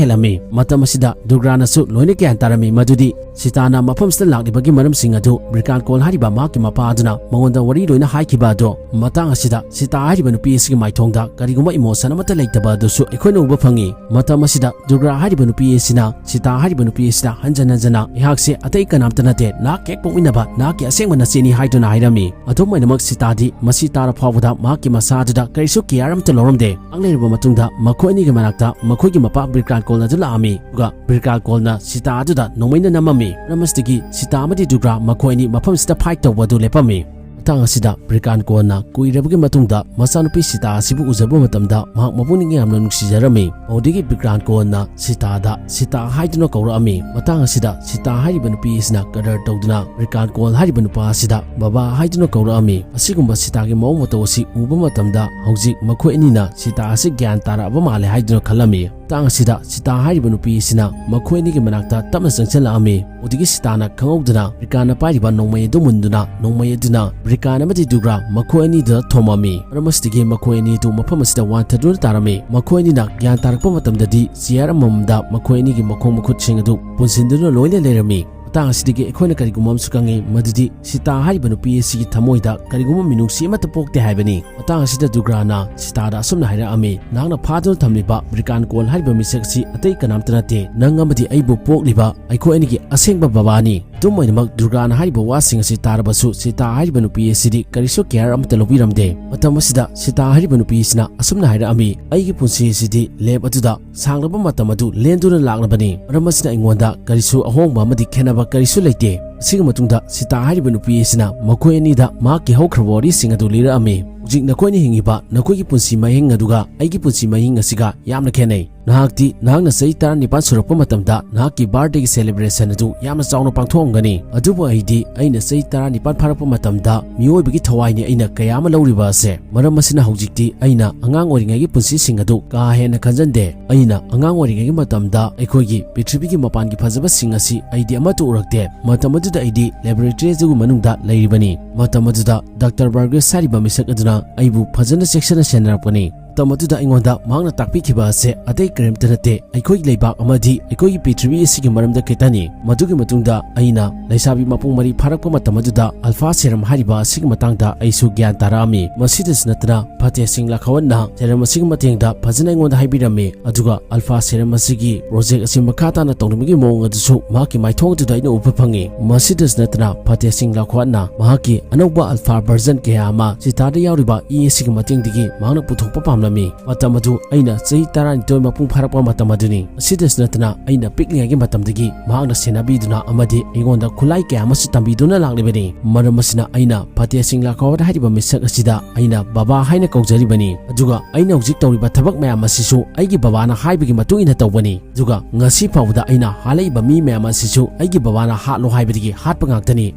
ꯍꯦꯜꯂꯝꯃꯤ꯫ ꯃꯇꯝ ꯑꯁꯤꯗ ꯗꯨꯒ꯭ꯔꯥꯅꯁꯨ ꯂꯣꯏꯅ ꯒ꯭ꯌꯥꯟ ꯇꯥꯔꯝꯃꯤ ꯃꯗꯨꯗꯤ ꯁꯤꯇꯥꯅ ꯃꯐꯝꯁꯤꯗ ꯂꯥꯛꯂꯤꯕꯒꯤ ꯃꯔꯝꯁꯤꯡ ꯑꯗꯨ ꯕ꯭ꯔꯤꯀꯥꯟ ꯀꯣꯜ ꯍꯥꯏꯔꯤꯕ ꯃꯍꯥꯛꯀꯤ ꯃꯄꯥ ꯑꯗꯨꯅ ꯃꯉꯣꯟꯗ ꯋꯥꯔꯤ ꯂꯣꯏꯅ ꯍꯥꯏꯈꯤꯕ ꯑꯗꯣ꯫ ꯃꯇꯥꯡ ꯑꯁꯤꯗ ꯁꯤꯇꯥ ꯍꯥꯏꯔꯤꯕ ꯅꯨꯄꯤ ꯑꯁꯤꯒꯤ ꯃꯥꯏꯊꯣꯡꯗ ꯀꯔꯤꯒꯨꯝꯕ emotion ꯑꯃꯠꯇ ꯂꯩꯇꯕ ꯑꯗꯨꯁꯨ ꯑꯩꯈꯣꯏꯅ ꯎꯕ ꯐꯪꯉꯤ꯫ ꯃꯇꯝ ꯑꯁꯤꯗ ꯗꯨꯒ꯭ꯔꯥ ꯍꯥꯏꯔꯤꯕ ꯅꯨꯄꯤ ꯑꯁꯤꯅ ꯁꯤꯇꯥ ꯍꯥꯏꯔꯤꯕ ꯅꯨꯄꯤ ꯑꯁꯤꯗ ꯍꯟꯖꯟ ꯍꯟꯖꯟꯅ, "ꯑꯩꯍꯥꯛꯁꯦ ꯑꯇꯩ ꯀꯅꯥꯝꯇ ꯅꯠꯇꯦ, ꯅꯍꯥꯛꯀꯤ ꯍꯦꯛ ꯄꯣꯛꯃꯤꯟꯅꯕ ꯅꯍꯥꯛꯀꯤ ꯑꯁꯦꯡꯕ ꯅꯆꯦꯅꯤ" ꯍꯥꯏꯗꯨꯅ ꯍꯥꯏꯔꯝꯃꯤ꯫ ꯑꯗꯨꯝ ꯑꯣꯏꯅꯃꯛ, ꯁꯤꯇꯥꯗꯤ ꯃꯁꯤ ꯇꯥꯔ ꯐꯥꯎꯕꯗ ꯃꯍꯥꯛꯀꯤ ꯃꯁꯥ ꯑꯗꯨꯗ ꯀꯔꯤꯁꯨ care ꯑꯃꯠꯇ ꯂꯧꯔꯝꯗꯦ꯫ ꯉꯥꯏꯍꯥꯛ ꯂꯩꯔꯕ ꯃꯇꯨꯡꯗ ꯃꯈꯣꯏ ꯑꯅꯤꯒꯤ ꯃꯅꯥꯛꯇ ꯃꯈꯣꯏꯒꯤ ꯃꯄꯥ ꯕ꯭ꯔꯤꯀꯥꯟ ꯀꯣꯜ ꯑꯗꯨ ꯂꯥꯛꯑꯝꯃꯤ꯫ ꯑꯗꯨꯒ ꯕ꯭ꯔꯤꯀꯥꯟ ꯀꯣꯜꯅ ꯁꯤꯇꯥ ꯑꯗꯨꯗ ꯅꯣꯡꯃꯩꯅ ꯅꯝꯃꯝꯃꯤ꯫ ꯃꯔꯝ ꯑꯁꯤꯗꯒꯤ ꯁꯤꯇꯥ ꯑꯃꯗꯤ ꯗꯨꯒ꯭ꯔꯥ ꯃꯈꯣꯏ ꯑꯅꯤ ꯃꯐꯝꯁꯤꯗ fight ꯇꯧꯕ ꯑꯗꯨ ꯂꯦꯞꯄꯝꯃꯤ꯫ ꯃꯇꯥꯡ ꯑꯁꯤꯗ ꯕ꯭ꯔꯤꯀꯥꯟ ꯀꯣꯟꯅ ꯀꯨꯏꯔꯕꯒꯤ ꯃꯇꯨꯡꯗ ꯃꯆꯥꯅꯨꯄꯤ ꯁꯤꯇꯥ ꯑꯁꯤꯕꯨ ꯎꯖꯕ ꯃꯇꯝꯗ ꯃꯍꯥꯛ ꯃꯄꯨꯛꯅꯤꯡ ꯌꯥꯝꯅ ꯅꯨꯡꯁꯤꯖꯔꯝꯃꯤ꯫ ꯃꯗꯨꯗꯒꯤ ꯕ꯭ꯔꯤꯀꯥꯟ ꯀꯣꯟꯅ ꯁꯤꯇꯥꯗ ꯁꯤꯇꯥ ꯍꯥꯏꯗꯨꯅ ꯀꯧꯔꯛꯑꯝꯃꯤ꯫ ꯃꯇꯥꯡ ꯑꯁꯤꯗ ꯁꯤꯇꯥ ꯍꯥꯏꯔꯤꯕ ꯅꯨꯄꯤ ꯑꯁꯤꯅ ꯀꯗꯔ ꯇꯧꯗꯨꯅ ꯕ꯭ꯔꯤꯀꯥꯟ ꯀꯣꯟ ꯍꯥꯏꯔꯤꯕ ꯅꯨꯄꯥ ꯑꯁꯤꯗ ꯕꯕꯥ ꯍꯥꯏꯗꯨꯅ ꯀꯧꯔꯛꯑꯝꯃꯤ꯫ ꯑꯁꯤꯒꯨꯝꯕ ꯁꯤꯇꯥꯒꯤ ꯃꯑꯣꯡ ꯃꯇꯧ ꯑꯁꯤ ꯎꯕ ꯃꯇꯝꯗ ꯍꯧꯖꯤꯛ ꯃꯈꯣꯏ ꯑꯅꯤꯅ ꯁꯤꯇꯥ ꯑꯁꯤ ꯒ꯭ꯌꯥꯟ ꯇꯥꯔꯛꯑꯕ ꯃꯥꯜꯂꯦ ꯍꯥꯏꯗꯨꯅ ꯈꯜꯂꯝꯃꯤ꯫ ꯃꯇꯥꯡ ꯑꯁꯤꯗ ꯁꯤꯇꯥ ꯍꯥꯏꯔꯤꯕ ꯅꯨꯄꯤ ꯑꯁꯤꯅ ꯃꯈꯣꯏ ꯑꯅꯤꯒꯤ ꯃꯅꯥꯛꯇ ꯇꯞꯅ ꯆꯪꯁꯤꯜꯂꯛꯑꯝꯃꯤ꯫ ꯑꯗꯨꯗꯒꯤ ꯁꯤꯇꯥꯅ ꯈꯪꯍꯧꯗꯅ ꯕ꯭ꯔꯤꯀꯥꯟꯅ ꯄꯥꯏꯔꯤꯕ ꯅꯣꯡꯃꯩ ꯑꯗꯨ ꯃꯨꯟꯗꯨꯅ, ꯅꯣꯡꯃꯩ ꯑꯗꯨꯅ ꯕ꯭ꯔꯤꯀꯥꯟ ꯑꯃꯗꯤ ꯗꯨꯒ꯭ꯔꯥ ꯃꯈꯣꯏ ꯑꯅꯤꯗꯨꯗ ꯊꯣꯝꯃꯝꯃꯤ꯫ ꯃꯔꯝ ꯑꯁꯤꯗꯒꯤ ꯃꯈꯣꯏ ꯑꯅꯤ ꯑꯗꯨ ꯃꯐꯝ ꯑꯁꯤꯗ ꯋꯥꯟꯊꯗꯨꯅ ꯇꯥꯔꯝꯃꯤ꯫ ꯃꯈꯣꯏ ꯑꯅꯤꯅ ꯒ꯭ꯌꯥꯟ ꯇꯥꯔꯛꯄ ꯃꯇꯝꯗꯗꯤ chair ꯑꯃꯃꯝꯗ ꯃꯈꯣꯏ ꯑꯅꯤꯒꯤ ꯃꯈꯣꯡ ꯃꯈꯨꯠꯁꯤꯡ ꯑꯗꯨ ꯄꯨꯟꯁꯤꯟꯗꯨꯅ ꯂꯣꯏꯅ ꯂꯩꯔꯝꯃꯤ꯫ ꯃꯇꯥꯡ ꯑꯁꯤꯗꯒꯤ ꯑꯩꯈꯣꯏꯅ ꯀꯔꯤꯒꯨꯝꯕ ꯑꯃꯁꯨ ꯈꯪꯉꯤ, ꯃꯗꯨꯗꯤ ꯁꯤꯇꯥ ꯍꯥꯏꯔꯤꯕ ꯅꯨꯄꯤ ꯑꯁꯤꯒꯤ ꯊꯃꯣꯏꯗ ꯀꯔꯤꯒꯨꯝꯕ ꯃꯤꯅꯨꯡꯁꯤ ꯑꯃꯠꯇ ꯄꯣꯛꯇꯦ ꯍꯥꯏꯕꯅꯤ꯫ ꯃꯇꯥꯡ ꯑꯁꯤꯗ ꯗꯨꯒ꯭ꯔꯥꯅ ꯁꯤꯇꯥꯗ ꯑꯁꯨꯝꯅ ꯍꯥꯏꯔꯛꯑꯝꯃꯤ, "ꯅꯍꯥꯛꯅ ꯐꯥꯗꯨꯅ ꯊꯝꯂꯤꯕ ꯕ꯭ꯔꯤꯀꯥꯟ ꯀꯣꯜ ꯍꯥꯏꯔꯤꯕ ꯃꯤꯁꯛ ꯑꯁꯤ ꯑꯇꯩ ꯀꯅꯥꯝꯇ ꯅꯠꯇꯦ, ꯅꯪ ꯑꯃꯗꯤ ꯑꯩꯕꯨ ꯄꯣꯛꯂꯤꯕ ꯑꯩꯈꯣꯏ ꯑꯅꯤꯒꯤ ꯑꯁꯦꯡꯕ ꯕꯕꯥꯅꯤ"꯫ ꯑꯗꯨꯝ ꯑꯣꯏꯅꯃꯛ, ꯗꯨꯔꯒꯥꯅ ꯍꯥꯏꯔꯤꯕ ꯋꯥꯁꯤꯡ ꯑꯁꯤ ꯇꯥꯔꯕꯁꯨ ꯁꯤꯇꯥ ꯍꯥꯏꯔꯤꯕ ꯅꯨꯄꯤ ꯑꯁꯤꯗꯤ ꯀꯔꯤꯁꯨ care ꯑꯃꯠꯇ ꯂꯧꯕꯤꯔꯝꯗꯦ꯫ ꯃꯇꯝ ꯑꯁꯤꯗ ꯁꯤꯇꯥ ꯍꯥꯏꯔꯤꯕ ꯅꯨꯄꯤ ꯑꯁꯤꯅ ꯑꯁꯨꯝꯅ ꯍꯥꯏꯔꯛꯑꯝꯃꯤ, "ꯑꯩꯒꯤ ꯄꯨꯟꯁꯤ ꯑꯁꯤꯗꯤ lab ꯑꯗꯨꯗ ꯁꯥꯡꯂꯕ ꯃꯇꯝ ꯑꯗꯨ ꯂꯦꯟꯗꯨꯅ ꯂꯥꯛꯂꯕꯅꯤ꯫ ꯃꯔꯝ ꯑꯁꯤꯅ ꯑꯩꯉꯣꯟꯗ ꯀꯔꯤꯁꯨ ꯑꯍꯣꯡꯕ ꯑꯃꯗꯤ ꯈꯦꯠꯅꯕ ꯀꯔꯤꯁꯨ ꯂꯩꯇꯦ꯫" ꯑꯁꯤꯒꯤ ꯃꯇꯨꯡꯗ ꯁꯤꯇꯥ ꯍꯥꯏꯔꯤꯕ ꯅꯨꯄꯤ ꯑꯁꯤꯅ ꯃꯈꯣꯏ ꯑꯅꯤꯗ ꯃꯍꯥꯛꯀꯤ ꯍꯧꯈ꯭ꯔꯕ ꯋꯥꯔꯤꯁꯤꯡ ꯑꯗꯨ ꯂꯤꯔꯛꯑꯝꯃꯤ꯫ "ꯍꯧꯖꯤꯛ ꯅꯈꯣꯏꯅ ꯍꯤꯡꯉꯤꯕ ꯅꯈꯣꯏꯒꯤ ꯄꯨꯟꯁꯤ ꯃꯍꯤꯡ ꯑꯗꯨꯒ ꯑꯩꯒꯤ ꯄꯨꯟꯁꯤ ꯃꯍꯤꯡ ꯑꯁꯤꯒ ꯌꯥꯝꯅ ꯈꯦꯠꯅꯩ꯫ ꯅꯍꯥꯛꯇꯤ ꯅꯍꯥꯛꯅ ꯆꯍꯤ ꯇꯔꯥꯅꯤꯄꯥꯟ ꯁꯨꯔꯛꯄ ꯃꯇꯝꯗ ꯅꯍꯥꯛꯀꯤ birthdayꯒꯤ celebration ꯑꯗꯨ ꯌꯥꯝꯅ ꯆꯥꯎꯅ ꯄꯥꯡꯊꯣꯛꯑꯝꯒꯅꯤ꯫ ꯑꯗꯨꯕꯨ ꯑꯩꯗꯤ ꯑꯩꯅ ꯆꯍꯤ ꯇꯔꯥꯅꯤꯄꯥꯟ ꯐꯥꯔꯛꯄ ꯃꯇꯝꯗ ꯃꯤꯑꯣꯏꯕꯒꯤ ꯊꯋꯥꯏꯅꯤ ꯑꯩꯅ ꯀꯌꯥ ꯑꯃ ꯂꯧꯔꯤꯕ ꯑꯁꯦ꯫ ꯃꯔꯝ ꯑꯁꯤꯅ ꯍꯧꯖꯤꯛꯇꯤ ꯑꯩꯅ ꯑꯉꯥꯡ ꯑꯣꯏꯔꯤꯉꯩꯒꯤ ꯄꯨꯟꯁꯤꯁꯤꯡ ꯑꯗꯨ ꯀꯥ ꯍꯦꯟꯅ ꯈꯟꯖꯟꯗꯦ꯫ ꯑꯩꯅ ꯑꯉꯥꯡ ꯑꯣꯏꯔꯤꯉꯩꯒꯤ ꯃꯇꯝꯗ ꯑꯩꯈꯣꯏꯒꯤ ꯄ꯭ꯔꯤꯊꯤꯕꯤꯒꯤ ꯃꯄꯥꯟꯒꯤ ꯐꯖꯕꯁꯤꯡ ꯑꯁꯤ ꯑꯩꯗꯤ ꯑꯃꯠꯇ ꯎꯔꯛꯇꯦ꯫ ꯃꯇꯝ ꯑꯗꯨꯗ ꯑꯩꯗꯤ laboratory ꯑꯗꯨꯒꯤ ꯃꯅꯨꯡꯗ ꯂꯩꯔꯤꯕꯅꯤ꯫" ꯃꯇꯝ ꯑꯗꯨꯗ Doctor Burgess ꯍꯥꯏꯔꯤꯕ ꯃꯤꯁꯛ ꯑꯗꯨꯅ ꯑꯩꯕꯨ ꯐꯖꯅ ꯆꯦꯛꯁꯤꯟꯅ ꯁꯦꯟꯅꯔꯛꯄꯅꯤ꯫ ꯃꯇꯝ ꯑꯗꯨꯗ ꯑꯩꯉꯣꯟꯗ ꯃꯍꯥꯛꯅ ꯇꯥꯛꯄꯤꯈꯤꯕ ꯑꯁꯦ ꯑꯇꯩ ꯀꯔꯤꯝꯇ ꯅꯠꯇꯦ, ꯑꯩꯈꯣꯏꯒꯤ ꯂꯩꯕꯥꯛ ꯑꯃꯗꯤ ꯑꯩꯈꯣꯏꯒꯤ ꯄ꯭ꯔꯤꯊꯤꯕꯤ ꯑꯁꯤꯒꯤ ꯃꯔꯝꯗ ꯈꯛꯇꯅꯤ꯫ ꯃꯗꯨꯒꯤ ꯃꯇꯨꯡꯗ ꯑꯩꯅ ꯂꯩꯁꯥꯕꯤ ꯃꯄꯨꯡ ꯃꯔꯤ ꯐꯥꯔꯛꯄ ꯃꯇꯝ ꯑꯗꯨꯗ alpha serum ꯍꯥꯏꯔꯤꯕ ꯑꯁꯤꯒꯤ ꯃꯇꯥꯡꯗ ꯑꯩꯁꯨ ꯒ꯭ꯌꯥꯟ ꯇꯥꯔꯛꯑꯝꯃꯤ꯫ ꯃꯁꯤꯗꯁꯨ ꯅꯠꯇꯅ ꯐꯇꯦꯍ ꯁꯤꯡ ꯂꯥꯈꯣꯋꯠꯅ serum ꯑꯁꯤꯒꯤ ꯃꯇꯦꯡꯗ ꯐꯖꯅ ꯑꯩꯉꯣꯟꯗ ꯍꯥꯏꯕꯤꯔꯝꯃꯤ꯫ ꯑꯗꯨꯒ alpha serum ꯑꯁꯤꯒꯤ project ꯑꯁꯤ ꯃꯈꯥ ꯇꯥꯅ ꯇꯧꯅꯕꯒꯤ ꯃꯑꯣꯡ ꯑꯗꯨꯁꯨ ꯃꯍꯥꯛꯀꯤ ꯃꯥꯏꯊꯣꯡ ꯑꯗꯨꯗ ꯑꯩꯅ ꯎꯕ ꯐꯪꯉꯤ꯫ ꯃꯁꯤꯗꯁꯨ ꯅꯠꯇꯅ ꯐꯇꯦꯍ ꯁꯤꯡ ꯂꯥꯈꯣꯋꯠꯅ ꯃꯍꯥꯛꯀꯤ ꯑꯅꯧꯕ alpha version ꯀꯌꯥ ꯑꯃ ꯁꯤꯇꯥꯗ ꯌꯥꯎꯔꯤꯕ ꯏ ꯑꯁꯤꯒꯤ ꯃꯇꯦꯡꯗꯒꯤ ꯃꯍꯥꯛꯅ ꯄꯨꯊꯣꯛꯄ ꯄꯥꯝꯂꯝꯃꯤ꯫ ꯃꯇꯝ ꯑꯗꯨ ꯑꯩꯅ ꯆꯍꯤ ꯇꯔꯥꯅꯤꯊꯣꯏ ꯃꯄꯨꯡ ꯐꯥꯔꯛꯄ ꯃꯇꯝ ꯑꯗꯨꯅꯤ꯫ ꯑꯁꯤꯗꯁꯨ ꯅꯠꯇꯅ ꯑꯩꯅ ꯄꯤꯛꯂꯤꯉꯩꯒꯤ ꯃꯇꯝꯗꯒꯤ ꯃꯍꯥꯛꯅ ꯁꯦꯟꯅꯕꯤꯗꯨꯅ ꯑꯃꯗꯤ ꯑꯩꯉꯣꯟꯗ ꯈꯨꯠꯂꯥꯏ ꯀꯌꯥ ꯑꯃꯁꯨ ꯇꯝꯕꯤꯗꯨꯅ ꯂꯥꯛꯂꯤꯕꯅꯤ꯫ ꯃꯔꯝ ꯑꯁꯤꯅ ꯑꯩꯅ ꯐꯇꯦꯍ ꯁꯤꯡ ꯂꯥꯈꯣꯋꯠ ꯍꯥꯏꯔꯤꯕ ꯃꯤꯁꯛ ꯑꯁꯤꯗ ꯑꯩꯅ ꯕꯕꯥ ꯍꯥꯏꯅ ꯀꯧꯖꯔꯤꯕꯅꯤ꯫ ꯑꯗꯨꯒ ꯑꯩꯅ ꯍꯧꯖꯤꯛ ꯇꯧꯔꯤꯕ ꯊꯕꯛ ꯃꯌꯥꯝ ꯑꯁꯤꯁꯨ ꯑꯩꯒꯤ ꯕꯕꯥꯅ ꯍꯥꯏꯕꯒꯤ ꯃꯇꯨꯡ ꯏꯟꯅ ꯇꯧꯕꯅꯤ꯫ ꯑꯗꯨꯒ ꯉꯁꯤ ꯐꯥꯎꯕꯗ ꯑꯩꯅ ꯍꯥꯠꯂꯛꯏꯕ ꯃꯤ ꯃꯌꯥꯝ ꯑꯁꯤꯁꯨ ꯑꯩꯒꯤ ꯕꯕꯥꯅ ꯍꯥꯠꯂꯣ ꯍꯥꯏꯕꯗꯒꯤ ꯍꯥꯠꯄ ꯉꯥꯛꯇꯅꯤ꯫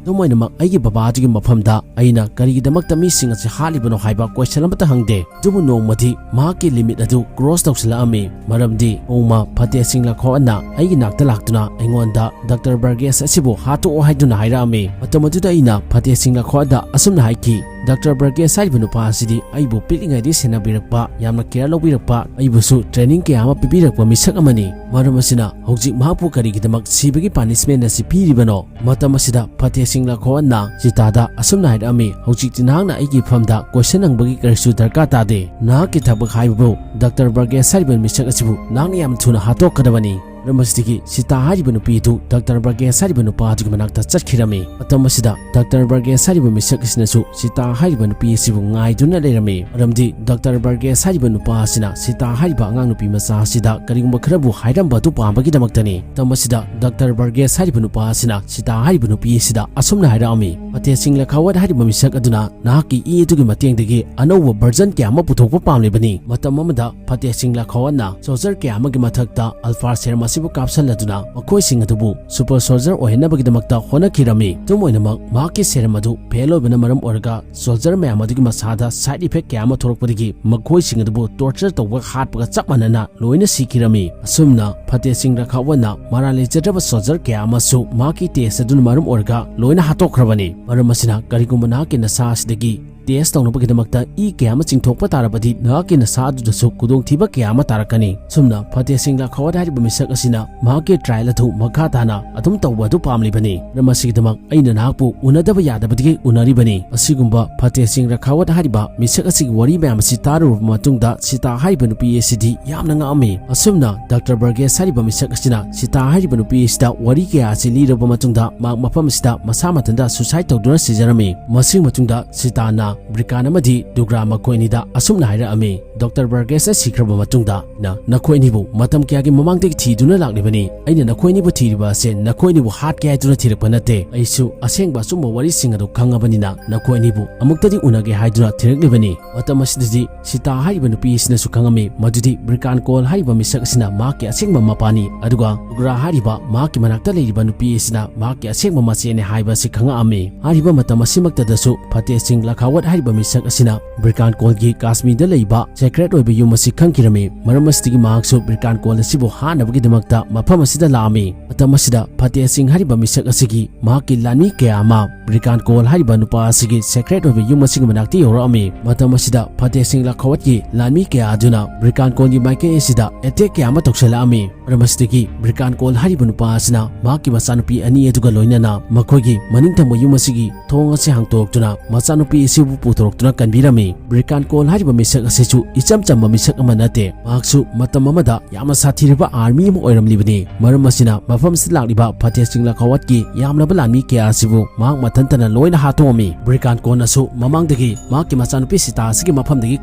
ꯑꯗꯨꯝ ꯑꯣꯏꯅꯃꯛ, ꯑꯩꯒꯤ ꯕꯕꯥ ꯑꯗꯨꯒꯤ ꯃꯐꯝꯗ ꯑꯩꯅ ꯀꯔꯤꯒꯤꯗꯃꯛꯇ ꯃꯤꯁꯤꯡ ꯑꯁꯤ ꯍꯥꯠꯂꯤꯕꯅꯣ ꯍꯥꯏꯕ question ꯑꯃꯠꯇ ꯍꯪꯗꯦ꯫ ꯑꯗꯨꯕꯨ ꯅꯣꯡꯃꯗꯤ ꯃꯍꯥꯛꯀꯤ limit ꯑꯗꯨ cross ꯇꯧꯁꯤꯜꯂꯛꯑꯝꯃꯤ꯫ ꯃꯔꯝꯗꯤ ꯅꯣꯡꯃ ꯐꯇꯦꯍ ꯁꯤꯡ ꯂꯥꯈꯣꯋꯠꯅ ꯑꯩꯒꯤ ꯅꯥꯛꯇ ꯂꯥꯛꯇꯨꯅ ꯑꯩꯉꯣꯟꯗ Doctor Burgess ꯑꯁꯤꯕꯨ ꯍꯥꯠꯇꯣꯛꯑꯣ ꯍꯥꯏꯗꯨꯅ ꯍꯥꯏꯔꯛꯑꯝꯃꯤ꯫ ꯃꯇꯝ ꯑꯗꯨꯗ ꯑꯩꯅ ꯐꯇꯦꯍ ꯁꯤꯡ ꯂꯥꯈꯣꯋꯠꯗ ꯑꯁꯨꯝꯅ ꯍꯥꯏꯈꯤ, "Doctor Burgess ꯍꯥꯏꯔꯤꯕ ꯅꯨꯄꯥ ꯑꯁꯤꯗꯤ ꯑꯩꯕꯨ ꯄꯤꯛꯂꯤꯉꯩꯗꯒꯤ ꯁꯦꯟꯅꯕꯤꯔꯛꯄ, ꯌꯥꯝꯅ care ꯂꯧꯕꯤꯔꯛꯄ, ꯑꯩꯕꯨꯁꯨ training ꯀꯌꯥ ꯑꯃ ꯄꯤꯕꯤꯔꯛꯄ ꯃꯤꯁꯛ ꯑꯃꯅꯤ꯫ ꯃꯔꯝ ꯑꯁꯤꯅ ꯍꯧꯖꯤꯛ ꯃꯍꯥꯛꯄꯨ ꯀꯔꯤꯒꯤꯗꯃꯛ ꯁꯤꯕꯒꯤ punishment ꯑꯁꯤ ꯄꯤꯔꯤꯕꯅꯣ?" ꯃꯇꯝ ꯑꯁꯤꯗ ꯐꯇꯦꯍ ꯁꯤꯡ ꯂꯥꯈꯣꯋꯠꯅ ꯁꯤꯇꯥꯗ ꯑꯁꯨꯝꯅ ꯍꯥꯏꯔꯛꯑꯝꯃꯤ, "ꯍꯧꯖꯤꯛꯇꯤ ꯅꯍꯥꯛꯅ ꯑꯩꯒꯤ ꯏꯐꯝꯗ question ꯍꯪꯕꯒꯤ ꯀꯔꯤꯁꯨ ꯗꯔꯀꯥꯔ ꯇꯥꯗꯦ꯫ ꯅꯍꯥꯛꯀꯤ ꯊꯕꯛ ꯍꯥꯏꯕꯕꯨ Doctor Burgess ꯍꯥꯏꯔꯤꯕ ꯃꯤꯁꯛ ꯑꯁꯤꯕꯨ ꯅꯍꯥꯛꯅ ꯌꯥꯝ ꯊꯨꯅ ꯍꯥꯠꯇꯣꯛꯀꯗꯕꯅꯤ꯫" ꯃꯔꯝ ꯑꯁꯤꯗꯒꯤ ꯁꯤꯇꯥ ꯍꯥꯏꯔꯤꯕ ꯅꯨꯄꯤ ꯑꯗꯨ ꯗꯥꯛꯇꯔ ꯕꯔꯒꯦꯁ ꯍꯥꯏꯔꯤꯕ ꯅꯨꯄꯥ ꯑꯗꯨꯒꯤ ꯃꯅꯥꯛꯇ ꯆꯠꯈꯤꯔꯝꯃꯤ꯫ ꯃꯇꯝ ꯑꯁꯤꯗ ꯗꯥꯛꯇꯔ ꯕꯔꯒꯦꯁ ꯍꯥꯏꯔꯤꯕ ꯃꯤꯁꯛ ꯑꯁꯤꯅꯁꯨ ꯁꯤꯇꯥ ꯍꯥꯏꯔꯤꯕ ꯅꯨꯄꯤ ꯑꯁꯤꯕꯨ ꯉꯥꯏꯗꯨꯅ ꯂꯩꯔꯝꯃꯤ, ꯃꯔꯝꯗꯤ ꯗꯥꯛꯇꯔ ꯕꯔꯒꯦꯁ ꯍꯥꯏꯔꯤꯕ ꯅꯨꯄꯥ ꯑꯁꯤꯅ ꯁꯤꯇꯥ ꯍꯥꯏꯔꯤꯕ ꯑꯉꯥꯡ ꯅꯨꯄꯤ ꯃꯆꯥ ꯑꯁꯤꯗ ꯀꯔꯤꯒꯨꯝꯕ ꯈꯔꯕꯨ ꯍꯥꯏꯔꯝꯕ ꯑꯗꯨ ꯄꯥꯝꯕꯒꯤꯗꯃꯛꯇꯅꯤ꯫ ꯃꯇꯝ ꯑꯁꯤꯗ ꯗꯥꯛꯇꯔ ꯕꯔꯒꯦꯁ ꯍꯥꯏꯔꯤꯕ ꯅꯨꯄꯥ ꯑꯁꯤꯅ ꯁꯤꯇꯥ ꯍꯥꯏꯔꯤꯕ ꯅꯨꯄꯤ ꯑꯁꯤꯗ ꯑꯁꯨꯝꯅ ꯍꯥꯏꯔꯛꯑꯝꯃꯤ, "ꯐꯇꯦꯍ ꯁꯤꯡ ꯂꯈꯥꯋꯠ ꯍꯥꯏꯔꯤꯕ ꯃꯤꯁꯛ ꯑꯗꯨꯅ ꯅꯍꯥꯛꯀꯤ ꯏ ꯑꯗꯨꯒꯤ ꯃꯇꯦꯡꯗꯒꯤ ꯑꯅꯧꯕ version ꯀꯌꯥ ꯑꯃ ꯄꯨꯊꯣꯛꯄ ꯄꯥꯝꯂꯤꯕꯅꯤ꯫ ꯃꯇꯝ ꯑꯃꯗ ꯐꯇꯦꯍ ꯁꯤꯡ ꯂꯈꯥꯋꯠꯅ soldier ꯀꯌꯥ ꯑꯃꯒꯤ ꯃꯊꯛꯇ ꯑꯜꯐꯥ serum ꯑꯁꯤꯕꯨ ꯀꯥꯞꯁꯜꯂꯗꯨꯅ ꯃꯈꯣꯏꯁꯤꯡ ꯑꯗꯨꯕꯨ super soldier ꯑꯣꯏꯍꯟꯅꯕꯒꯤꯗꯃꯛꯇ ꯍꯣꯠꯅꯈꯤꯔꯝꯃꯤ꯫ ꯑꯗꯨꯝ ꯑꯣꯏꯅꯃꯛ, ꯃꯍꯥꯛꯀꯤ serum ꯑꯗꯨ fail ꯑꯣꯏꯕꯅ ꯃꯔꯝ ꯑꯣꯏꯔꯒ soldier ꯃꯌꯥꯝ ꯑꯗꯨꯒꯤ ꯃꯁꯥꯗ side effect ꯀꯌꯥ ꯑꯃ ꯊꯣꯛꯂꯛꯄꯗꯒꯤ ꯃꯈꯣꯏꯁꯤꯡ ꯑꯗꯨꯕꯨ torture ꯇꯧꯕꯒ ꯍꯥꯠꯄꯒ ꯆꯞ ꯃꯥꯟꯅꯅ ꯂꯣꯏꯅ ꯁꯤꯈꯤꯔꯝꯃꯤ꯫ ꯑꯁꯨꯝꯅ ꯐꯇꯦꯍ ꯁꯤꯡ ꯂꯈꯥꯋꯠꯅ ꯃꯔꯥꯜ ꯂꯩꯖꯗ꯭ꯔꯕ soldier ꯀꯌꯥ ꯑꯃꯁꯨ ꯃꯍꯥꯛꯀꯤ test ꯑꯗꯨꯅ ꯃꯔꯝ ꯑꯣꯏꯔꯒ ꯂꯣꯏꯅ ꯍꯥꯠꯇꯣꯛꯈ꯭ꯔꯕꯅꯤ꯫ ꯃꯔꯝ ꯑꯁꯤꯅ, ꯀꯔꯤꯒꯨꯝꯕ ꯅꯍꯥꯛꯀꯤ ꯅꯁꯥ ꯑꯁꯤꯗꯒꯤ test ꯇꯧꯅꯕꯒꯤꯗꯃꯛꯇ ꯏ ꯀꯌꯥ ꯑꯃ ꯆꯤꯡꯊꯣꯛꯄ ꯇꯥꯔꯕꯗꯤ ꯅꯍꯥꯛꯀꯤ ꯅꯁꯥ ꯑꯗꯨꯗꯁꯨ ꯈꯨꯗꯣꯡꯊꯤꯕ ꯀꯌꯥ ꯑꯃ ꯇꯥꯔꯛꯀꯅꯤ꯫ ꯑꯁꯨꯝꯅ ꯐꯇꯦꯍ ꯁꯤꯡ ꯂꯈꯥꯋꯠ ꯍꯥꯏꯔꯤꯕ ꯃꯤꯁꯛ ꯑꯁꯤꯅ ꯃꯍꯥꯛꯀꯤ trial ꯑꯗꯨ ꯃꯈꯥ ꯇꯥꯅ ꯑꯗꯨꯝ ꯇꯧꯕ ꯑꯗꯨ ꯄꯥꯝꯂꯤꯕꯅꯤ꯫ ꯃꯔꯝ ꯑꯁꯤꯒꯤꯗꯃꯛ ꯑꯩꯅ ꯅꯍꯥꯛꯄꯨ ꯎꯅꯗꯕ ꯌꯥꯗꯕꯗꯒꯤ ꯎꯅꯔꯤꯕꯅꯤ꯫ ꯑꯁꯤꯒꯨꯝꯕ ꯐꯇꯦꯍ ꯁꯤꯡ ꯂꯈꯥꯋꯠ ꯍꯥꯏꯔꯤꯕ ꯃꯤꯁꯛ ꯑꯁꯤꯒꯤ ꯋꯥꯔꯤ ꯃꯌꯥꯝ ꯑꯁꯤ ꯇꯥꯔꯨꯔꯕ ꯃꯇꯨꯡꯗ ꯁꯤꯇꯥ ꯍꯥꯏꯔꯤꯕ ꯅꯨꯄꯤ ꯑꯁꯤꯗꯤ ꯌꯥꯝꯅ ꯉꯛꯑꯝꯃꯤ꯫ ꯑꯁꯨꯝꯅ ꯗꯥꯛꯇꯔ ꯕꯔꯒꯦꯁ ꯍꯥꯏꯔꯤꯕ ꯃꯤꯁꯛ ꯑꯁꯤꯅ ꯁꯤꯇꯥ ꯍꯥꯏꯔꯤꯕ ꯅꯨꯄꯤ ꯑꯁꯤꯗ ꯋꯥꯔꯤ ꯀꯌꯥ ꯑꯁꯤ ꯂꯤꯔꯕ ꯃꯇꯨꯡꯗ ꯃꯍꯥꯛ ꯃꯐꯝ ꯑꯁꯤꯗ ꯃꯁꯥ ꯃꯊꯟꯇ suicide ꯇꯧꯗꯨꯅ ꯁꯤꯖꯔꯝꯃꯤ꯫ ꯃꯁꯤꯒꯤ ꯃꯇꯨꯡꯗ ꯁꯤꯇꯥꯅ ꯕ꯭ꯔꯤꯀꯥꯟ ꯑꯃꯗꯤ ꯗꯨꯒ꯭ꯔꯥ ꯃꯈꯣꯏ ꯑꯅꯤꯗ ꯑꯁꯨꯝꯅ ꯍꯥꯏꯔꯛꯑꯝꯃꯤ, "ꯗꯥꯛꯇꯔ ꯕꯔꯒꯦꯁꯅ ꯁꯤꯈ꯭ꯔꯕ ꯃꯇꯨꯡꯗ, ꯅ-, ꯅꯈꯣꯏ ꯑꯅꯤꯕꯨ ꯃꯇꯝ ꯀꯌꯥꯒꯤ ꯃꯃꯥꯡꯗꯒꯤ ꯊꯤꯗꯨꯅ ꯂꯥꯛꯂꯤꯕꯅꯤ꯫ ꯑꯩꯅ ꯅꯈꯣꯏ ꯑꯅꯤꯕꯨ ꯊꯤꯔꯤꯕ ꯑꯁꯦ ꯅꯈꯣꯏ ꯑꯅꯤꯕꯨ ꯍꯥꯠꯀꯦ ꯍꯥꯏꯗꯨꯅ ꯊꯤꯔꯛꯄ ꯅꯠꯇꯦ꯫ ꯑꯩꯁꯨ ꯑꯁꯦꯡꯕ ꯑꯆꯨꯝꯕ ꯋꯥꯔꯤꯁꯤꯡ ꯑꯗꯨ ꯈꯪꯉꯕꯅꯤꯅ ꯅꯈꯣꯏ ꯑꯅꯤꯕꯨ ꯑꯃꯨꯛꯇꯗꯤ ꯎꯅꯒꯦ ꯍꯥꯏꯗꯨꯅ ꯊꯤꯔꯛꯂꯤꯕꯅꯤ"꯫ ꯃꯇꯝ ꯑꯁꯤꯗꯗꯤ ꯁꯤꯇꯥ ꯍꯥꯏꯔꯤꯕ ꯅꯨꯄꯤ ꯑꯁꯤꯅꯁꯨ ꯈꯪꯉꯝꯃꯤ ꯃꯗꯨꯗꯤ ꯕ꯭ꯔꯤꯀꯥꯟ ꯀꯣꯜ ꯍꯥꯏꯔꯤꯕ ꯃꯤꯁꯛ ꯑꯁꯤꯅ ꯃꯍꯥꯛꯀꯤ ꯑꯁꯦꯡꯕ ꯃꯄꯥꯅꯤ, ꯑꯗꯨꯒ ꯗꯨꯒ꯭ꯔꯥ ꯍꯥꯏꯔꯤꯕ ꯃꯍꯥꯛꯀꯤ ꯃꯅꯥꯛꯇ ꯂꯩꯔꯤꯕ ꯅꯨꯄꯤ ꯑꯁꯤꯅ ꯃꯍꯥꯛꯀꯤ ꯑꯁꯦꯡꯕ ꯃꯆꯦꯅꯤ ꯍꯥꯏꯕ ꯑꯁꯤ ꯈꯪꯉꯛꯑꯝꯃꯤ꯫ ꯍꯥꯏꯔꯤꯕ ꯃꯇꯝ ꯑꯁꯤꯃꯛꯇꯗꯁꯨ ꯐꯇꯦꯍ ꯁꯤꯡ ꯂꯈꯥꯋꯠ ꯍꯥꯏꯔꯤꯕ ꯃꯤꯁꯛ ꯑꯁꯤꯅ ꯕ꯭ꯔꯤꯀꯥꯟ ꯀꯣꯜꯒꯤ ꯀꯥꯁꯃꯤꯔꯗ ꯂꯩꯕ secret ꯑꯣꯏꯕ ꯌꯨꯝ ꯑꯁꯤ ꯈꯪꯈꯤꯔꯝꯃꯤ꯫ ꯃꯔꯝ ꯑꯁꯤꯗꯒꯤ ꯃꯍꯥꯛꯁꯨ ꯕ꯭ꯔꯤꯀꯥꯟ ꯀꯣꯜ ꯑꯁꯤꯕꯨ ꯍꯥꯠꯅꯕꯒꯤꯗꯃꯛꯇ ꯃꯐꯝ ꯑꯁꯤꯗ ꯂꯥꯛꯑꯝꯃꯤ꯫ ꯃꯇꯝ ꯑꯁꯤꯗ ꯐꯇꯦꯍ ꯁꯤꯡ ꯍꯥꯏꯔꯤꯕ ꯃꯤꯁꯛ ꯑꯁꯤꯒꯤ ꯃꯍꯥꯛꯀꯤ ꯂꯥꯟꯃꯤ ꯀꯌꯥ ꯑꯃ ꯕ꯭ꯔꯤꯀꯥꯟ ꯀꯣꯜ ꯍꯥꯏꯔꯤꯕ ꯅꯨꯄꯥ ꯑꯁꯤꯒꯤ secret ꯑꯣꯏꯕ ꯌꯨꯝ ꯑꯁꯤꯒꯤ ꯃꯅꯥꯛꯇ ꯌꯧꯔꯛꯑꯝꯃꯤ꯫ ꯃꯇꯝ ꯑꯁꯤꯗ ꯐꯇꯦꯍ ꯁꯤꯡ ꯂꯈꯥꯋꯠꯀꯤ ꯂꯥꯟꯃꯤ ꯀꯌꯥ ꯑꯗꯨꯅ ꯕ꯭ꯔꯤꯀꯥꯟ ꯀꯣꯜꯒꯤ ꯃꯥꯏꯀꯩ ꯑꯁꯤꯗ attack ꯀꯌꯥ ꯑꯃ ꯇꯧꯁꯤꯜꯂꯛꯑꯝꯃꯤ꯫ ꯃꯔꯝ ꯑꯁꯤꯗꯒꯤ ꯕ꯭ꯔꯤꯀꯥꯟ ꯀꯣꯜ ꯍꯥꯏꯔꯤꯕ ꯅꯨꯄꯥ ꯑꯁꯤꯅ ꯃꯍꯥꯛꯀꯤ ꯃꯆꯥꯅꯨꯄꯤ ꯑꯅꯤ ꯑꯗꯨꯒ ꯂꯣꯏꯅꯅ ꯃꯈꯣꯏꯒꯤ ꯃꯅꯤꯡ ꯊꯪꯕ ꯌꯨꯝ ꯑꯁꯤꯒꯤ ꯊꯣꯡ ꯑꯁꯤ ꯍꯥꯡꯇꯣꯛꯇꯨꯅ ꯃꯆꯥꯅꯨꯄꯤ ꯑꯁꯤꯕꯨ ꯄꯨꯊꯣꯔꯛꯇꯨꯅ ꯀꯟꯕꯤꯔꯝꯃꯤ꯫ ꯕ꯭ꯔꯤꯀꯥꯟ ꯀꯣꯟ ꯍꯥꯏꯔꯤꯕ ꯃꯤꯁꯛ ꯑꯁꯤꯁꯨ ꯏꯆꯝ ꯆꯝꯕ ꯃꯤꯁꯛ ꯑꯃ ꯅꯠꯇꯦ꯫ ꯃꯍꯥꯛꯁꯨ ꯃꯇꯝ ꯑꯃꯗ ꯌꯥꯝꯅ ꯁꯥꯊꯤꯔꯕ ꯑꯥꯔꯃꯤ ꯑꯃ ꯑꯣꯏꯔꯝꯂꯤꯕꯅꯤ꯫ ꯃꯔꯝ ꯑꯁꯤꯅ ꯃꯐꯝ ꯑꯁꯤꯗ ꯂꯥꯛꯂꯤꯕ ꯐꯇꯦꯍ ꯁꯤꯡ ꯂꯈꯥꯋꯠꯀꯤ ꯌꯥꯝꯂꯕ ꯂꯥꯟꯃꯤ ꯀꯌꯥ ꯑꯁꯤꯕꯨ ꯃꯍꯥꯛ ꯃꯊꯟꯇꯅ ꯂꯣꯏꯅ ꯍꯥꯠꯇꯣꯛꯑꯝꯃꯤ꯫ ꯕ꯭ꯔꯤꯀꯥꯟ ꯀꯣꯟꯅꯁꯨ ꯃꯃꯥꯡꯗꯒꯤ ꯃꯍꯥꯛꯀꯤ ꯃꯆꯥꯅꯨꯄꯤ ꯁꯤꯇꯥ ꯑꯁꯤꯒꯤ ꯃꯐꯝꯗꯒꯤ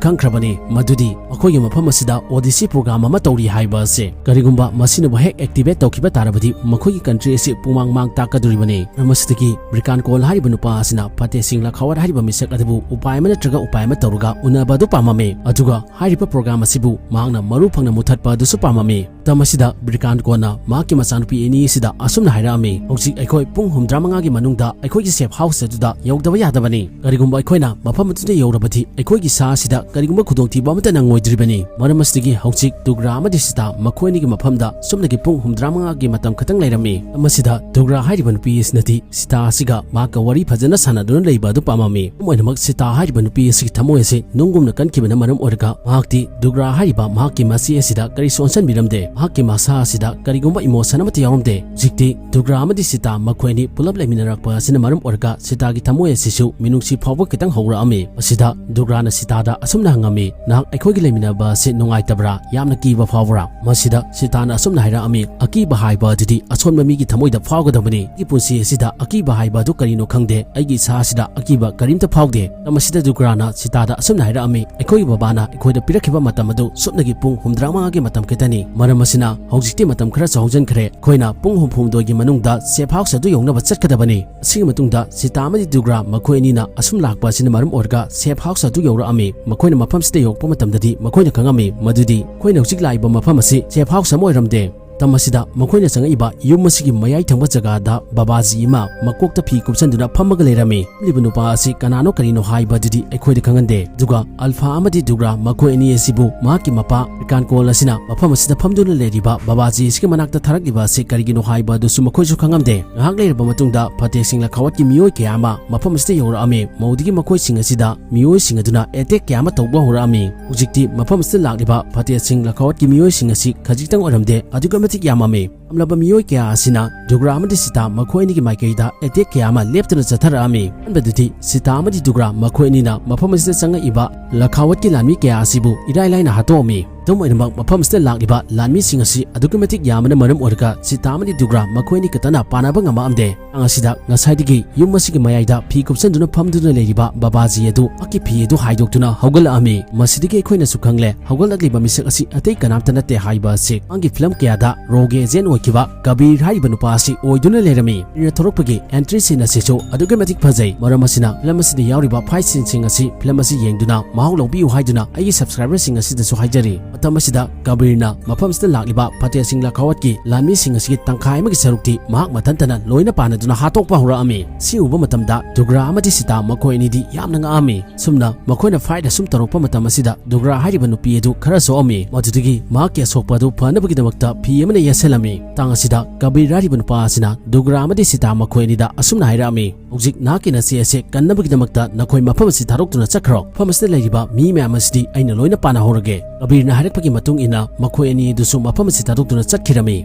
ꯈꯪꯈ꯭ꯔꯕꯅꯤ ꯃꯗꯨꯗꯤ ꯃꯈꯣꯏꯒꯤ ꯃꯐꯝ ꯑꯁꯤꯗ ꯑꯣꯗꯤꯁꯤ ꯄ꯭ꯔꯣꯒ꯭ꯔꯥꯝ ꯑꯃ ꯇꯧꯔꯤ ꯍꯥꯏꯕ ꯑꯁꯤ꯫ ꯀꯔꯤꯒꯨꯝꯕ ꯃꯁꯤꯅꯕꯨ ꯍꯦꯛ ꯑꯦꯛꯇꯤꯚꯦꯠ ꯇꯧꯈꯤꯕ ꯇꯥꯔꯕꯗꯤ ꯃꯈꯣꯏꯒꯤ ꯀꯟꯇ꯭ꯔꯤ ꯑꯁꯤ ꯄꯨꯡꯃꯥꯡ ꯃꯥꯡ ꯇꯥꯛꯀꯗꯧꯔꯤꯕꯅꯤ꯫ ꯃꯔꯝ ꯑꯁꯤꯗꯒꯤ ꯕ꯭ꯔꯤꯀꯥꯟ ꯀꯣꯟ ꯍꯥꯏꯔꯤꯕ ꯅꯨꯄꯥ ꯑꯁꯤꯅ ꯐꯇꯦꯍ ꯁꯤꯡ ꯂꯈꯥꯋꯠ ꯍꯥꯏꯔꯤꯕ ꯃꯤꯁꯛ ꯑꯗꯨꯕꯨ ꯎꯄꯥꯏ ꯑꯃ ꯅꯠꯇ꯭ꯔꯒ ꯎꯄꯥꯏ ꯑꯃ ꯇꯧꯔꯒ ꯎꯅꯕ ꯑꯗꯨ ꯄꯥꯝꯃꯝꯃꯤ꯫ ꯑꯗꯨꯒ ꯍꯥꯏꯔꯤꯕ ꯄ꯭ꯔꯣꯒ꯭ꯔꯥꯝ ꯑꯁꯤꯕꯨ ꯃꯍꯥꯛꯅ ꯃꯔꯨ ꯐꯪꯅ ꯃꯨꯊꯠꯄ ꯑꯗꯨꯁꯨ ꯄꯥꯝꯃꯝꯃꯤ꯫ ꯃꯇꯝ ꯑꯁꯤꯗ ꯕ꯭ꯔꯤꯀꯥꯟ ꯀꯣꯟꯅ ꯃꯍꯥꯛꯀꯤ ꯃꯆꯥꯅꯨꯄꯤ ꯑꯅꯤ ꯑꯁꯤꯗ ꯑꯁꯨꯝꯅ ꯍꯥꯏꯔꯛꯑꯝꯃꯤ, "ꯍꯧꯖꯤꯛ ꯑꯩꯈꯣꯏ ꯄꯨꯡ ꯍꯨꯝꯗ꯭ꯔꯥ ꯃꯉꯥꯒꯤ ꯃꯅꯨꯡꯗ ꯑꯩꯈꯣꯏꯒꯤ ꯁꯦꯐ ꯍꯥꯎꯁ ꯑꯗꯨꯗ ꯌꯧꯗꯕ ꯌꯥꯗꯕꯅꯤ꯫ ꯀꯔꯤꯒꯨꯝꯕ ꯑꯩꯈꯣꯏꯅ ꯃꯐꯝ ꯑꯗꯨꯗ ꯌꯧꯔꯕꯗꯤ ꯑꯩꯈꯣꯏꯒꯤ ꯁꯥ ꯑꯁꯤꯗ ꯀꯔꯤꯒꯨꯝꯕ ꯈꯨꯗꯣꯡꯊꯤꯕ ꯑꯃꯠꯇ ꯅꯪꯉꯣꯏꯗ꯭ꯔꯤꯕꯅꯤ꯫ ꯃꯔꯝ ꯑꯁꯤꯗꯒꯤ ꯍꯧꯖꯤꯛ ꯗꯨꯒ꯭ꯔꯥ ꯑꯃꯗꯤ ꯁꯤꯇꯥ ꯃꯈꯣꯏ ꯑꯅꯤꯒꯤ ꯃꯐꯝꯗ ꯁꯨꯞꯅꯒꯤ ꯄꯨꯡ ꯍꯨꯝꯗ꯭ꯔꯥ ꯃꯉꯥꯒꯤ ꯃꯇꯝ ꯈꯛꯇꯪ ꯂꯩꯔꯝꯃꯤ"꯫ ꯃꯁꯤꯗ ꯗꯨꯒ꯭ꯔꯥ ꯍꯥꯏꯔꯤꯕ ꯅꯨꯄꯤ ꯑꯁꯤꯅꯗꯤ ꯁꯤꯇꯥ ꯑꯁꯤꯒ ꯃꯍꯥꯛꯀ ꯋꯥꯔꯤ ꯐꯖꯅ ꯁꯥꯟꯅꯗꯨꯅ ꯂꯩꯕ ꯑꯗꯨ ꯄꯥꯝꯃꯝꯃꯤ꯫ ꯑꯗꯨꯝ ꯑꯣꯏꯅꯃꯛ ꯁꯤꯇꯥ ꯍꯥꯏꯔꯤꯕ ꯅꯨꯄꯤ ꯑꯁꯤꯒꯤ ꯊꯃꯣꯏ ꯑꯁꯤ ꯅꯨꯡꯒꯨꯝꯅ ꯀꯟꯈꯤꯕꯅ ꯃꯔꯝ ꯑꯣꯏꯔꯒ ꯃꯍꯥꯛꯇꯤ ꯗꯨꯒ꯭ꯔꯥ ꯍꯥꯏꯔꯤꯕ ꯃꯍꯥꯛꯀꯤ ꯃꯆꯦ ꯑꯁꯤꯗ ꯀꯔꯤꯁꯨ ꯑꯣꯟꯁꯤꯟꯕꯤꯔꯝꯗꯦ꯫ ꯃꯍꯥꯛꯀꯤ ꯃꯁꯥ ꯑꯁꯤꯗ ꯀꯔꯤꯒꯨꯝꯕ ꯏꯃꯣꯁꯟ ꯑꯃꯠꯇ ꯌꯥꯎꯔꯝꯗꯦ꯫ ꯍꯧꯖꯤꯛꯇꯤ ꯗꯨꯒ꯭ꯔꯥ ꯑꯃꯗꯤ ꯁꯤꯇꯥ ꯃꯈꯣꯏ ꯑꯅꯤ ꯄꯨꯂꯞ ꯂꯩꯃꯤꯟꯅꯔꯛꯄ ꯑꯁꯤꯅ ꯃꯔꯝ ꯑꯣꯏꯔꯒ ꯁꯤꯇꯥꯒꯤ ꯊꯃꯣꯏ ꯑꯁꯤꯁꯨ ꯃꯤꯅꯨꯡꯁꯤ ꯐꯥꯎꯕ ꯈꯤꯇꯪ ꯍꯧꯔꯛꯑꯝꯃꯤ꯫ ꯃꯁꯤꯗ ꯗꯨꯒ꯭ꯔꯥꯅ ꯁꯤꯇꯥꯗ ꯑꯁꯨꯝꯅ ꯍꯪꯉꯝꯃꯤ, "ꯅꯍꯥꯛ ꯑꯩꯈꯣꯏꯒꯤ ꯂꯩꯃꯤꯟꯅꯕ ꯑꯁꯤ ꯅꯨꯡꯉꯥꯏꯇꯕ꯭ꯔꯥ? ꯌꯥꯝꯅ ꯀꯤꯕ ꯐꯥꯎꯕ꯭ꯔꯥ?" ꯃꯁꯤꯗ ꯁꯤꯇꯥꯅ ꯑꯁꯨꯝꯅ ꯍꯥꯏꯔꯛꯑꯝꯃꯤ, "ꯑꯀꯤꯕ ꯍꯥꯏꯕ ꯑꯗꯨꯗꯤ ꯑꯁꯣꯟꯕ ꯃꯤꯒꯤ ꯊꯃꯣꯏꯗ ꯐꯥꯎꯒꯗꯕꯅꯤ꯫ ꯑꯩꯒꯤ ꯄꯨꯟꯁꯤ ꯑꯁꯤꯗ ꯑꯀꯤꯕ ꯍꯥꯏꯕ ꯑꯗꯨ ꯀꯔꯤꯅꯣ ꯈꯪꯗꯦ꯫ ꯑꯩꯒꯤ ꯏꯁꯥ ꯑꯁꯤꯗ ꯑꯀꯤꯕ ꯀꯔꯤꯝꯇ ꯐꯥꯎꯗꯦ"꯫ ꯃꯁꯤꯗ ꯗꯨꯒ꯭ꯔꯥꯅ ꯁꯤꯇꯥꯗ ꯑꯁꯨꯝꯅ ꯍꯥꯏꯔꯛꯑꯝꯃꯤ, "ꯑꯩꯈꯣꯏꯒꯤ ꯕꯕꯥꯅ ꯑꯩꯈꯣꯏꯗ ꯄꯤꯔꯛꯈꯤꯕ ꯃꯇꯝ ꯑꯗꯨ ꯁꯨꯞꯅꯒꯤ ꯄꯨꯡ ꯍꯨꯝꯗ꯭ꯔꯥ ꯃꯉꯥꯒꯤ ꯃꯇꯝ ꯈꯛꯇꯅꯤ꯫ ꯃꯔꯝ ꯑꯁꯤꯅ ꯍꯧꯖꯤꯛꯇꯤ ꯃꯇꯝ ꯈꯔꯁꯨ ꯍꯧꯖꯤꯟꯈ꯭ꯔꯦ꯫ ꯑꯩꯈꯣꯏꯅ ꯄꯨꯡ ꯍꯨꯝꯐꯨ ꯍꯨꯝꯗꯣꯏꯒꯤ ꯃꯅꯨꯡꯗ ꯁꯦꯐ ꯍꯥꯎꯁ ꯑꯗꯨ ꯌꯧꯅꯕ ꯆꯠꯀꯗꯕꯅꯤ"꯫ ꯑꯁꯤꯒꯤ ꯃꯇꯨꯡꯗ ꯁꯤꯇꯥ ꯑꯃꯗꯤ ꯗꯨꯒ꯭ꯔꯥ ꯃꯈꯣꯏ ꯑꯅꯤꯅ ꯑꯁꯨꯝ ꯂꯥꯛꯄ ꯑꯁꯤꯅ ꯃꯔꯝ ꯑꯣꯏꯔꯒ ꯁꯦꯐ ꯍꯥꯎꯁ ꯑꯗꯨ ꯌꯧꯔꯛꯑꯝꯃꯤ꯫ ꯃꯈꯣꯏꯅ ꯃꯐꯝꯁꯤꯗ ꯌꯧꯔꯛꯄ ꯃꯇꯝꯗꯗꯤ ꯃꯈꯣꯏꯅ ꯈꯪꯉꯝꯃꯤ ꯃꯗꯨꯗꯤ ꯑꯩꯈꯣꯏꯅ ꯍꯧꯖꯤꯛ ꯂꯥꯛꯏꯕ ꯃꯐꯝ ꯑꯁꯤ ꯁꯦꯐ ꯍꯥꯎꯁ ꯑꯃ ꯑꯣꯏꯔꯝꯗꯦ꯫ ꯃꯇꯝ ꯑꯁꯤꯗ ꯃꯈꯣꯏꯅ ꯆꯪꯉꯛꯏꯕ ꯌꯨꯝ ꯑꯁꯤꯒꯤ ꯃꯌꯥꯏ ꯊꯪꯕ ꯖꯒꯥꯗ ꯕꯕꯥꯖꯤ ꯑꯃ ꯃꯀꯣꯛꯇ ꯐꯤ ꯀꯨꯞꯁꯟꯗꯨꯅ ꯐꯝꯃꯒ ꯂꯩꯔꯝꯃꯤ꯫ ꯐꯝꯂꯤꯕ ꯅꯨꯄꯥ ꯑꯁꯤ ꯀꯅꯥꯅꯣ ꯀꯔꯤꯅꯣ ꯍꯥꯏꯕ ꯑꯗꯨꯗꯤ ꯑꯩꯈꯣꯏꯗ ꯈꯪꯍꯟꯗꯦ꯫ ꯑꯗꯨꯒ ꯑꯜꯐꯥ ꯑꯃꯗꯤ ꯗꯨꯒ꯭ꯔꯥ ꯃꯈꯣꯏ ꯑꯅꯤ ꯑꯁꯤꯕꯨ ꯃꯍꯥꯛꯀꯤ ꯃꯄꯥ ꯕ꯭ꯔꯤꯀꯥꯟ ꯀꯣꯜ ꯑꯁꯤꯅ ꯃꯐꯝ ꯑꯁꯤꯗ ꯐꯝꯗꯨꯅ ꯂꯩꯔꯤꯕ ꯕꯕꯥꯖꯤ ꯑꯁꯤꯒꯤ ꯃꯅꯥꯛꯇ ꯊꯥꯔꯛꯂꯤꯕ ꯑꯁꯤ ꯀꯔꯤꯒꯤꯅꯣ ꯍꯥꯏꯕ ꯑꯗꯨꯁꯨ ꯃꯈꯣꯏꯁꯨ ꯈꯪꯉꯝꯗꯦ꯫ ꯉꯥꯏꯍꯥꯛ ꯂꯩꯔꯕ ꯃꯇꯨꯡꯗ ꯐꯇꯦꯍ ꯁꯤꯡ ꯂꯈꯥꯋꯠꯀꯤ ꯃꯤꯑꯣꯏ ꯀꯌꯥ ꯑꯃ ꯃꯐꯝ ꯑꯁꯤꯗ ꯌꯧꯔꯛꯑꯝꯃꯤ꯫ ꯃꯧꯗꯒꯤ ꯃꯈꯣꯏꯁꯤꯡ ꯑꯁꯤꯗ ꯃꯤꯑꯣꯏꯁꯤꯡ ꯑꯗꯨꯅ ꯑꯦꯇꯦꯛ ꯀꯌꯥ ꯑꯃ ꯇꯧꯕ ꯍꯧꯔꯛꯑꯝꯃꯤ꯫ ꯍꯧꯖꯤꯛꯇꯤ ꯃꯐꯝ ꯑꯁꯤꯗ ꯂꯥꯛꯂꯤꯕ ꯐꯇꯦꯍ ꯁꯤꯡ ꯂꯈꯥꯋꯠꯀꯤ ꯃꯤꯑꯣꯏꯁꯤꯡ ꯑꯁꯤ ꯈꯖꯤꯛꯇꯪ ꯑꯣꯏꯔꯝꯗꯦ, ꯑꯗꯨꯛꯀꯤ ꯃꯇꯤꯛ ꯃꯇꯤꯛ ꯌꯥꯝꯃꯝꯃꯤ꯫ ꯌꯥꯝꯂꯕ ꯃꯤꯑꯣꯏ ꯀꯌꯥ ꯑꯁꯤꯅ ꯗꯨꯒ꯭ꯔꯥ ꯑꯃꯗꯤ ꯁꯤꯇꯥ ꯃꯈꯣꯏ ꯑꯅꯤꯒꯤ ꯃꯥꯏꯀꯩꯗ ꯑꯦꯇꯦꯛ ꯀꯌꯥ ꯑꯃ ꯂꯦꯞꯇꯅ ꯆꯠꯊꯔꯛꯑꯝꯃꯤ꯫ ꯑꯍꯥꯟꯕꯗꯗꯤ ꯁꯤꯇꯥ ꯑꯃꯗꯤ ꯗꯨꯒ꯭ꯔꯥ ꯃꯈꯣꯏ ꯑꯅꯤꯅ ꯃꯐꯝ ꯑꯁꯤꯗ ꯆꯪꯉꯛꯏꯕ ꯂꯈꯥꯋꯠꯀꯤ ꯂꯥꯟꯃꯤ ꯀꯌꯥ ꯑꯁꯤꯕꯨ ꯏꯔꯥꯏ ꯂꯥꯏꯅ ꯍꯥꯠꯇꯣꯛꯑꯝꯃꯤ꯫ ꯑꯗꯨꯝ ꯑꯣꯏꯅꯃꯛ, ꯃꯐꯝ ꯑꯁꯤꯗ ꯂꯥꯛꯂꯤꯕ ꯂꯥꯟꯃꯤꯁꯤꯡ ꯑꯁꯤ ꯑꯗꯨꯛꯀꯤ ꯃꯇꯤꯛ ꯌꯥꯝꯕꯅ ꯃꯔꯝ ꯑꯣꯏꯔꯒ ꯁꯤꯇꯥ ꯑꯃꯗꯤ ꯗꯨꯒ꯭ꯔꯥ ꯃꯈꯣꯏ ꯑꯅꯤ ꯈꯛꯇꯅ ꯄꯥꯟꯅꯕ ꯉꯝꯃꯛꯑꯝꯗꯦ꯫ ꯃꯇꯥꯡ ꯑꯁꯤꯗ ꯉꯁꯥꯏꯗꯒꯤ ꯌꯨꯝ ꯑꯁꯤꯒꯤ ꯃꯌꯥꯏꯗ ꯐꯤ ꯀꯨꯞꯁꯟꯗꯨꯅ ꯐꯝꯗꯨꯅ ꯂꯩꯔꯤꯕ ꯕꯕꯥꯖꯤ ꯑꯗꯨ ꯃꯍꯥꯛꯀꯤ ꯐꯤ ꯑꯗꯨ ꯍꯥꯏꯗꯣꯛꯇꯨꯅ ꯍꯧꯒꯠꯂꯛꯑꯝꯃꯤ꯫ ꯃꯁꯤꯗꯒꯤ ꯑꯩꯈꯣꯏꯅꯁꯨ ꯈꯪꯂꯦ, ꯍꯧꯒꯠꯂꯛꯂꯤꯕ ꯃꯤꯁꯛ ꯑꯁꯤ ꯑꯇꯩ ꯀꯅꯥꯝꯇ ꯅꯠꯇꯦ ꯍꯥꯏꯕ ꯑꯁꯤ꯫ ꯃꯥꯒꯤ ꯐꯤꯂꯝ ꯀꯌꯥꯗ ꯔꯣꯒꯤ ꯑꯦꯖꯦꯟ ꯑꯣꯏꯈꯤꯕ ꯀꯕꯤꯔ ꯍꯥꯏꯔꯤꯕ ꯅꯨꯄꯥ ꯑꯁꯤ ꯑꯣꯏꯗꯨꯅ ꯂꯩꯔꯝꯃꯤ꯫ ꯀꯕꯤꯔꯅ ꯊꯣꯔꯛꯄꯒꯤ ꯑꯦꯟꯇ꯭ꯔꯤ ꯁꯤꯟ ꯑꯁꯤꯁꯨ ꯑꯗꯨꯛꯀꯤ ꯃꯇꯤꯛ ꯐꯖꯩ꯫ ꯃꯔꯝ ꯑꯁꯤꯅ ꯐꯤꯂꯝ ꯑꯁꯤꯗ ꯌꯥꯎꯔꯤꯕ ꯐꯥꯏꯠ ꯁꯤꯟꯁꯤꯡ ꯑꯁꯤ ꯐꯤꯂꯝ ꯑꯁꯤ ꯌꯦꯡꯗꯨꯅ ꯃꯍꯥꯎ ꯂꯧꯕꯤꯌꯨ ꯍꯥꯏꯗꯨꯅ ꯑꯩꯒꯤ ꯁꯕꯁꯀ꯭ꯔꯥꯏꯕꯔꯁꯤꯡ ꯑꯁꯤꯗꯁꯨ ꯍꯥꯏꯖꯔꯤ꯫ ꯃꯇꯝ ꯑꯁꯤꯗ ꯀꯕꯤꯔꯅ ꯃꯐꯝ ꯑꯁꯤꯗ ꯂꯥꯛꯂꯤꯕ ꯐꯇꯦꯍ ꯁꯤꯡ ꯂꯈꯥꯋꯠꯀꯤ ꯂꯥꯟꯃꯤꯁꯤꯡ ꯑꯁꯤꯒꯤ ꯇꯪꯈꯥꯏ ꯑꯃꯒꯤ ꯁꯔꯨꯛꯇꯤ ꯃꯍꯥꯛ ꯃꯊꯟꯇꯅ ꯂꯣꯏꯅ ꯄꯥꯟꯅꯗꯨꯅ ꯍꯥꯠꯇꯣꯛꯄ ꯍꯧꯔꯛꯑꯝꯃꯤ꯫ ꯁꯤ ꯎꯕ ꯃꯇꯝꯗ ꯗꯨꯒ꯭ꯔꯥ ꯑꯃꯗꯤ ꯁꯤꯇꯥ ꯃꯈꯣꯏ ꯑꯅꯤꯗꯤ ꯌꯥꯝꯅ ꯉꯛꯑꯝꯃꯤ꯫ ꯑꯁꯨꯝꯅ ꯃꯈꯣꯏꯅ ꯐꯥꯏꯠ ꯑꯁꯨꯝ ꯇꯧꯔꯛꯄ ꯃꯇꯝ ꯑꯁꯤꯗ ꯗꯨꯒ꯭ꯔꯥ ꯍꯥꯏꯔꯤꯕ ꯅꯨꯄꯤ ꯑꯗꯨ ꯈꯔ ꯁꯣꯛꯑꯝꯃꯤ꯫ ꯃꯗꯨꯗꯒꯤ ꯃꯍꯥꯛꯀꯤ ꯑꯁꯣꯛꯄ ꯑꯗꯨ ꯐꯅꯕꯒꯤꯗꯃꯛꯇ ꯐꯤ ꯑꯃꯅ ꯌꯦꯠꯁꯜꯂꯝꯃꯤ꯫ ꯃꯇꯥꯡ ꯑꯁꯤꯗ ꯀꯕꯤꯔ ꯍꯥꯏꯔꯤꯕ ꯅꯨꯄꯥ ꯑꯁꯤꯅ ꯗꯨꯒ꯭ꯔꯥ ꯑꯃꯗꯤ ꯁꯤꯇꯥ ꯃꯈꯣꯏ ꯑꯅꯤꯗ ꯑꯁꯨꯝꯅ ꯍꯥꯏꯔꯛꯑꯝꯃꯤ, "ꯍꯧꯖꯤꯛ ꯅꯍꯥꯛꯀꯤ ꯅꯆꯦ ꯑꯁꯤ ꯀꯟꯅꯕꯒꯤꯗꯃꯛꯇ ꯅꯈꯣꯏ ꯃꯐꯝ ꯑꯁꯤ ꯊꯥꯗꯣꯛꯇꯨꯅ ꯆꯠꯈ꯭ꯔꯣ꯫ ꯃꯐꯝ ꯑꯁꯤꯗ ꯂꯩꯔꯤꯕ ꯃꯤ ꯃꯌꯥꯝ ꯑꯁꯤꯗꯤ ꯑꯩꯅ ꯂꯣꯏꯅ ꯄꯥꯟꯅꯍꯧꯔꯒꯦ"꯫ ꯀꯕꯤꯔꯅ ꯍꯥꯏꯔꯛꯄꯒꯤ ꯃꯇꯨꯡ ꯏꯟꯅ ꯃꯈꯣꯏ ꯑꯅꯤ ꯑꯗꯨꯁꯨ ꯃꯐꯝ ꯑꯁꯤ ꯊꯥꯗꯣꯛꯇꯨꯅ ꯆꯠꯈꯤꯔꯝꯃꯤ꯫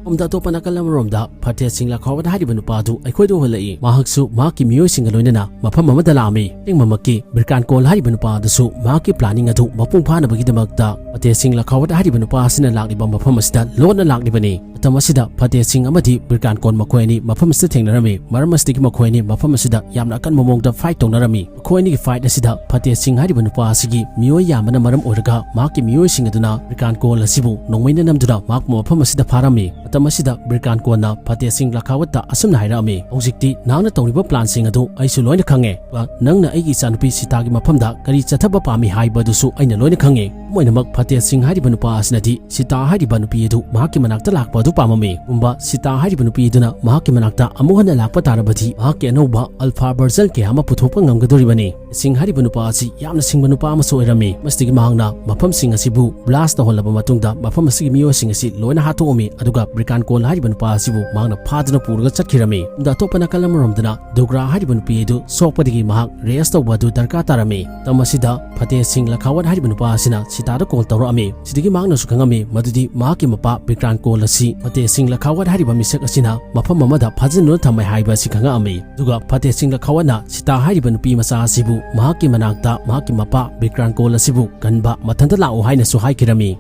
ꯁꯣꯝꯗ ꯑꯇꯣꯞꯄ ꯅꯥꯀꯜ ꯑꯃꯔꯣꯝꯗ ꯐꯇꯦꯍ ꯁꯤꯡ ꯂꯈꯥꯋꯠ ꯍꯥꯏꯔꯤꯕ ꯅꯨꯄꯥ ꯑꯗꯨ ꯑꯩꯈꯣꯏꯗ ꯎꯍꯜꯂꯛꯏ꯫ ꯃꯍꯥꯛꯁꯨ ꯃꯍꯥꯛꯀꯤ ꯃꯤꯑꯣꯏꯁꯤꯡꯒ ꯂꯣꯏꯅꯅ ꯃꯐꯝ ꯑꯃꯗ ꯂꯥꯛꯑꯝꯃꯤ꯫ ꯑꯁꯦꯡꯕꯃꯛꯀꯤ ꯕꯤꯔꯀꯥꯟ ꯀꯣꯜ ꯍꯥꯏꯔꯤꯕ ꯅꯨꯄꯥ ꯑꯗꯨꯁꯨ ꯃꯍꯥꯛꯀꯤ ꯄ꯭ꯂꯥꯅꯤꯡ ꯑꯗꯨ ꯃꯄꯨꯡ ꯐꯥꯅꯕꯒꯤꯗꯃꯛꯇ ꯐꯇꯦꯍ ꯁꯤꯡ ꯂꯈꯥꯋꯠ ꯍꯥꯏꯔꯤꯕ ꯅꯨꯄꯥ ꯑꯁꯤꯅ ꯂꯥꯛꯂꯤꯕ ꯃꯐꯝ ꯑꯁꯤꯗ ꯂꯣꯟꯅ ꯂꯥꯛꯂꯤꯕꯅꯤ꯫ ꯃꯇꯝ ꯑꯁꯤꯗ ꯐꯇꯦꯍ ꯁꯤꯡ ꯑꯃꯗꯤ ꯕꯤꯔꯀꯥꯟ ꯀꯣꯜ ꯃꯈꯣꯏ ꯑꯅꯤ ꯃꯐꯝ ꯑꯁꯤꯗ ꯊꯦꯡꯅꯔꯝꯃꯤ꯫ ꯃꯔꯝ ꯑꯁꯤꯗꯒꯤ ꯃꯈꯣꯏ ꯑꯅꯤ ꯃꯐꯝ ꯑꯁꯤꯗ ꯌꯥꯝꯅ ꯑꯀꯟꯕ ꯃꯑꯣꯡꯗ ꯐꯥꯏꯠ ꯇꯧꯅꯔꯝꯃꯤ꯫ ꯃꯈꯣꯏ ꯑꯅꯤꯒꯤ ꯐꯥꯏꯠ ꯑꯁꯤꯗ ꯐꯇꯦꯍ ꯁꯤꯡ ꯍꯥꯏꯔꯤꯕ ꯅꯨꯄꯥ ꯑꯁꯤꯒꯤ ꯃꯤꯑꯣꯏ ꯌꯥꯝꯕꯅ ꯃꯔꯝ ꯑꯣꯏꯔꯒ ꯃꯍꯥꯛꯀꯤ ꯃꯤꯑꯣꯏꯁꯤꯡ ꯑꯗꯨꯅ ꯕꯤꯔꯀꯥꯟ ꯀꯣꯜ ꯑꯁꯤꯕꯨ ꯅꯣꯡꯃꯩꯅ ꯅꯝꯗꯨꯅ ꯃꯍꯥꯛꯄꯨ ꯃꯐꯝ ꯑꯁꯤꯗ ꯐꯥꯔꯝꯃꯤ꯫ ꯃꯇꯝ ꯑꯁꯤꯗ ꯕꯤꯔꯀꯥꯟ ꯀꯣꯜꯅ ꯐꯇꯦꯍ ꯁꯤꯡ ꯂꯈꯥꯋꯠꯇ ꯑꯁꯨꯝꯅ ꯍꯥꯏꯔꯛꯑꯝꯃꯤ, "ꯍꯧꯖꯤꯛꯇꯤ ꯅꯍꯥꯛꯅ ꯇꯧꯔꯤꯕ ꯄ꯭ꯂꯥꯟꯁꯤꯡ ꯑꯗꯨ ꯑꯩꯁꯨ ꯂꯣꯏꯅ ꯈꯪꯉꯦ꯫ ꯑꯗꯨꯒ ꯅꯪꯅ ꯑꯩꯒꯤ ꯏꯆꯥꯅꯨꯄꯤ ꯁꯤꯇꯥꯒꯤ ꯃꯐꯝꯗ ꯀꯔꯤ ꯆꯠꯊꯕ ꯄꯥꯝꯃꯤ ꯍꯥꯏꯕꯗꯨꯁꯨ ꯑꯩꯅ ꯂꯣꯏꯅ ꯈꯪꯉꯦ"꯫ ꯑꯗꯨꯝ ꯑꯣꯏꯅꯃꯛ, ꯐꯇꯦꯍ ꯁꯤꯡ ꯍꯥꯏꯔꯤꯕ ꯅꯨꯄꯥ ꯑꯁꯤꯅꯗꯤ ꯁꯤꯇꯥ ꯍꯥꯏꯔꯤꯕ ꯅꯨꯄꯤ ꯑꯗꯨ ꯃꯍꯥꯛꯀꯤ ꯃꯅꯥꯛꯇ ꯂꯥꯛꯄ ꯑꯗꯨ ꯄꯥꯝꯃꯝꯃꯤ꯫ ꯀꯨꯝꯕ ꯁꯤꯇꯥ ꯍꯥꯏꯔꯤꯕ ꯅꯨꯄꯤ ꯑꯗꯨꯅ ꯃꯍꯥꯛꯀꯤ ꯃꯅꯥꯛꯇ ꯑꯃꯨꯛ ꯍꯟꯅ ꯂꯥꯛꯄ ꯇꯥꯔꯕꯗꯤ ꯃꯍꯥꯛꯀꯤ ꯑꯅꯧꯕ ꯑꯜꯐꯥ ꯚꯔꯖꯟ ꯀꯌꯥ ꯑꯃ ꯄꯨꯊꯣꯛꯄ ꯉꯝꯒꯗꯧꯔꯤꯕꯅꯤ꯫ ꯁꯤꯡ ꯍꯥꯏꯔꯤꯕ ꯅꯨꯄꯥ ꯑꯁꯤ ꯌꯥꯝꯅ ꯁꯤꯡꯕ ꯅꯨꯄꯥ ꯑꯃꯁꯨ ꯑꯣꯏꯔꯝꯃꯤ꯫ ꯃꯁꯤꯗꯒꯤ ꯃꯍꯥꯛꯅ ꯃꯐꯝꯁꯤꯡ ꯑꯁꯤꯕꯨ ꯕ꯭ꯂꯥꯁ ꯇꯧꯍꯜꯂꯕ ꯃꯇꯨꯡꯗ ꯃꯐꯝ ꯑꯁꯤꯒꯤ ꯃꯤꯑꯣꯏꯁꯤꯡ ꯑꯁꯤ ꯂꯣꯏꯅ ꯍꯥꯠꯇꯣꯛꯑꯝꯃꯤ꯫ ꯑꯗꯨꯒ ꯕ꯭ꯔꯤꯀꯥꯟ ꯀꯣꯜ ꯍꯥꯏꯔꯤꯕ ꯅꯨꯄꯥ ꯑꯁꯤꯕꯨ ꯃꯍꯥꯛꯅ ꯐꯥꯗꯨꯅ ꯄꯨꯔꯒ ꯆꯠꯈꯤꯔꯝꯃꯤ꯫ ꯑꯗ ꯑꯇꯣꯞꯄ ꯅꯥꯀꯜ ꯑꯃꯔꯣꯝꯗꯅ ꯗꯨꯒ꯭ꯔꯥ ꯍꯥꯏꯔꯤꯕ ꯅꯨꯄꯤ ꯑꯗꯨ ꯁꯣꯛꯄꯗꯒꯤ ꯃꯍꯥꯛ ꯔꯦꯁ ꯇꯧꯕ ꯑꯗꯨ ꯗꯔꯀꯥꯔ ꯇꯥꯔꯝꯃꯤ꯫ ꯃꯇꯝ ꯑꯁꯤꯗ ꯐꯇꯦꯍ ꯁꯤꯡ ꯂꯈꯥꯋꯠ ꯍꯥꯏꯔꯤꯕ ꯅꯨꯄꯥ ꯑꯁꯤꯅ ꯁꯤꯇꯥꯗ ꯀꯣꯜ ꯇꯧꯔꯛꯑꯝꯃꯤ꯫ ꯁꯤꯗꯒꯤ ꯃꯍꯥꯛꯅꯁꯨ ꯈꯪꯉꯝꯃꯤ ꯃꯗꯨꯗꯤ ꯃꯍꯥꯛꯀꯤ ꯃꯄꯥ ꯕꯤꯀ꯭ꯔꯥꯟ ꯀꯣꯜ ꯑꯁꯤ ꯐꯇꯦꯍ ꯁꯤꯡ ꯂꯈꯥꯋꯠ ꯍꯥꯏꯔꯤꯕ ꯃꯤꯁꯛ ꯑꯁꯤꯅ ꯃꯐꯝ ꯑꯃꯗ ꯐꯥꯖꯤꯟꯗꯨꯅ ꯊꯝꯃꯦ ꯍꯥꯏꯕ ꯑꯁꯤ ꯈꯪꯉꯛꯑꯝꯃꯤ꯫ ꯑꯗꯨꯒ ꯐꯇꯦꯍ ꯁꯤꯡ ꯂꯈꯥꯋꯠꯅ ꯁꯤꯇꯥ ꯍꯥꯏꯔꯤꯕ ꯅꯨꯄꯤ ꯃꯆꯥ ꯑꯁꯤꯕꯨ ꯃꯍꯥꯛꯀꯤ ꯃꯅꯥꯛꯇ ꯃꯍꯥꯛꯀꯤ ꯃꯄꯥ ꯕꯤꯀ꯭ꯔꯥꯟ ꯀꯣꯜ ꯑꯁꯤꯕꯨ ꯀꯟꯕ ꯃꯊꯟꯇ ꯂꯥꯛꯎ ꯍꯥꯏꯅꯁꯨ ꯍꯥꯏꯈꯤꯔꯝꯃꯤ꯫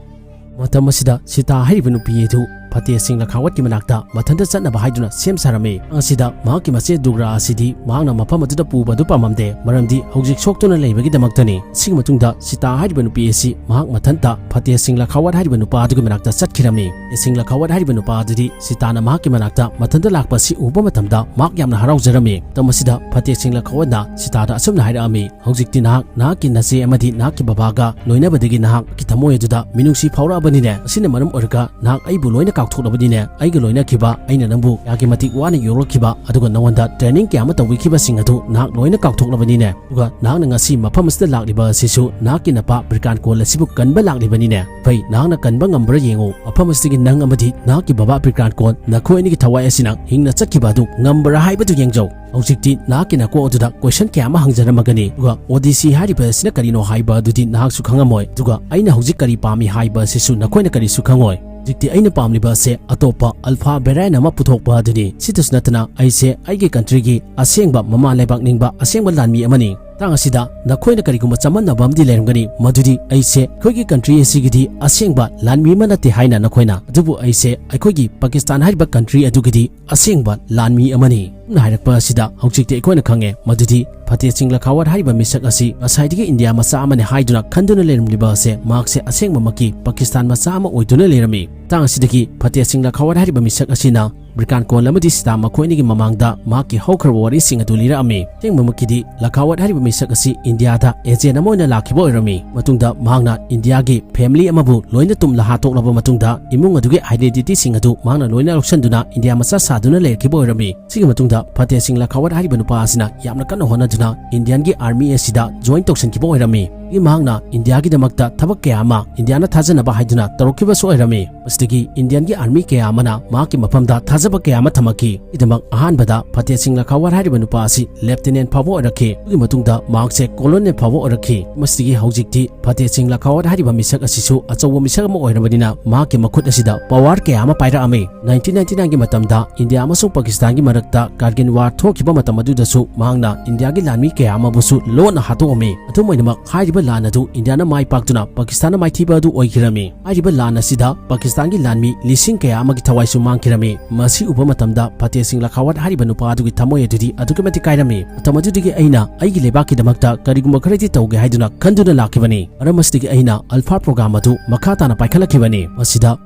ꯃꯇꯝ ꯑꯁꯤꯗ ꯁꯤꯇꯥ ꯍꯥꯏꯔꯤꯕ ꯅꯨꯄꯤ ꯑꯗꯨ ꯐꯇꯦꯍ ꯁꯤꯡ ꯂꯈꯥꯋꯠꯀꯤ ꯃꯅꯥꯛꯇ ꯃꯊꯟꯇ ꯆꯠꯅꯕ ꯍꯥꯏꯗꯨꯅ ꯁꯦꯝ ꯁꯥꯔꯝꯃꯤ꯫ ꯑꯁꯤꯗ ꯃꯍꯥꯛꯀꯤ ꯃꯆꯦ ꯗꯨꯒ꯭ꯔꯥ ꯑꯁꯤꯗꯤ ꯃꯍꯥꯛꯅ ꯃꯐꯝ ꯑꯗꯨꯗ ꯄꯨꯕ ꯑꯗꯨ ꯄꯥꯝꯃꯝꯗꯦ, ꯃꯔꯝꯗꯤ ꯍꯧꯖꯤꯛ ꯁꯣꯛꯇꯨꯅ ꯂꯩꯕꯒꯤꯗꯃꯛꯇꯅꯤ꯫ ꯁꯤꯒꯤ ꯃꯇꯨꯡꯗ ꯁꯤꯇꯥ ꯍꯥꯏꯔꯤꯕ ꯅꯨꯄꯤ ꯑꯁꯤ ꯃꯍꯥꯛ ꯃꯊꯟꯇ ꯐꯇꯦꯍ ꯁꯤꯡ ꯂꯈꯥꯋꯠ ꯍꯥꯏꯔꯤꯕ ꯅꯨꯄꯥ ꯑꯗꯨꯒꯤ ꯃꯅꯥꯛꯇ ꯆꯠꯈꯤꯔꯝꯃꯤ꯫ ꯐꯇꯦꯍ ꯁꯤꯡ ꯂꯈꯥꯋꯠ ꯍꯥꯏꯔꯤꯕ ꯅꯨꯄꯥ ꯑꯗꯨꯗꯤ ꯁꯤꯇꯥꯅ ꯃꯍꯥꯛꯀꯤ ꯃꯅꯥꯛꯇ ꯃꯊꯟꯇ ꯂꯥꯛꯄ ꯑꯁꯤ ꯎꯕ ꯃꯇꯝꯗ ꯃꯍꯥꯛ ꯌꯥꯝꯅ ꯍꯔꯥꯎꯖꯔꯝꯃꯤ꯫ ꯃꯇꯝ ꯑꯁꯤꯗ ꯐꯇꯦꯍ ꯁꯤꯡ ꯂꯈꯥꯋꯠꯅ ꯁꯤꯇꯥꯗ ꯑꯁꯨꯝꯅ ꯍꯥꯏꯔꯛꯑꯝꯃꯤ, "ꯍꯧꯖꯤꯛꯇꯤ ꯅꯍꯥꯛ ꯅꯍꯥꯛꯀꯤ ꯅꯆꯦ ꯑꯃꯗꯤ ꯅꯍꯥꯛꯀꯤ ꯕꯕꯥꯒ ꯂꯣꯏꯅꯕꯗꯒꯤ ꯅꯍꯥꯛꯀꯤ ꯊꯃꯣꯏ ꯑꯗꯨꯗ ꯃꯤꯅꯨꯡꯁꯤ ꯐꯥꯎꯔꯛꯑꯕꯅꯤꯅꯦ꯫ ꯑꯁꯤꯅ ꯃꯔꯝ ꯑꯣꯏꯔꯒ ꯅꯍꯥꯛ ꯑꯩꯕꯨ ꯂꯣꯏꯅ ꯀꯥꯎꯊꯣꯛꯂꯕꯅꯤꯅꯦ꯫ ꯑꯩꯒ ꯂꯣꯏꯅꯈꯤꯕ, ꯑꯩꯅ ꯅꯪꯕꯨ ꯀꯌꯥꯒꯤ ꯃꯇꯤꯛ ꯋꯥꯅ ꯌꯣꯛꯂꯛꯈꯤꯕ, ꯑꯗꯨꯒ ꯅꯉꯣꯟꯗ ꯇ꯭ꯔꯦꯅꯤꯡ ꯀꯌꯥ ꯑꯃ ꯇꯧꯕꯤꯈꯤꯕꯁꯤꯡ ꯑꯗꯨ ꯅꯍꯥꯛ ꯂꯣꯏꯅ ꯀꯥꯎꯊꯣꯛꯂꯕꯅꯤꯅꯦ꯫ ꯑꯗꯨꯒ ꯅꯍꯥꯛꯅ ꯉꯁꯤ ꯃꯐꯝ ꯑꯁꯤꯗ ꯂꯥꯛꯂꯤꯕ ꯑꯁꯤꯁꯨ ꯅꯍꯥꯛꯀꯤ ꯅꯄꯥ ꯕ꯭ꯔꯤꯀꯥꯟ ꯀꯣꯜ ꯑꯁꯤꯕꯨ ꯀꯟꯕ ꯂꯥꯛꯂꯤꯕꯅꯤꯅꯦ꯫ ꯐꯩ, ꯅꯍꯥꯛꯅ ꯀꯟꯕ ꯉꯝꯕ꯭ꯔꯥ ꯌꯦꯡꯉꯨ꯫ ꯃꯐꯝ ꯑꯁꯤꯗꯒꯤ ꯅꯪ ꯑꯃꯗꯤ ꯅꯍꯥꯛꯀꯤ ꯕꯕꯥ ꯕ꯭ꯔꯤꯀꯥꯟ ꯀꯣꯜ, ꯅꯈꯣꯏ ꯑꯅꯤꯒꯤ ꯊꯋꯥꯏ ꯑꯁꯤꯅ ꯍꯤꯡꯅ ꯆꯠꯈꯤꯕ ꯑꯗꯨ ꯉꯝꯕ꯭ꯔꯥ ꯍꯥꯏꯕꯗꯨ ꯌꯦꯡꯖꯧ꯫ ꯍꯧꯖꯤꯛꯇꯤ ꯅꯍꯥꯛꯀꯤ ꯅꯀꯣꯛ ꯑꯗꯨꯗ ꯀꯣꯏꯁꯟ ꯀꯌꯥ ꯑꯃ ꯍꯪꯖꯔꯝꯃꯒꯅꯤ꯫ ꯑꯗꯨꯒ ꯑꯣꯗꯤꯁꯤ ꯍꯥꯏꯔꯤꯕ ꯑꯁꯤꯅ ꯀꯔꯤꯅꯣ ꯍꯥꯏꯕ ꯑꯗꯨꯗꯤ ꯅꯍꯥꯛꯁꯨ ꯈꯪꯉꯝꯃꯣꯏ꯫ ꯑꯗꯨꯒ ꯑꯩꯅ ꯍꯧꯖꯤꯛ ꯀꯔꯤ ꯄꯥꯝꯃꯤ ꯍꯥꯏꯕ ꯑꯁꯤꯁꯨ ꯅꯈꯣꯏꯅ ꯀꯔꯤꯁꯨ ꯈꯪꯉꯣꯏ꯫ ꯍꯧꯖꯤꯛꯇꯤ ꯑꯩꯅ ꯄꯥꯝꯂꯤꯕ ꯑꯁꯦ ꯑꯇꯣꯞꯄ ꯑꯜꯐꯥ ꯚꯦꯔꯥꯏꯟ ꯑꯃ ꯄꯨꯊꯣꯛꯄ ꯑꯗꯨꯅꯤ꯫ ꯁꯤꯇꯁꯨ ꯅꯠꯇꯅ ꯑꯩꯁꯦ ꯑꯩꯒꯤ ꯀꯟꯇ꯭ꯔꯤꯒꯤ ꯑꯁꯦꯡꯕ ꯃꯃꯥ ꯂꯩꯕꯥꯛ ꯅꯤꯡꯕ ꯑꯁꯦꯡꯕ ꯂꯥꯟꯃꯤ ꯑꯃꯅꯤ꯫ ꯃꯇꯥꯡ ꯑꯁꯤꯗ ꯅꯈꯣꯏꯅ ꯀꯔꯤꯒꯨꯝꯕ ꯆꯃꯝꯅꯕ ꯑꯃꯗꯤ ꯂꯩꯔꯝꯒꯅꯤ, ꯃꯗꯨꯗꯤ ꯑꯩꯁꯦ ꯑꯩꯈꯣꯏꯒꯤ ꯀꯟꯇ꯭ꯔꯤ ꯑꯁꯤꯒꯤꯗꯤ ꯑꯁꯦꯡꯕ ꯂꯥꯟꯃꯤ ꯑꯃ ꯅꯠꯇꯦ ꯍꯥꯏꯅ ꯅꯈꯣꯏꯅ꯫ ꯑꯗꯨꯕꯨ ꯑꯩꯁꯦ ꯑꯩꯈꯣꯏꯒꯤ ꯄꯥꯀꯤꯁꯇꯥꯟ ꯍꯥꯏꯔꯤꯕ ꯀꯟꯇ꯭ꯔꯤ ꯑꯗꯨꯒꯤꯗꯤ ꯑꯁꯦꯡꯕ ꯂꯥꯟꯃꯤ ꯑꯃꯅꯤ꯫ ꯑꯁꯨꯝꯅ ꯍꯥꯏꯔꯛꯄ ꯑꯁꯤꯗ ꯍꯧꯖꯤꯛꯇꯤ ꯑꯩꯈꯣꯏꯅ ꯈꯪꯉꯦ ꯃꯗꯨꯗꯤ ꯐꯇꯦꯍ ꯁꯤꯡ ꯂꯈꯥꯋꯠ ꯍꯥꯏꯔꯤꯕ ꯃꯤꯁꯛ ꯑꯁꯤ ꯉꯁꯥꯏꯗꯒꯤ ꯏꯟꯗꯤꯌꯥ ꯃꯆꯥ ꯑꯃꯅꯤ ꯍꯥꯏꯗꯨꯅ ꯈꯟꯗꯨꯅ ꯂꯩꯔꯝꯂꯤꯕ ꯑꯁꯦ ꯃꯍꯥꯛꯁꯦ ꯑꯁꯦꯡꯕꯃꯛꯀꯤ ꯄꯥꯀꯤꯁꯇꯥꯟ ꯃꯆꯥ ꯑꯃ ꯑꯣꯏꯗꯨꯅ ꯂꯩꯔꯝꯃꯤ꯫ ꯃꯇꯥꯡ ꯑꯁꯤꯗꯒꯤ ꯐꯇꯦꯍ ꯁꯤꯡ ꯂꯈꯥꯋꯠ ꯍꯥꯏꯔꯤꯕ ꯃꯤꯁꯛ ꯑꯁꯤꯅ ꯕ꯭ꯔꯤꯀꯥꯟ ꯀꯣꯜ ꯑꯃꯗꯤ ꯁꯤꯇꯥ ꯃꯈꯣꯏ ꯑꯅꯤꯒꯤ ꯃꯃꯥꯡꯗ ꯃꯍꯥꯛꯀꯤ ꯍꯧꯈ꯭ꯔꯕ ꯋꯥꯔꯤꯁꯤꯡ ꯑꯗꯨ ꯂꯤꯔꯛꯑꯝꯃꯤ꯫ ꯑꯁꯦꯡꯕꯃꯛꯀꯤꯗꯤ ꯂꯈꯥꯋꯠ ꯍꯥꯏꯔꯤꯕ ꯃꯤꯁꯛ ꯑꯁꯤ ꯏꯟꯗꯤꯌꯥꯗ ꯑꯦꯖꯦꯟ ꯑꯃ ꯑꯣꯏꯅ ꯂꯥꯛꯈꯤꯕ ꯑꯣꯏꯔꯝꯃꯤ꯫ ꯃꯇꯨꯡꯗ ꯃꯍꯥꯛꯅ ꯏꯟꯗꯤꯌꯥꯒꯤ ꯐꯦꯃꯤꯂꯤ ꯑꯃꯕꯨ ꯂꯣꯏꯅ ꯇꯨꯝꯂ ꯍꯥꯠꯇꯣꯛꯂꯕ ꯃꯇꯨꯡꯗ ꯏꯃꯨꯡ ꯑꯗꯨꯒꯤ ꯑꯥꯏꯗꯦꯟꯇꯤꯇꯤꯁꯤꯡ ꯑꯗꯨ ꯃꯍꯥꯛꯅ ꯂꯣꯏꯅ ꯂꯧꯁꯤꯟꯗꯨꯅ ꯏꯟꯗꯤꯌꯥ ꯃꯆꯥ ꯁꯥꯗꯨꯅ ꯂꯩꯔꯛꯈꯤꯕ ꯑꯣꯏꯔꯝꯃꯤ꯫ ꯁꯤꯒꯤ ꯃꯇꯨꯡꯗ ꯐꯇꯦꯍ ꯁꯤꯡ ꯂꯈꯥꯋꯠ ꯍꯥꯏꯔꯤꯕ ꯅꯨꯄꯥ ꯑꯁꯤꯅ ꯌꯥꯝꯅ ꯀꯟꯅ ꯍꯣꯠꯅꯗꯨꯅ ꯏꯟꯗꯤꯌꯟꯒꯤ ꯑꯥꯔꯃꯤ ꯑꯁꯤꯗ ꯖꯣꯏꯟ ꯇꯧꯁꯤꯟꯈꯤꯕ ꯑꯣꯏꯔꯝꯃꯤ꯫ ꯃꯍꯥꯛꯅ ꯏꯟꯗꯤꯌꯥꯒꯤꯗꯃꯛꯇ ꯊꯕꯛ ꯀꯌꯥ ꯑꯃ ꯏꯟꯗꯤꯌꯥꯅ ꯊꯥꯖꯅꯕ ꯍꯥꯏꯗꯨꯅ ꯇꯧꯔꯛꯈꯤꯕꯁꯨ ꯑꯣꯏꯔꯝꯃꯤ꯫ ꯁꯤꯗꯒꯤ ꯏꯟꯗꯤꯌꯟꯒꯤ ꯑꯥꯔꯃꯤ ꯀꯌꯥ ꯑꯃꯅ ꯃꯍꯥꯛꯀꯤ ꯃꯐꯝꯗ ꯊꯥꯖꯕ ꯀꯌꯥ ꯑꯃ ꯊꯝꯃꯛꯈꯤ꯫ ꯁꯤꯒꯤꯗꯃꯛ ꯑꯍꯥꯟꯕꯗ ꯐꯇꯦꯍ ꯁꯤꯡ ꯂꯈꯥꯋꯥꯠ ꯍꯥꯏꯔꯤꯕ ꯅꯨꯄꯥ ꯑꯁꯤ ꯂꯦꯐꯇꯤꯅꯦꯟ ꯐꯥꯎꯕ ꯑꯣꯏꯔꯛꯈꯤ꯫ ꯑꯗꯨꯒꯤ ꯃꯇꯨꯡꯗ ꯃꯍꯥꯛꯁꯦ ꯀꯣꯂꯣꯅꯦꯜ ꯐꯥꯎꯕ ꯑꯣꯏꯔꯛꯈꯤ꯫ ꯃꯁꯤꯗꯒꯤ ꯍꯧꯖꯤꯛꯇꯤ ꯐꯇꯦꯍ ꯁꯤꯡ ꯂꯈꯥꯋꯥꯠ ꯍꯥꯏꯔꯤꯕ ꯃꯤꯁꯛ ꯑꯁꯤꯁꯨ ꯑꯆꯧꯕ ꯃꯤꯁꯛ ꯑꯃ ꯑꯣꯏꯔꯕꯅꯤꯅ ꯃꯍꯥꯛꯀꯤ ꯃꯈꯨꯠ ꯑꯁꯤꯗ ꯄꯋꯥꯔ ꯀꯌꯥ ꯑꯃ ꯄꯥꯏꯔꯛꯑꯝꯃꯤ꯫ ꯅꯥꯏꯟꯇꯤꯟ ꯅꯥꯏꯟꯇꯤ ꯅꯥꯏꯟꯒꯤ ꯃꯇꯝꯗ ꯏꯟꯗꯤꯌꯥ ꯑꯃꯁꯨꯡ ꯄꯥꯀꯤꯁꯇꯥꯟꯒꯤ ꯃꯔꯛꯇ ꯀꯥꯔꯒꯤꯜ ꯋꯥꯔ ꯊꯣꯛꯈꯤꯕ ꯃꯇꯝ ꯑꯗꯨꯗꯁꯨ ꯃꯍꯥꯛꯅ ꯏꯟꯗꯤꯌꯥꯒꯤ ꯂꯥꯟꯃꯤ ꯀꯌꯥ ꯑꯃꯕꯨꯁꯨ ꯂꯣꯟꯅ ꯍꯥꯠꯇꯣꯛꯑꯝꯃꯤ꯫ ꯑꯗꯨꯝ ꯑꯣꯏꯅꯃꯛ, ꯍꯥꯏꯔꯤꯕ ꯂꯥꯟ ꯑꯗꯨ ꯏꯟꯗꯤꯌꯥꯅ ꯃꯥꯏ ꯄꯥꯛꯇꯨꯅ ꯄꯥꯀꯤꯁꯇꯥꯟꯅ ꯃꯥꯏꯊꯤꯕ ꯑꯗꯨ ꯑꯣꯏꯈꯤꯔꯝꯃꯤ꯫ ꯍꯥꯏꯔꯤꯕ ꯂꯥꯟ ꯑꯁꯤꯗ ꯄꯥꯀꯤꯁꯇꯥꯟꯒꯤ ꯂꯥꯟꯃꯤ ꯂꯤꯁꯤꯡ ꯀꯌꯥ ꯑꯃꯒꯤ ꯊꯋꯥꯏꯁꯨ ꯃꯥꯡꯈꯤꯔꯝꯃꯤ꯫ ꯃꯁꯤ ꯎꯕ ꯃꯇꯝꯗ ꯐꯇꯦꯍ ꯁꯤꯡ ꯂꯈꯥꯋꯥꯠ ꯍꯥꯏꯔꯤꯕ ꯅꯨꯄꯥ ꯑꯗꯨꯒꯤ ꯊꯃꯣꯏ ꯑꯗꯨꯗꯤ ꯑꯗꯨꯛꯀꯤ ꯃꯇꯤꯛ ꯀꯥꯏꯔꯝꯃꯤ꯫ ꯃꯇꯝ ꯑꯗꯨꯗꯒꯤ ꯑꯩꯅ ꯑꯩꯒꯤ ꯂꯩꯕꯥꯛꯀꯤꯗꯃꯛꯇ ꯀꯔꯤꯒꯨꯝꯕ ꯈꯔꯗꯤ ꯇꯧꯒꯦ ꯍꯥꯏꯗꯨꯅ ꯈꯟꯗꯨꯅ ꯂꯥꯛꯈꯤꯕꯅꯤ꯫ ꯃꯔꯝ ꯑꯁꯤꯗꯒꯤ ꯑꯩꯅ ꯑꯜꯐꯥ ꯄ꯭ꯔꯣꯒ꯭ꯔꯥꯝ ꯑꯗꯨ ꯃꯈꯥ ꯇꯥꯅ ꯄꯥꯏꯈꯠꯂꯛꯈꯤꯕꯅꯤ꯫ ꯃꯁꯤꯗ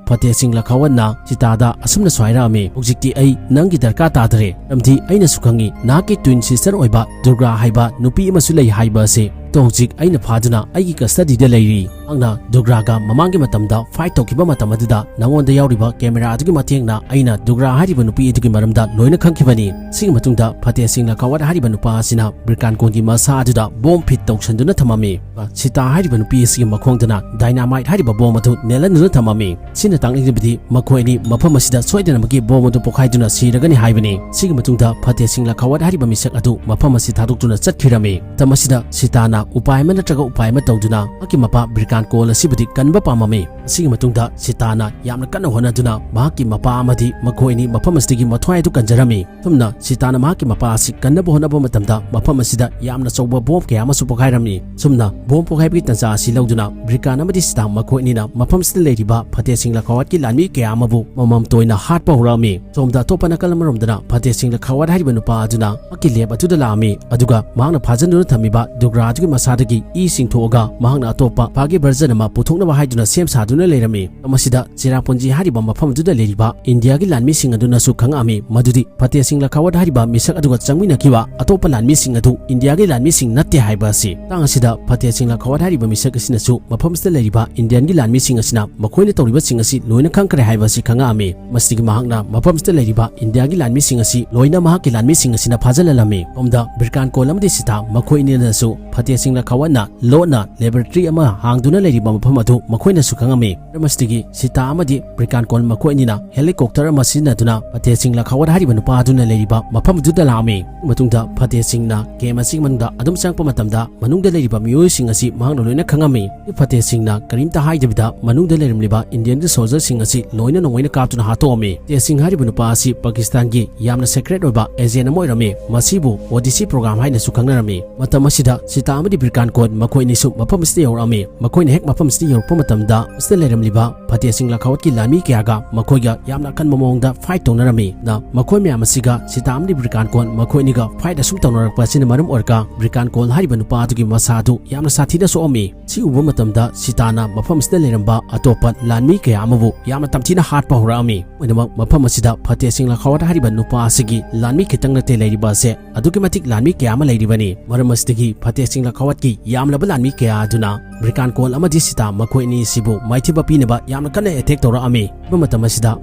ꯐꯇꯦꯍ ꯁꯤꯡ ꯂꯈꯥꯋꯠꯅ ꯁꯤꯇꯥꯗ ꯑꯁꯨꯝꯅꯁꯨ ꯍꯥꯏꯔꯛꯑꯝꯃꯤ, "ꯍꯧꯖꯤꯛꯇꯤ ꯑꯩ ꯅꯪꯒꯤ ꯗꯔꯀꯥꯔ ꯇꯥꯗꯔꯦ, ꯃꯔꯝꯗꯤ ꯑꯩꯅꯁꯨ ꯈꯪꯉꯤ, ꯅꯍꯥꯛꯀꯤ ꯇ꯭ꯋꯤꯟ ꯁꯤꯁꯇꯔ ꯑꯣꯏꯕ ꯗꯨꯔꯒꯥ ꯍꯥꯏꯕ ꯅꯨꯄꯤ ꯑꯃꯁꯨ ꯂꯩ ꯍꯥꯏꯕ ꯑꯁꯤ꯫ ꯑꯗꯣ ꯍꯧꯖꯤꯛ ꯑꯩꯅ ꯐꯥꯗꯨꯅ ꯑꯩꯒꯤ ꯀꯁꯇꯗꯤꯗ ꯂꯩꯔꯤ꯫ ꯅꯍꯥꯛꯅ ꯗꯨꯔꯒꯥꯒ ꯃꯃꯥꯡꯒꯤ ꯃꯇꯝꯗ ꯐꯥꯏꯠ ꯇꯧꯈꯤꯕ ꯃꯇꯝ ꯑꯗꯨꯗ ꯅꯉꯣꯟꯗ ꯌꯥꯎꯔꯤꯕ ꯀꯦꯃꯦꯔꯥ ꯑꯗꯨꯒꯤ ꯃꯇꯦꯡꯅ ꯑꯩꯅ ꯗꯨꯔꯒꯥ ꯍꯥꯏꯔꯤꯕ ꯅꯨꯄꯤ ꯑꯗꯨꯒꯤ ꯃꯔꯝꯗ ꯂꯣꯏꯅ ꯈꯪꯈꯤꯕꯅꯤ꯫" ꯁꯤꯒꯤ ꯃꯇꯨꯡꯗ ꯐꯇꯦꯍ ꯁꯤꯡ ꯂꯈꯥꯋꯠ ꯍꯥꯏꯔꯤꯕ ꯅꯨꯄꯥ ꯑꯁꯤꯅ ꯕ꯭ꯔꯤꯀꯥꯟ ꯀꯣꯟꯒꯤ ꯃꯁꯥ ꯑꯗꯨꯗ ꯕꯣꯝ ꯐꯤꯠ ꯇꯧꯁꯟꯗꯨꯅ ꯊꯝꯃꯝꯃꯤ꯫ ꯁꯤꯇꯥ ꯍꯥꯏꯔꯤꯕ ꯅꯨꯄꯤ ꯑꯁꯤꯒꯤ ꯃꯈꯣꯡꯗꯅ ꯗꯥꯏꯅꯥꯃꯥꯏꯠ ꯍꯥꯏꯔꯤꯕ ꯕꯣꯝ ꯑꯗꯨ ꯅꯦꯜꯍꯟꯗꯨꯅ ꯊꯝꯃꯝꯃꯤ꯫ ꯁꯤꯅ ꯇꯥꯛꯂꯤꯕꯗꯤ ꯃꯈꯣꯏ ꯑꯅꯤ ꯃꯐꯝ ꯑꯁꯤꯗ ꯁꯣꯏꯗꯅꯃꯛꯀꯤ ꯕꯣꯝ ꯑꯗꯨ ꯄꯣꯈꯥꯏꯗꯨꯅ ꯁꯤꯔꯒꯅꯤ ꯍꯥꯏꯕꯅꯤ꯫ ꯁꯤꯒꯤ ꯃꯇꯨꯡꯗ ꯐꯇꯦꯍ ꯁꯤꯡ ꯂꯈꯥꯋꯠ ꯍꯥꯏꯔꯤꯕ ꯃꯤꯁꯛ ꯑꯗꯨ ꯃꯐꯝ ꯑꯁꯤ ꯊꯥꯗꯣꯛꯇꯨꯅ ꯆꯠꯈꯤꯔꯝꯃꯤ꯫ ꯃꯇꯝ ꯑꯁꯤꯗ ꯁꯤꯇꯥꯅ ꯎꯄꯥꯏ ꯑꯃ ꯅꯠꯇ꯭ꯔꯒ ꯎꯄꯥꯏ ꯑꯃ ꯇꯧꯗꯨꯅ ꯃꯍꯥꯛꯀꯤ ꯃꯄꯥ ꯕ꯭ꯔꯤꯀꯥꯟ ꯀꯣꯜ ꯑꯁꯤꯕꯨꯗꯤ ꯀꯟꯕ ꯄꯥꯝꯃꯝꯃꯤ꯫ ꯑꯁꯤꯒꯤ ꯃꯇꯨꯡꯗ ꯁꯤꯇꯥꯅ ꯌꯥꯝꯅ ꯀꯟꯅ ꯍꯣꯠꯅꯗꯨꯅ ꯃꯍꯥꯛꯀꯤ ꯃꯄꯥ ꯑꯃꯗꯤ ꯃꯈꯣꯏ ꯑꯅꯤ ꯃꯐꯝ ꯑꯁꯤꯗꯒꯤ ꯃꯊ꯭ꯋꯥꯏ ꯑꯗꯨ ꯀꯟꯖꯔꯝꯃꯤ꯫ ꯁꯨꯝꯅ ꯁꯤꯇꯥꯅ ꯃꯍꯥꯛꯀꯤ ꯃꯄꯥ ꯑꯁꯤ ꯀꯟꯅꯕ ꯍꯣꯠꯅꯕ ꯃꯇꯝꯗ ꯃꯐꯝ ꯑꯁꯤꯗ ꯌꯥꯝꯅ ꯆꯥꯎꯕ ꯕꯣꯝ ꯀꯌꯥ ꯑꯃꯁꯨ ꯄꯣꯈꯥꯏꯔꯝꯃꯤ꯫ ꯁꯨꯝꯅ ꯕꯣꯝ ꯄꯣꯈꯥꯏꯕꯒꯤ ꯇꯥꯟꯖꯥ ꯑꯁꯤ ꯂꯧꯗꯨꯅ ꯕ꯭ꯔꯤꯀꯥꯟ ꯑꯃꯗꯤ ꯁꯤꯇꯥ ꯃꯈꯣꯏ ꯑꯅꯤꯅ ꯃꯐꯝ ꯑꯁꯤꯗ ꯂꯩꯔꯤꯕ ꯐꯇꯦꯍ ꯁꯤꯡ ꯂꯈꯥꯋꯠꯀꯤ ꯂꯥꯟꯃꯤ ꯀꯌꯥ ꯑꯃꯕꯨ ꯃꯃꯝꯇ ꯑꯣꯏꯅ ꯍꯥꯠꯄ ꯍꯧꯔꯛꯑꯝꯃꯤ꯫ ꯁꯣꯝꯗ ꯑꯇꯣꯞꯄ ꯅꯥꯀꯜ ꯑꯃꯔꯣꯝꯗꯅ ꯐꯇꯦꯍ ꯁꯤꯡ ꯂꯈꯥꯋꯠ ꯍꯥꯏꯔꯤꯕ ꯅꯨꯄꯥ ꯑꯗꯨꯅ ꯃꯍꯥꯛꯀꯤ ꯂꯦꯞ ꯑꯗꯨꯗ ꯂꯥꯛꯑꯝꯃꯤ꯫ ꯑꯗꯨꯒ ꯃꯍꯥꯛꯅ ꯐꯥꯖꯤꯟꯗꯨꯅ ꯊꯝꯃꯤꯕ ꯗꯨꯔꯒꯥ ꯑꯗꯨꯒꯤ ꯃꯁꯥꯗꯒꯤ ꯏ ꯆꯤꯡꯊꯣꯛꯑꯒ ꯃꯍꯥꯛꯅ ꯑꯇꯣꯞꯄ ꯐꯥꯒꯤ ꯚꯔꯖꯟ ꯑꯃ ꯄꯨꯊꯣꯛꯅꯕ ꯍꯥꯏꯗꯨꯅ ꯁꯦꯝ ꯁꯥꯗꯨꯅ ꯂꯩꯔꯝꯃꯤ꯫ ꯃꯁꯤꯗ ꯆꯦꯔꯥꯄꯨꯟꯖꯤ ꯍꯥꯏꯔꯤꯕ ꯃꯐꯝ ꯑꯗꯨꯗ ꯂꯩꯔꯤꯕ ꯏꯟꯗꯤꯌꯥꯒꯤ ꯂꯥꯟꯃꯤꯁꯤꯡ ꯑꯗꯨꯅꯁꯨ ꯈꯪꯉꯛꯑꯝꯃꯤ ꯃꯗꯨꯗꯤ ꯐꯇꯦꯍ ꯁꯤꯡ ꯂꯈꯥꯋꯠ ꯍꯥꯏꯔꯤꯕ ꯃꯤꯁꯛ ꯑꯗꯨꯒ ꯆꯪꯃꯤꯟꯅꯈꯤꯕ ꯑꯇꯣꯞꯄ ꯂꯥꯟꯃꯤꯁꯤꯡ ꯑꯗꯨ ꯏꯟꯗꯤꯌꯥꯒꯤ ꯂꯥꯟꯃꯤꯁꯤꯡ ꯅꯠꯇꯦ ꯍꯥꯏꯕ ꯑꯁꯤ꯫ ꯃꯇꯥꯡ ꯑꯁꯤꯗ ꯐꯇꯦꯍ ꯁꯤꯡ ꯂꯈꯥꯋꯠ ꯍꯥꯏꯔꯤꯕ ꯃꯤꯁꯛ ꯑꯁꯤꯅꯁꯨ ꯃꯐꯝ ꯑꯁꯤꯗ ꯂꯩꯔꯤꯕ ꯏꯟꯗꯤꯌꯟꯒꯤ ꯂꯥꯟꯃꯤꯁꯤꯡ ꯑꯁꯤꯅ ꯃꯈꯣꯏꯅ ꯇꯧꯔꯤꯕꯁꯤꯡ ꯑꯁꯤ ꯂꯣꯏꯅ ꯈꯪꯈ꯭ꯔꯦ ꯍꯥꯏꯕ ꯑꯁꯤ ꯈꯪꯉꯛꯑꯝꯃꯤ꯫ ꯃꯁꯤꯗꯒꯤ ꯃꯍꯥꯛꯅ ꯃꯐꯝ ꯑꯁꯤꯗ ꯂꯩꯔꯤꯕ ꯏꯟꯗꯤꯌꯥꯒꯤ ꯂꯥꯟꯃꯤꯁꯤꯡ ꯑꯁꯤ ꯂꯣꯏꯅ ꯃꯍꯥꯛꯀꯤ ꯂꯥꯟꯃꯤꯁꯤꯡ ꯑꯁꯤꯅ ꯐꯥꯖꯤꯜꯍꯜꯂꯝꯃꯤ꯫ ꯁꯣꯝꯗ ꯕ꯭ꯔꯤꯀꯥꯟ ꯀꯣꯜ ꯑꯃꯗꯤ ꯁꯤꯇꯥ ꯃꯈꯣꯏ ꯑꯅꯤꯅꯁꯨ ꯐꯇꯦꯍ ꯁꯤꯡ ꯂꯈꯥꯋꯠꯅ ꯂꯣꯟꯅ ꯂꯦꯕꯣꯔꯦꯇꯔꯤ ꯑꯃ ꯍꯥꯡꯗꯨꯅ ꯂꯩꯔꯤꯕ ꯃꯐꯝ ꯑꯗꯨ ꯃꯈꯣꯏꯅꯁꯨ ꯈꯪꯉꯝꯃꯤ꯫ ꯃꯔꯝ ꯑꯁꯤꯗꯒꯤ ꯁꯤꯇꯥ ꯑꯃꯗꯤ ꯕ꯭ꯔꯤꯀꯥꯟꯀꯣꯜ ꯃꯈꯣꯏ ꯑꯅꯤꯅ ꯍꯦꯂꯤꯀꯣꯞꯇꯔ ꯑꯃ ꯁꯤꯖꯤꯟꯅꯗꯨꯅ ꯐꯇꯦꯍ ꯁꯤꯡ ꯂꯈꯥꯋꯠ ꯍꯥꯏꯔꯤꯕ ꯅꯨꯄꯥ ꯑꯗꯨꯅ ꯂꯩꯔꯤꯕ ꯃꯐꯝ ꯑꯗꯨꯗ ꯂꯥꯛꯑꯝꯃꯤ꯫ ꯃꯇꯨꯡꯗ ꯐꯇꯦꯍ ꯁꯤꯡꯅ ꯀꯦꯝ ꯑꯁꯤꯒꯤ ꯃꯅꯨꯡꯗ ꯑꯗꯨꯝ ꯆꯪꯉꯛꯄ ꯃꯇꯝꯗ ꯃꯅꯨꯡꯗ ꯂꯩꯔꯤꯕ ꯃꯤꯑꯣꯏꯁꯤꯡ ꯑꯁꯤ ꯃꯍꯥꯛꯅ ꯂꯣꯏꯅ ꯈꯪꯉꯝꯃꯤ꯫ ꯐꯇꯦꯍ ꯁꯤꯡꯅ ꯀꯔꯤꯝꯇ ꯍꯥꯏꯗꯕꯤꯗ ꯃꯅꯨꯡꯗ ꯂꯩꯔꯝꯂꯤꯕ ꯏꯟꯗꯤꯌꯟꯒꯤ ꯁꯣꯜꯖꯔꯁꯤꯡ ꯑꯁꯤ ꯂꯣꯏꯅ ꯅꯣꯡꯃꯩꯅ ꯀꯥꯞꯇꯨꯅ ꯍꯥꯠꯇꯣꯛꯑꯝꯃꯤ꯫ ꯐꯇꯦꯍ ꯁꯤꯡ ꯍꯥꯏꯔꯤꯕ ꯅꯨꯄꯥ ꯑꯁꯤ ꯄꯥꯀꯤꯁꯇꯥꯟꯒꯤ ꯌꯥꯝꯅ ꯁꯦꯀ꯭ꯔꯦꯠ ꯑꯣꯏꯕ ꯑꯦꯖꯦꯟ ꯑꯃ ꯑꯣꯏꯔꯝꯃꯤ꯫ ꯃꯁꯤꯕꯨ ꯑꯣꯗꯤꯁꯤ ꯄ꯭ꯔꯣꯒ꯭ꯔꯥꯝ ꯍꯥꯏꯅꯁꯨ ꯈꯪꯅꯔꯝꯃꯤ꯫ ꯃꯇꯝ ꯑꯁꯤꯗ ꯁꯤꯇꯥ ꯑꯃꯗꯤ ꯕ꯭ꯔꯤꯀꯥꯟꯀꯣꯜ ꯃꯈꯣꯏ ꯑꯅꯤꯁꯨ ꯃꯐꯝ ꯑꯁꯤꯗ ꯌꯧꯔꯛꯑꯝꯃꯤ꯫ ꯃꯈꯣꯏꯅ ꯍꯦꯛ ꯃꯐꯝ ꯑꯁꯤꯗ ꯌꯧꯔꯛꯄ ꯃꯇꯝꯗ, ꯃꯁꯤꯗ ꯂꯩꯔꯝꯂꯤꯕ ꯐꯇꯦꯍ ꯁꯤꯡ ꯂꯈꯥꯋꯠꯀꯤ ꯂꯥꯟꯃꯤ ꯀꯌꯥꯒ ꯃꯈꯣꯏꯒ ꯌꯥꯝꯅ ꯑꯀꯟꯕ ꯃꯑꯣꯡꯗ ꯐꯥꯏꯠ ꯇꯧꯅꯔꯝꯃꯤ꯫ ꯅ ꯃꯈꯣꯏ ꯃꯌꯥꯝ ꯑꯁꯤꯒ ꯁꯤꯇꯥ ꯑꯃꯗꯤ ꯕ꯭ꯔꯤꯀꯥꯟꯀꯣꯜ ꯃꯈꯣꯏ ꯑꯅꯤꯒ ꯐꯥꯏꯠ ꯑꯁꯨꯝ ꯇꯧꯅꯔꯛꯄ ꯑꯁꯤꯅ ꯃꯔꯝ ꯑꯣꯏꯔꯒ ꯕ꯭ꯔꯤꯀꯥꯟꯀꯣꯜ ꯍꯥꯏꯔꯤꯕ ꯅꯨꯄꯥ ꯑꯗꯨꯒꯤ ꯃꯁꯥ ꯑꯗꯨ ꯌꯥꯝꯅ ꯁꯥꯊꯤꯅ ꯁꯣꯛꯑꯝꯃꯤ꯫ ꯁꯤ ꯎꯕ ꯃꯇꯝꯗ ꯁꯤꯇꯥꯅ ꯃꯐꯝ ꯑꯁꯤꯗ ꯂꯩꯔꯝꯕ ꯑꯇꯣꯞꯄ ꯂꯥꯟꯃꯤ ꯀꯌꯥ ꯑꯃꯕꯨ ꯌꯥꯝꯅ ꯇꯝꯊꯤꯅ ꯍꯥꯠꯄ ꯍꯧꯔꯛꯑꯝꯃꯤ꯫ ꯑꯣꯏꯅꯃꯛ ꯃꯐꯝ ꯑꯁꯤꯗ ꯐꯇꯦꯍ ꯁꯤꯡ ꯂꯈꯥꯋꯠ ꯍꯥꯏꯔꯤꯕ ꯅꯨꯄꯥ ꯑꯁꯤꯒꯤ ꯂꯥꯟꯃꯤ ꯈꯤꯇꯪ ꯅꯠꯇꯦ ꯂꯩꯔꯤꯕ ꯑꯁꯦ, ꯑꯗꯨꯛꯀꯤ ꯃꯇꯤꯛ ꯂꯥꯟꯃꯤ ꯀꯌꯥ ꯑꯃ ꯂꯩꯔꯤꯕꯅꯤ꯫ ꯃꯔꯝ ꯑꯁꯤꯗꯒꯤ ꯐꯇꯦꯍ ꯁꯤꯡ ꯂꯈꯥꯋꯠꯀꯤ ꯌꯥꯝꯂꯕ ꯂꯥꯟꯃꯤ ꯀꯌꯥ ꯑꯗꯨꯅ ꯕ꯭ꯔꯤꯀꯥꯟꯀꯣꯜ ꯑꯃꯗꯤ ꯁꯤꯇꯥ ꯃꯈꯣꯏ ꯑꯅꯤ ꯑꯁꯤꯕꯨ ꯃꯥꯏꯊꯤꯕ ꯄꯤꯅꯕ ꯌꯥꯝꯅ ꯀꯟꯅ ꯑꯦꯇꯦꯛ ꯇꯧꯔꯛꯑꯝꯃꯤ꯫ ꯍꯥꯏꯕ ꯃꯇꯝ ꯑꯁꯤꯗ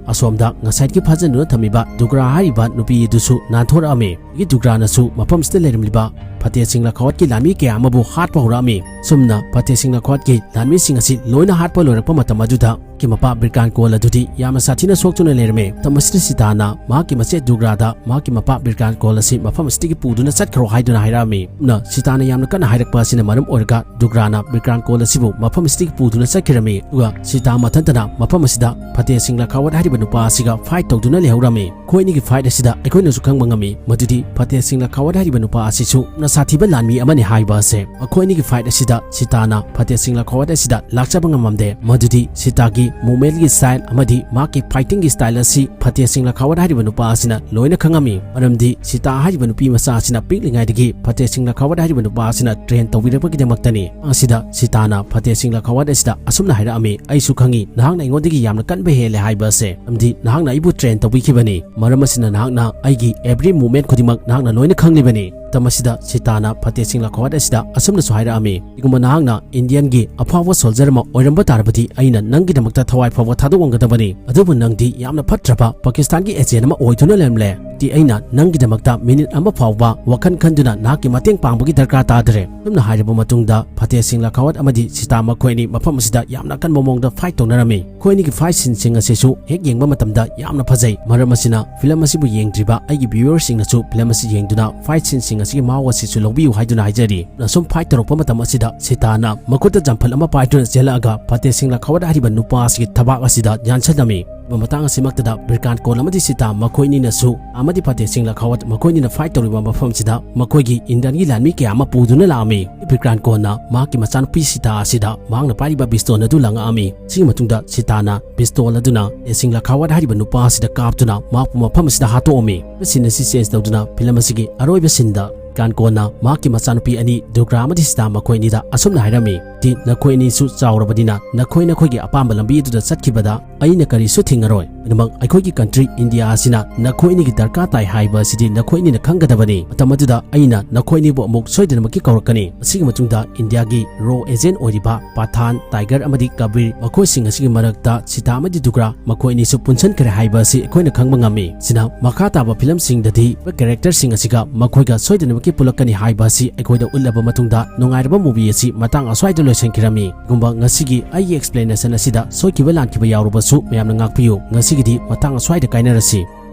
ꯑꯁꯣꯝꯗ ꯉꯁꯥꯏꯒꯤ ꯐꯥꯖꯤꯟꯗꯨꯅ ꯊꯝꯃꯤꯕ ꯗꯨꯒ꯭ꯔꯥ ꯍꯥꯏꯔꯤꯕ ꯅꯨꯄꯤ ꯑꯗꯨꯁꯨ ꯅꯥꯟꯊꯣꯔꯛꯑꯝꯃꯤ꯫ ꯗꯨꯒ꯭ꯔꯥꯅꯁꯨ ꯃꯐꯝꯁꯤꯗ ꯂꯩꯔꯝꯂꯤꯕ ꯐꯇꯦꯍ ꯁꯤꯡ ꯂꯈꯥꯋꯠꯀꯤ ꯂꯥꯟꯃꯤ ꯀꯌꯥ ꯑꯃꯕꯨ ꯍꯥꯠꯄ ꯍꯧꯔꯛꯑꯝꯃꯤ꯫ ꯁꯨꯝꯅ ꯐꯇꯦꯍ ꯁꯤꯡ ꯂꯈꯥꯋꯠꯀꯤ ꯂꯥꯟꯃꯤꯁꯤꯡ ꯑꯁꯤ ꯂꯣꯏꯅ ꯍꯥꯠꯄ ꯂꯣꯏꯔꯛꯄ ꯃꯇꯝ ꯑꯗꯨꯗ ꯃꯍꯥꯛꯀꯤ ꯃꯄꯥ ꯕ꯭ꯔꯤꯀꯥꯟꯀꯣꯜ ꯑꯗꯨꯗꯤ ꯌꯥꯝꯅ ꯁꯥꯊꯤꯅ ꯁꯣꯛꯇꯨꯅ ꯂꯩꯔꯝꯃꯤ꯫ ꯃꯇꯝ ꯑꯁꯤꯗ ꯁꯤꯇꯥꯅ ꯃꯍꯥꯛꯀꯤ ꯃꯆꯦ ꯗꯨꯒ꯭ꯔꯥꯗ ꯃꯍꯥꯛꯀꯤ ꯃꯄꯥ ꯕ꯭ꯔꯤꯀꯥꯟꯀꯣꯜ ꯑꯁꯤ ꯃꯐꯝ ꯑꯁꯤꯗꯒꯤ ꯄꯨꯗꯨꯅ ꯆꯠꯈ꯭ꯔꯣ ꯍꯥꯏꯗꯨꯅ ꯍꯥꯏꯔꯛꯑꯝꯃꯤ꯫ ꯑꯗꯨꯅ ꯁꯤꯇꯥꯅ ꯌꯥꯝꯅ ꯀꯟꯅ ꯍꯥꯏꯔꯛꯄ ꯑꯁꯤꯅ ꯃꯔꯝ ꯑꯣꯏꯔꯒ ꯗꯨꯒ꯭ꯔꯥꯅ ꯕ꯭ꯔꯤꯀꯥꯟꯀꯣꯜ ꯑꯁꯤꯕꯨ ꯃꯐꯝ ꯑꯁꯤꯗꯒꯤ ꯄꯨꯗꯨꯅ ꯆꯠꯈꯤꯔꯝꯃꯤ꯫ ꯑꯗꯨꯒ ꯁꯤꯇꯥ ꯃꯊꯟꯇꯅ ꯃꯐꯝ ꯑꯁꯤꯗ ꯐꯇꯦꯍ ꯁꯤꯡ ꯂꯈꯥꯋꯠ ꯍꯥꯏꯔꯤꯕ ꯅꯨꯄꯥ ꯑꯁꯤꯒ ꯐꯥꯏꯠ ꯇꯧꯗꯨꯅ ꯂꯩꯍꯧꯔꯝꯃꯤ꯫ ꯃꯈꯣꯏ ꯑꯅꯤꯒꯤ ꯐꯥꯏꯠ ꯑꯁꯤꯗ ꯑꯩꯈꯣꯏꯅꯁꯨ ꯈꯪꯕ ꯉꯝꯃꯤ ꯃꯗꯨꯗꯤ ꯐꯇꯦꯍ ꯁꯤꯡ ꯂꯈꯥꯋꯠ ꯍꯥꯏꯔꯤꯕ ꯅꯨꯄꯥ ꯑꯁꯤꯁꯨ ꯌꯥꯝꯅ ꯁꯥꯊꯤꯕ ꯂꯥꯟꯃꯤ ꯑꯃꯅꯤ ꯍꯥꯏꯕ ꯑꯁꯦ꯫ ꯃꯈꯣꯏ ꯑꯅꯤꯒꯤ ꯐꯥꯏꯠ ꯑꯁꯤꯗ ꯁꯤꯇꯥꯅ ꯐꯇꯦꯍ ꯁꯤꯡ ꯂꯈꯥꯋꯠ ꯑꯁꯤꯗ ꯂꯥꯛꯆꯕ ꯉꯝꯃꯝꯗꯦ꯫ ꯃꯗꯨꯗꯤ ꯁꯤꯇꯥꯒꯤ ꯃꯨꯚꯃꯦꯟꯒꯤ ꯁ꯭ꯇꯥꯏꯜ ꯑꯃꯗꯤ ꯃꯍꯥꯛꯀꯤ ꯐꯥꯏꯇꯤꯡꯒꯤ ꯁ꯭ꯇꯥꯏꯜ ꯑꯁꯤ ꯐꯇꯦꯍ ꯁꯤꯡ ꯂꯈꯥꯋꯠ ꯍꯥꯏꯔꯤꯕ ꯅꯨꯄꯥ ꯑꯁꯤꯅ ꯂꯣꯏꯅ ꯈꯪꯉꯝꯃꯤ꯫ ꯃꯔꯝꯗꯤ ꯁꯤꯇꯥ ꯍꯥꯏꯔꯤꯕ ꯅꯨꯄꯤ ꯃꯆꯥ ꯑꯁꯤꯅ ꯄꯤꯛꯂꯤꯉꯩꯗꯒꯤ ꯐꯇꯦꯍ ꯁꯤꯡ ꯂꯈꯥꯋꯠ ꯍꯥꯏꯔꯤꯕ ꯅꯨꯄꯥ ꯑꯁꯤꯅ ꯇ꯭ꯔꯦꯟ ꯇꯧꯕꯤꯔꯛꯄꯒꯤꯗꯃꯛꯇꯅꯤ꯫ ꯑꯁꯤꯗ ꯁꯤꯇꯥꯅ ꯐꯇꯦꯍ ꯁꯤꯡ ꯂꯈꯥꯋꯠ ꯑꯁꯤꯗ ꯑꯁꯨꯝꯅ ꯍꯥꯏꯔꯛꯑꯝꯃꯤ, "ꯑꯩꯁꯨ ꯈꯪꯉꯤ, ꯅꯍꯥꯛꯅ ꯑꯩꯉꯣꯟꯗꯒꯤ ꯌꯥꯝꯅ ꯀꯟꯕ ꯍꯦꯜꯂꯦ ꯍꯥꯏꯕ ꯑꯁꯦ, ꯃꯔꯝꯗꯤ ꯅꯍꯥꯛꯅ ꯑꯩꯕꯨ ꯇ꯭ꯔꯦꯟ ꯇꯧꯕꯤꯈꯤꯕꯅꯤ꯫ ꯃꯔꯝ ꯑꯁꯤꯅ ꯅꯍꯥꯛꯅ ꯑꯩꯒꯤ ꯑꯦꯚ꯭ꯔꯤ ꯃꯨꯚꯃꯦꯟ ꯈꯨꯗꯤꯡꯃꯛ ꯅꯍꯥꯛꯅ ꯂꯣꯏꯅ ꯈꯪꯂꯤꯕꯅꯤ꯫ ꯃꯇꯝ ꯑꯁꯤꯗ ꯁꯤꯇꯥꯅ ꯐꯇꯦꯍ ꯁꯤꯡ ꯂꯈꯥꯋꯠ ꯑꯁꯤꯗ ꯑꯁꯨꯝꯅꯁꯨ ꯍꯥꯏꯔꯛꯑꯝꯃꯤ, "ꯀꯔꯤꯒꯨꯝꯕ ꯅꯍꯥꯛꯅ ꯏꯟꯗꯤꯌꯟꯒꯤ ꯑꯐꯥꯎꯕ ꯁꯣꯜꯖꯔ ꯑꯃ ꯑꯣꯏꯔꯝꯕ ꯇꯥꯔꯕꯗꯤ ꯑꯩꯅ ꯅꯪꯒꯤꯗꯃꯛꯇ ꯊꯋꯥꯏ ꯐꯥꯎꯕ ꯊꯥꯗꯣꯛꯂꯝꯒꯗꯕꯅꯤ꯫ ꯑꯗꯨꯕꯨ ꯅꯪꯗꯤ ꯌꯥꯝꯅ ꯐꯠꯇ꯭ꯔꯕ ꯄꯥꯀꯤꯁꯇꯥꯟꯒꯤ ꯑꯦꯖꯦꯟ ꯑꯃ ꯑꯣꯏꯗꯨꯅ ꯂꯩꯔꯝꯂꯦ꯫ ꯗꯤ ꯑꯩꯅ ꯅꯪꯒꯤꯗꯃꯛꯇ ꯃꯤꯅꯤꯠ ꯑꯃ ꯐꯥꯎꯕ ꯋꯥꯈꯜ ꯈꯟꯗꯨꯅ ꯅꯍꯥꯛꯀꯤ ꯃꯇꯦꯡ ꯄꯥꯡꯕꯒꯤ ꯗꯔꯀꯥꯔ ꯇꯥꯗ꯭ꯔꯦ"꯫ ꯑꯁꯨꯝꯅ ꯍꯥꯏꯔꯕ ꯃꯇꯨꯡꯗ ꯐꯇꯦꯍ ꯁꯤꯡ ꯂꯈꯥꯋꯠ ꯑꯃꯗꯤ ꯁꯤꯇꯥ ꯃꯈꯣꯏ ꯑꯅꯤ ꯃꯐꯝ ꯑꯁꯤꯗ ꯌꯥꯝꯅ ꯑꯀꯟꯕ ꯃꯑꯣꯡꯗ ꯐꯥꯏꯠ ꯇꯧꯅꯔꯝꯃꯤ꯫ ꯃꯈꯣꯏ ꯑꯅꯤꯒꯤ ꯐꯥꯏꯠ ꯁꯤꯟꯁꯤꯡ ꯑꯁꯤꯁꯨ ꯍꯦꯛ ꯌꯦꯡꯕ ꯃꯇꯝꯗ ꯌꯥꯝꯅ ꯐꯖꯩ꯫ ꯃꯔꯝ ꯑꯁꯤꯅ ꯐꯤꯂꯝ ꯑꯁꯤꯕꯨ ꯌꯦꯡꯗ꯭ꯔꯤꯕ ꯑꯩꯒꯤ ꯚ꯭ꯌꯨꯋꯔꯁꯤꯡꯅꯁꯨ ꯐꯤꯂꯝ ꯑꯁꯤ ꯌꯦꯡꯗꯨꯅ ꯐꯥꯏꯠ ꯁꯤꯟꯁꯤꯡ ꯑꯁꯤꯒꯤ ꯃꯍꯥꯎ ꯑꯁꯤꯁꯨ ꯂꯧꯕꯤꯌꯨ ꯍꯥꯏꯗꯨꯅ ꯍꯥꯏꯖꯔꯤ꯫ ꯑꯁꯨꯝ ꯐꯥꯏꯠ ꯇꯧꯔꯛꯄ ꯃꯇꯝ ꯑꯁꯤꯗ ꯁꯤꯇꯥꯅ ꯃꯈꯨꯠꯇ ꯖꯝꯐꯜ ꯑꯃ ꯄꯥꯏꯗꯨꯅ ꯆꯦꯜꯂꯛꯑꯒ ꯐꯇꯦꯍ ꯁꯤꯡ ꯂꯈꯥꯋꯠ ꯍꯥꯏꯔꯤꯕ ꯅꯨꯄꯥ ꯑꯁꯤꯒꯤ ꯊꯕꯥꯛ ꯑꯁꯤꯗ ꯌꯥꯟꯁꯤꯜꯂꯝꯃꯤ꯫ ꯃꯇꯥꯡ ꯑꯁꯤꯃꯛꯇꯗ ꯕꯤꯔꯀꯥꯟ ꯀꯣꯟ ꯑꯃꯗꯤ ꯁꯤꯇꯥ ꯃꯈꯣꯏ ꯑꯅꯤꯅꯁꯨ ꯑꯃꯗꯤ ꯐꯇꯦꯍ ꯁꯤꯡ ꯂꯈꯥꯋꯠ ꯃꯈꯣꯏ ꯑꯅꯤꯅ ꯐꯥꯏꯠ ꯇꯧꯔꯤꯕ ꯃꯐꯝꯁꯤꯗ ꯃꯈꯣꯏꯒꯤ ꯏꯟꯗꯤꯌꯟꯒꯤ ꯂꯥꯟꯃꯤ ꯀꯌꯥ ꯑꯃ ꯄꯨꯗꯨꯅ ꯂꯥꯛꯑꯝꯃꯤ꯫ ꯕꯤꯔꯀꯥꯟ ꯀꯣꯟꯅ ꯃꯍꯥꯛꯀꯤ ꯃꯆꯥꯅꯨꯄꯤ ꯁꯤꯇꯥ ꯑꯁꯤꯗ ꯃꯍꯥꯛꯅ ꯄꯥꯏꯔꯤꯕ ꯄꯤꯁꯇꯣꯜ ꯑꯗꯨ ꯂꯪꯉꯛꯑꯝꯃꯤ꯫ ꯁꯤꯒꯤ ꯃꯇꯨꯡꯗ ꯁꯤꯇꯥꯅ ꯄꯤꯁꯇꯣꯜ ꯑꯗꯨꯅ ꯐꯇꯦꯍ ꯁꯤꯡ ꯂꯈꯥꯋꯠ ꯍꯥꯏꯔꯤꯕ ꯅꯨꯄꯥ ꯑꯁꯤꯗ ꯀꯥꯞꯇꯨꯅ ꯃꯍꯥꯛꯄꯨ ꯃꯐꯝ ꯑꯁꯤꯗ ꯍꯥꯠꯇꯣꯛꯑꯝꯃꯤ꯫ ꯁꯤꯟ ꯑꯁꯤ ꯆꯦꯟꯖ ꯇꯧꯗꯨꯅ ꯐꯤꯂꯝ ꯑꯁꯤꯒꯤ ꯑꯔꯣꯏꯕ ꯁꯤꯟꯗ ꯕꯤꯔꯀꯥꯟ ꯀꯣꯟꯅ ꯃꯍꯥꯛꯀꯤ ꯃꯆꯥꯅꯨꯄꯤ ꯑꯅꯤ ꯗꯨꯒ꯭ꯔꯥ ꯑꯃꯗꯤ ꯁꯤꯇꯥ ꯃꯈꯣꯏ ꯑꯅꯤꯗ ꯑꯁꯨꯝꯅ ꯍꯥꯏꯔꯝꯃꯤ, "ꯗꯤ ꯅꯈꯣꯏ ꯑꯅꯤꯁꯨ ꯆꯥꯎꯔꯕꯅꯤꯅ ꯅꯈꯣꯏ ꯅꯈꯣꯏꯒꯤ ꯑꯄꯥꯝꯕ ꯂꯝꯕꯤ ꯑꯗꯨꯗ ꯆꯠꯈꯤꯕꯗ ꯑꯩꯅ ꯀꯔꯤꯁꯨ ꯊꯤꯡꯉꯔꯣꯏ꯫ ꯑꯗꯨꯃꯛ ꯑꯩꯈꯣꯏꯒꯤ ꯀꯟꯇ꯭ꯔꯤ ꯏꯟꯗꯤꯌꯥ ꯑꯁꯤꯅ ꯅꯈꯣꯏ ꯑꯅꯤꯒꯤ ꯗꯔꯀꯥꯔ ꯇꯥꯏ ꯍꯥꯏꯕ ꯑꯁꯤꯗꯤ ꯅꯈꯣꯏ ꯑꯅꯤꯅ ꯈꯪꯒꯗꯕꯅꯤ꯫ ꯃꯇꯝ ꯑꯗꯨꯗ ꯑꯩꯅ ꯅꯈꯣꯏ ꯑꯅꯤꯕꯨ ꯑꯃꯨꯛ ꯁꯣꯏꯗꯅꯃꯛꯀꯤ ꯀꯧꯔꯛꯀꯅꯤ"꯫ ꯃꯁꯤꯒꯤ ꯃꯇꯨꯡꯗ ꯏꯟꯗꯤꯌꯥꯒꯤ ꯔꯣ ꯑꯦꯖꯦꯟ ꯑꯣꯏꯔꯤꯕ ꯄꯊꯥꯟ, ꯇꯥꯏꯒꯔ ꯑꯃꯗꯤ ꯀꯕꯤꯔ ꯃꯈꯣꯏꯁꯤꯡ ꯑꯁꯤꯒꯤ ꯃꯔꯛꯇ ꯁꯤꯇꯥ ꯑꯃꯗꯤ ꯗꯨꯒ꯭ꯔꯥ ꯃꯈꯣꯏ ꯑꯅꯤꯁꯨ ꯄꯨꯟꯁꯤꯟꯈ꯭ꯔꯦ ꯍꯥꯏꯕ ꯑꯁꯤ ꯑꯩꯈꯣꯏꯅ ꯈꯪꯕ ꯉꯝꯃꯤ꯫ ꯁꯤꯅ ꯃꯈꯥ ꯇꯥꯕ ꯐꯤꯂꯝꯁꯤꯡꯗꯗꯤ ꯀꯦꯔꯦꯛꯇꯔꯁꯤꯡ ꯑꯁꯤꯒ ꯃꯈꯣꯏꯒ ꯁꯣꯏꯗꯅꯃꯛꯀꯤ ꯄꯨꯜꯂꯛꯀꯅꯤ ꯍꯥꯏꯕ ꯑꯁꯤ ꯑꯩꯈꯣꯏꯗ ꯎꯠꯂꯕ ꯃꯇꯨꯡꯗ ꯅꯨꯡꯉꯥꯏꯔꯕ ꯃꯨꯚꯤ ꯑꯁꯤ ꯃꯇꯥꯡ ꯑꯁ꯭ꯋꯥꯏꯗ ꯂꯣꯏꯁꯤꯟꯈꯤꯔꯝꯃꯤ꯫ ꯀꯔꯤꯒꯨꯝꯕ ꯉꯁꯤꯒꯤ ꯑꯩꯒꯤ ꯑꯦꯛꯁꯄ꯭ꯂꯦꯅꯦꯁꯟ ꯑꯁꯤꯗ ꯁꯣꯏꯈꯤꯕ ꯂꯥꯟꯈꯤꯕ ꯌꯥꯎꯔꯕꯁꯨ ꯃꯌꯥꯝꯅ ꯉꯥꯛꯄꯤꯌꯨ꯫ ꯉꯁꯤꯒꯤꯗꯤ ꯃꯇꯥꯡ ꯑꯁ꯭ꯋꯥꯏꯗ ꯀꯥꯏꯅꯔꯁꯤ꯫